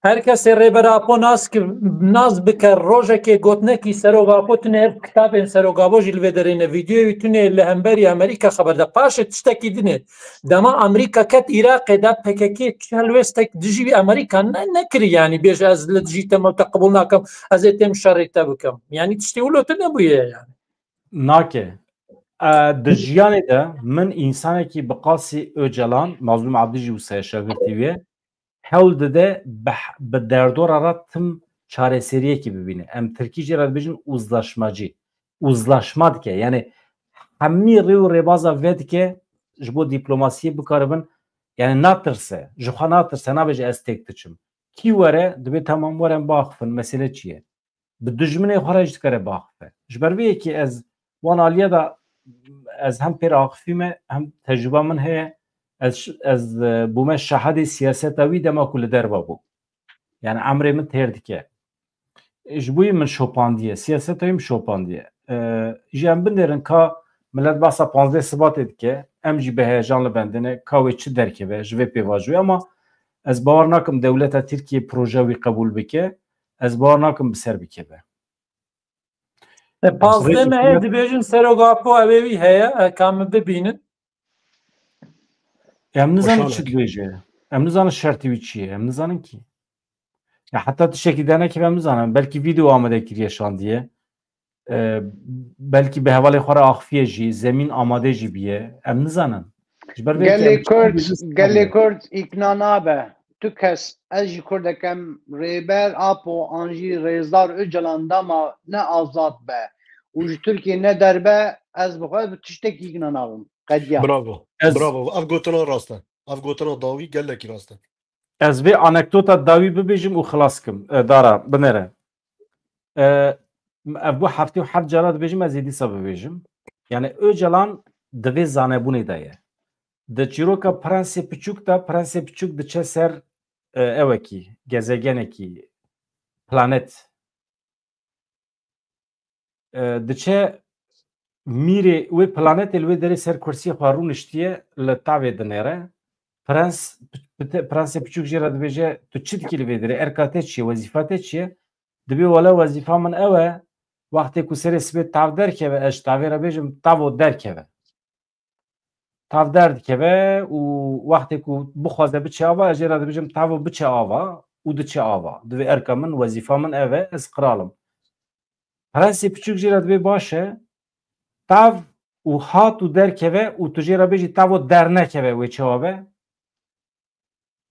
Her kesê Rêber Apo nas ki, nas bike, rojekê gotinekî Serok Apo tune ev kitabên Serok Apo jî li vê derê ne, vîdeoyê wî tune li hemberî Amerîka xeber de. Paşê tiştekî din e. Dema Amerîka ket Iraqê de P K K çi helwêstek dijî wî Amerîka ne, nekirî, yanî bêje ez li dijî te me te qebûl nakim, ez ê têm şerê te bikim. Yanî tiştê wilo tune bûye yanî. Nake. E, di jiyanê de min însanekî bi qasî Öcalan, Mazlûm Abdî jî wisa ye şagirtî wê, hewl dide bi, bi derdora re tim çareseriyekî bibîne. Em tirkî jê re dibêjin uzlaşmacı. Uzlaşma dike. Yani hemî rê û rêbaza vedike ji bo dîplomasiyê bikaribin. Yani natirse, ji xwe natirse, nabêje ez têk diçim. Kî were, dibê tamam were em biaxifin, mesele çi ye? Bi dijminê xwe re jî dikare biaxife. Ji ber vê yekê ez wan aliye de ez hem pê re axifî me, hem tecrûba min heye. Ez, ez e, bûme şahidê siyaseta wî dema ku li derve bû. Yani emrê min têr dike. Ji bo yî min şopandiye, siyaseta wî min şopandiye. E, ji em binêrin ka millet basa panzdeh Sibatê dike, em jî bi heyecan li bendine ka wê çi derkeve ji vê pêvajoyê, ama ez bawer nakim dewleta Tirkiye proje wî qebûl bike, ez bawer nakim bi ser bikeve. E, pazdeh mehê dibêjin Serok Apo ew ê wî heye, e, ka min bibînin. Em nizanin çi dibêje. Em nizanin şertî wî çi ye. Em nizanin kî. Ya heta tiştekî dernekeve em nizanin. Belkî vîdeo amade kiriye şandiye. E, belkî bi hevalê xwe re axifiye jî. Zemîn amade jî biye. Em nizanin. Ji ber vê yekê Gelê em Kurd, çi gelê Kurd îkna nabe. Tu kes, ez jî Kurdek im, Rêber Apo an jî Rêzdar Ocalan dema ne azad be û ji Tirkiyê ne derbe, ez bi xwe bi tiştekî îkna nabim. Qediya. Bravo. Ez- Bravo. Ev gotina rast e. Ev gotina dawî gelekî rast e. Ez vê anekdota dawî bibêjim û xilas kim. E, Dara, binêre. E, ev bû heftê û heft cara dibêjim, ez ê dîsa bibêjim. Yani Ocalan di vê zanebûnê de ye. Di çîroka Prensê Piçûk de, Prensê Piçûk diçe ser, e, ewekî, gezegenekî, planet. E, diçe mîrê wê planetê li wê derê ser kursiyê xwe rûniştiye, li tavê dinêre. Prens, pite-, Prensê Piçûk jê re dibêje, tu çi dikî li vê derê? Erka te çi ye? Wezîfa te çi ye? Dibê wele wezîfa min ew e, wextê ku serê sibê tav derkeve, ez ji tavê re bêjim, tavo derkeve. Tav derdikeve û wextê ku bixwaze biçe ava, ez jê re dibêjim, tavo biçe ava û diçe ava. Divê erka min, wezîfa min ev e, ez qral im. Prensê Piçûk jê re dibê baş e, tav û hat û derkeve û tu jê re bêjî, tavo dernekeve, wê çawa be?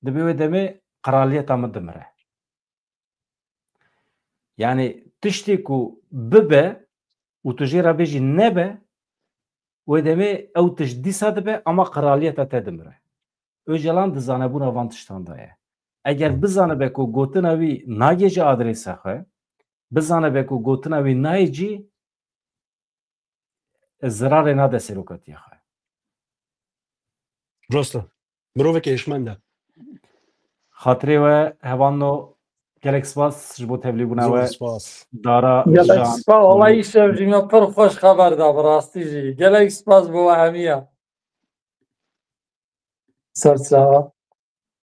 Dibê wê demê qraliyeta min dimire. Yani tiştê ku bibe û tu jê re bêjî nebe, wê demê ew tişt dîsa dibe, ama qraliyeta te dimire. Ocalan di zanebûna van tiştan de ye. Eger bizanibe ku gotina wî nagêje adrêsa xwe, bizanibe ku gotina wî nayê cî, zirarê nade serokatiya xwe. Rast e. Mirovekî hişmend e. Xatirê we hevano, gelek spas ji bo tevlîbûna we. Zor spas. Dara Gelek Can. Spas, wala îşev jî me pir xweş xeber da, bi rastî jî. Gelek spas bo we hemiya. Serçawa.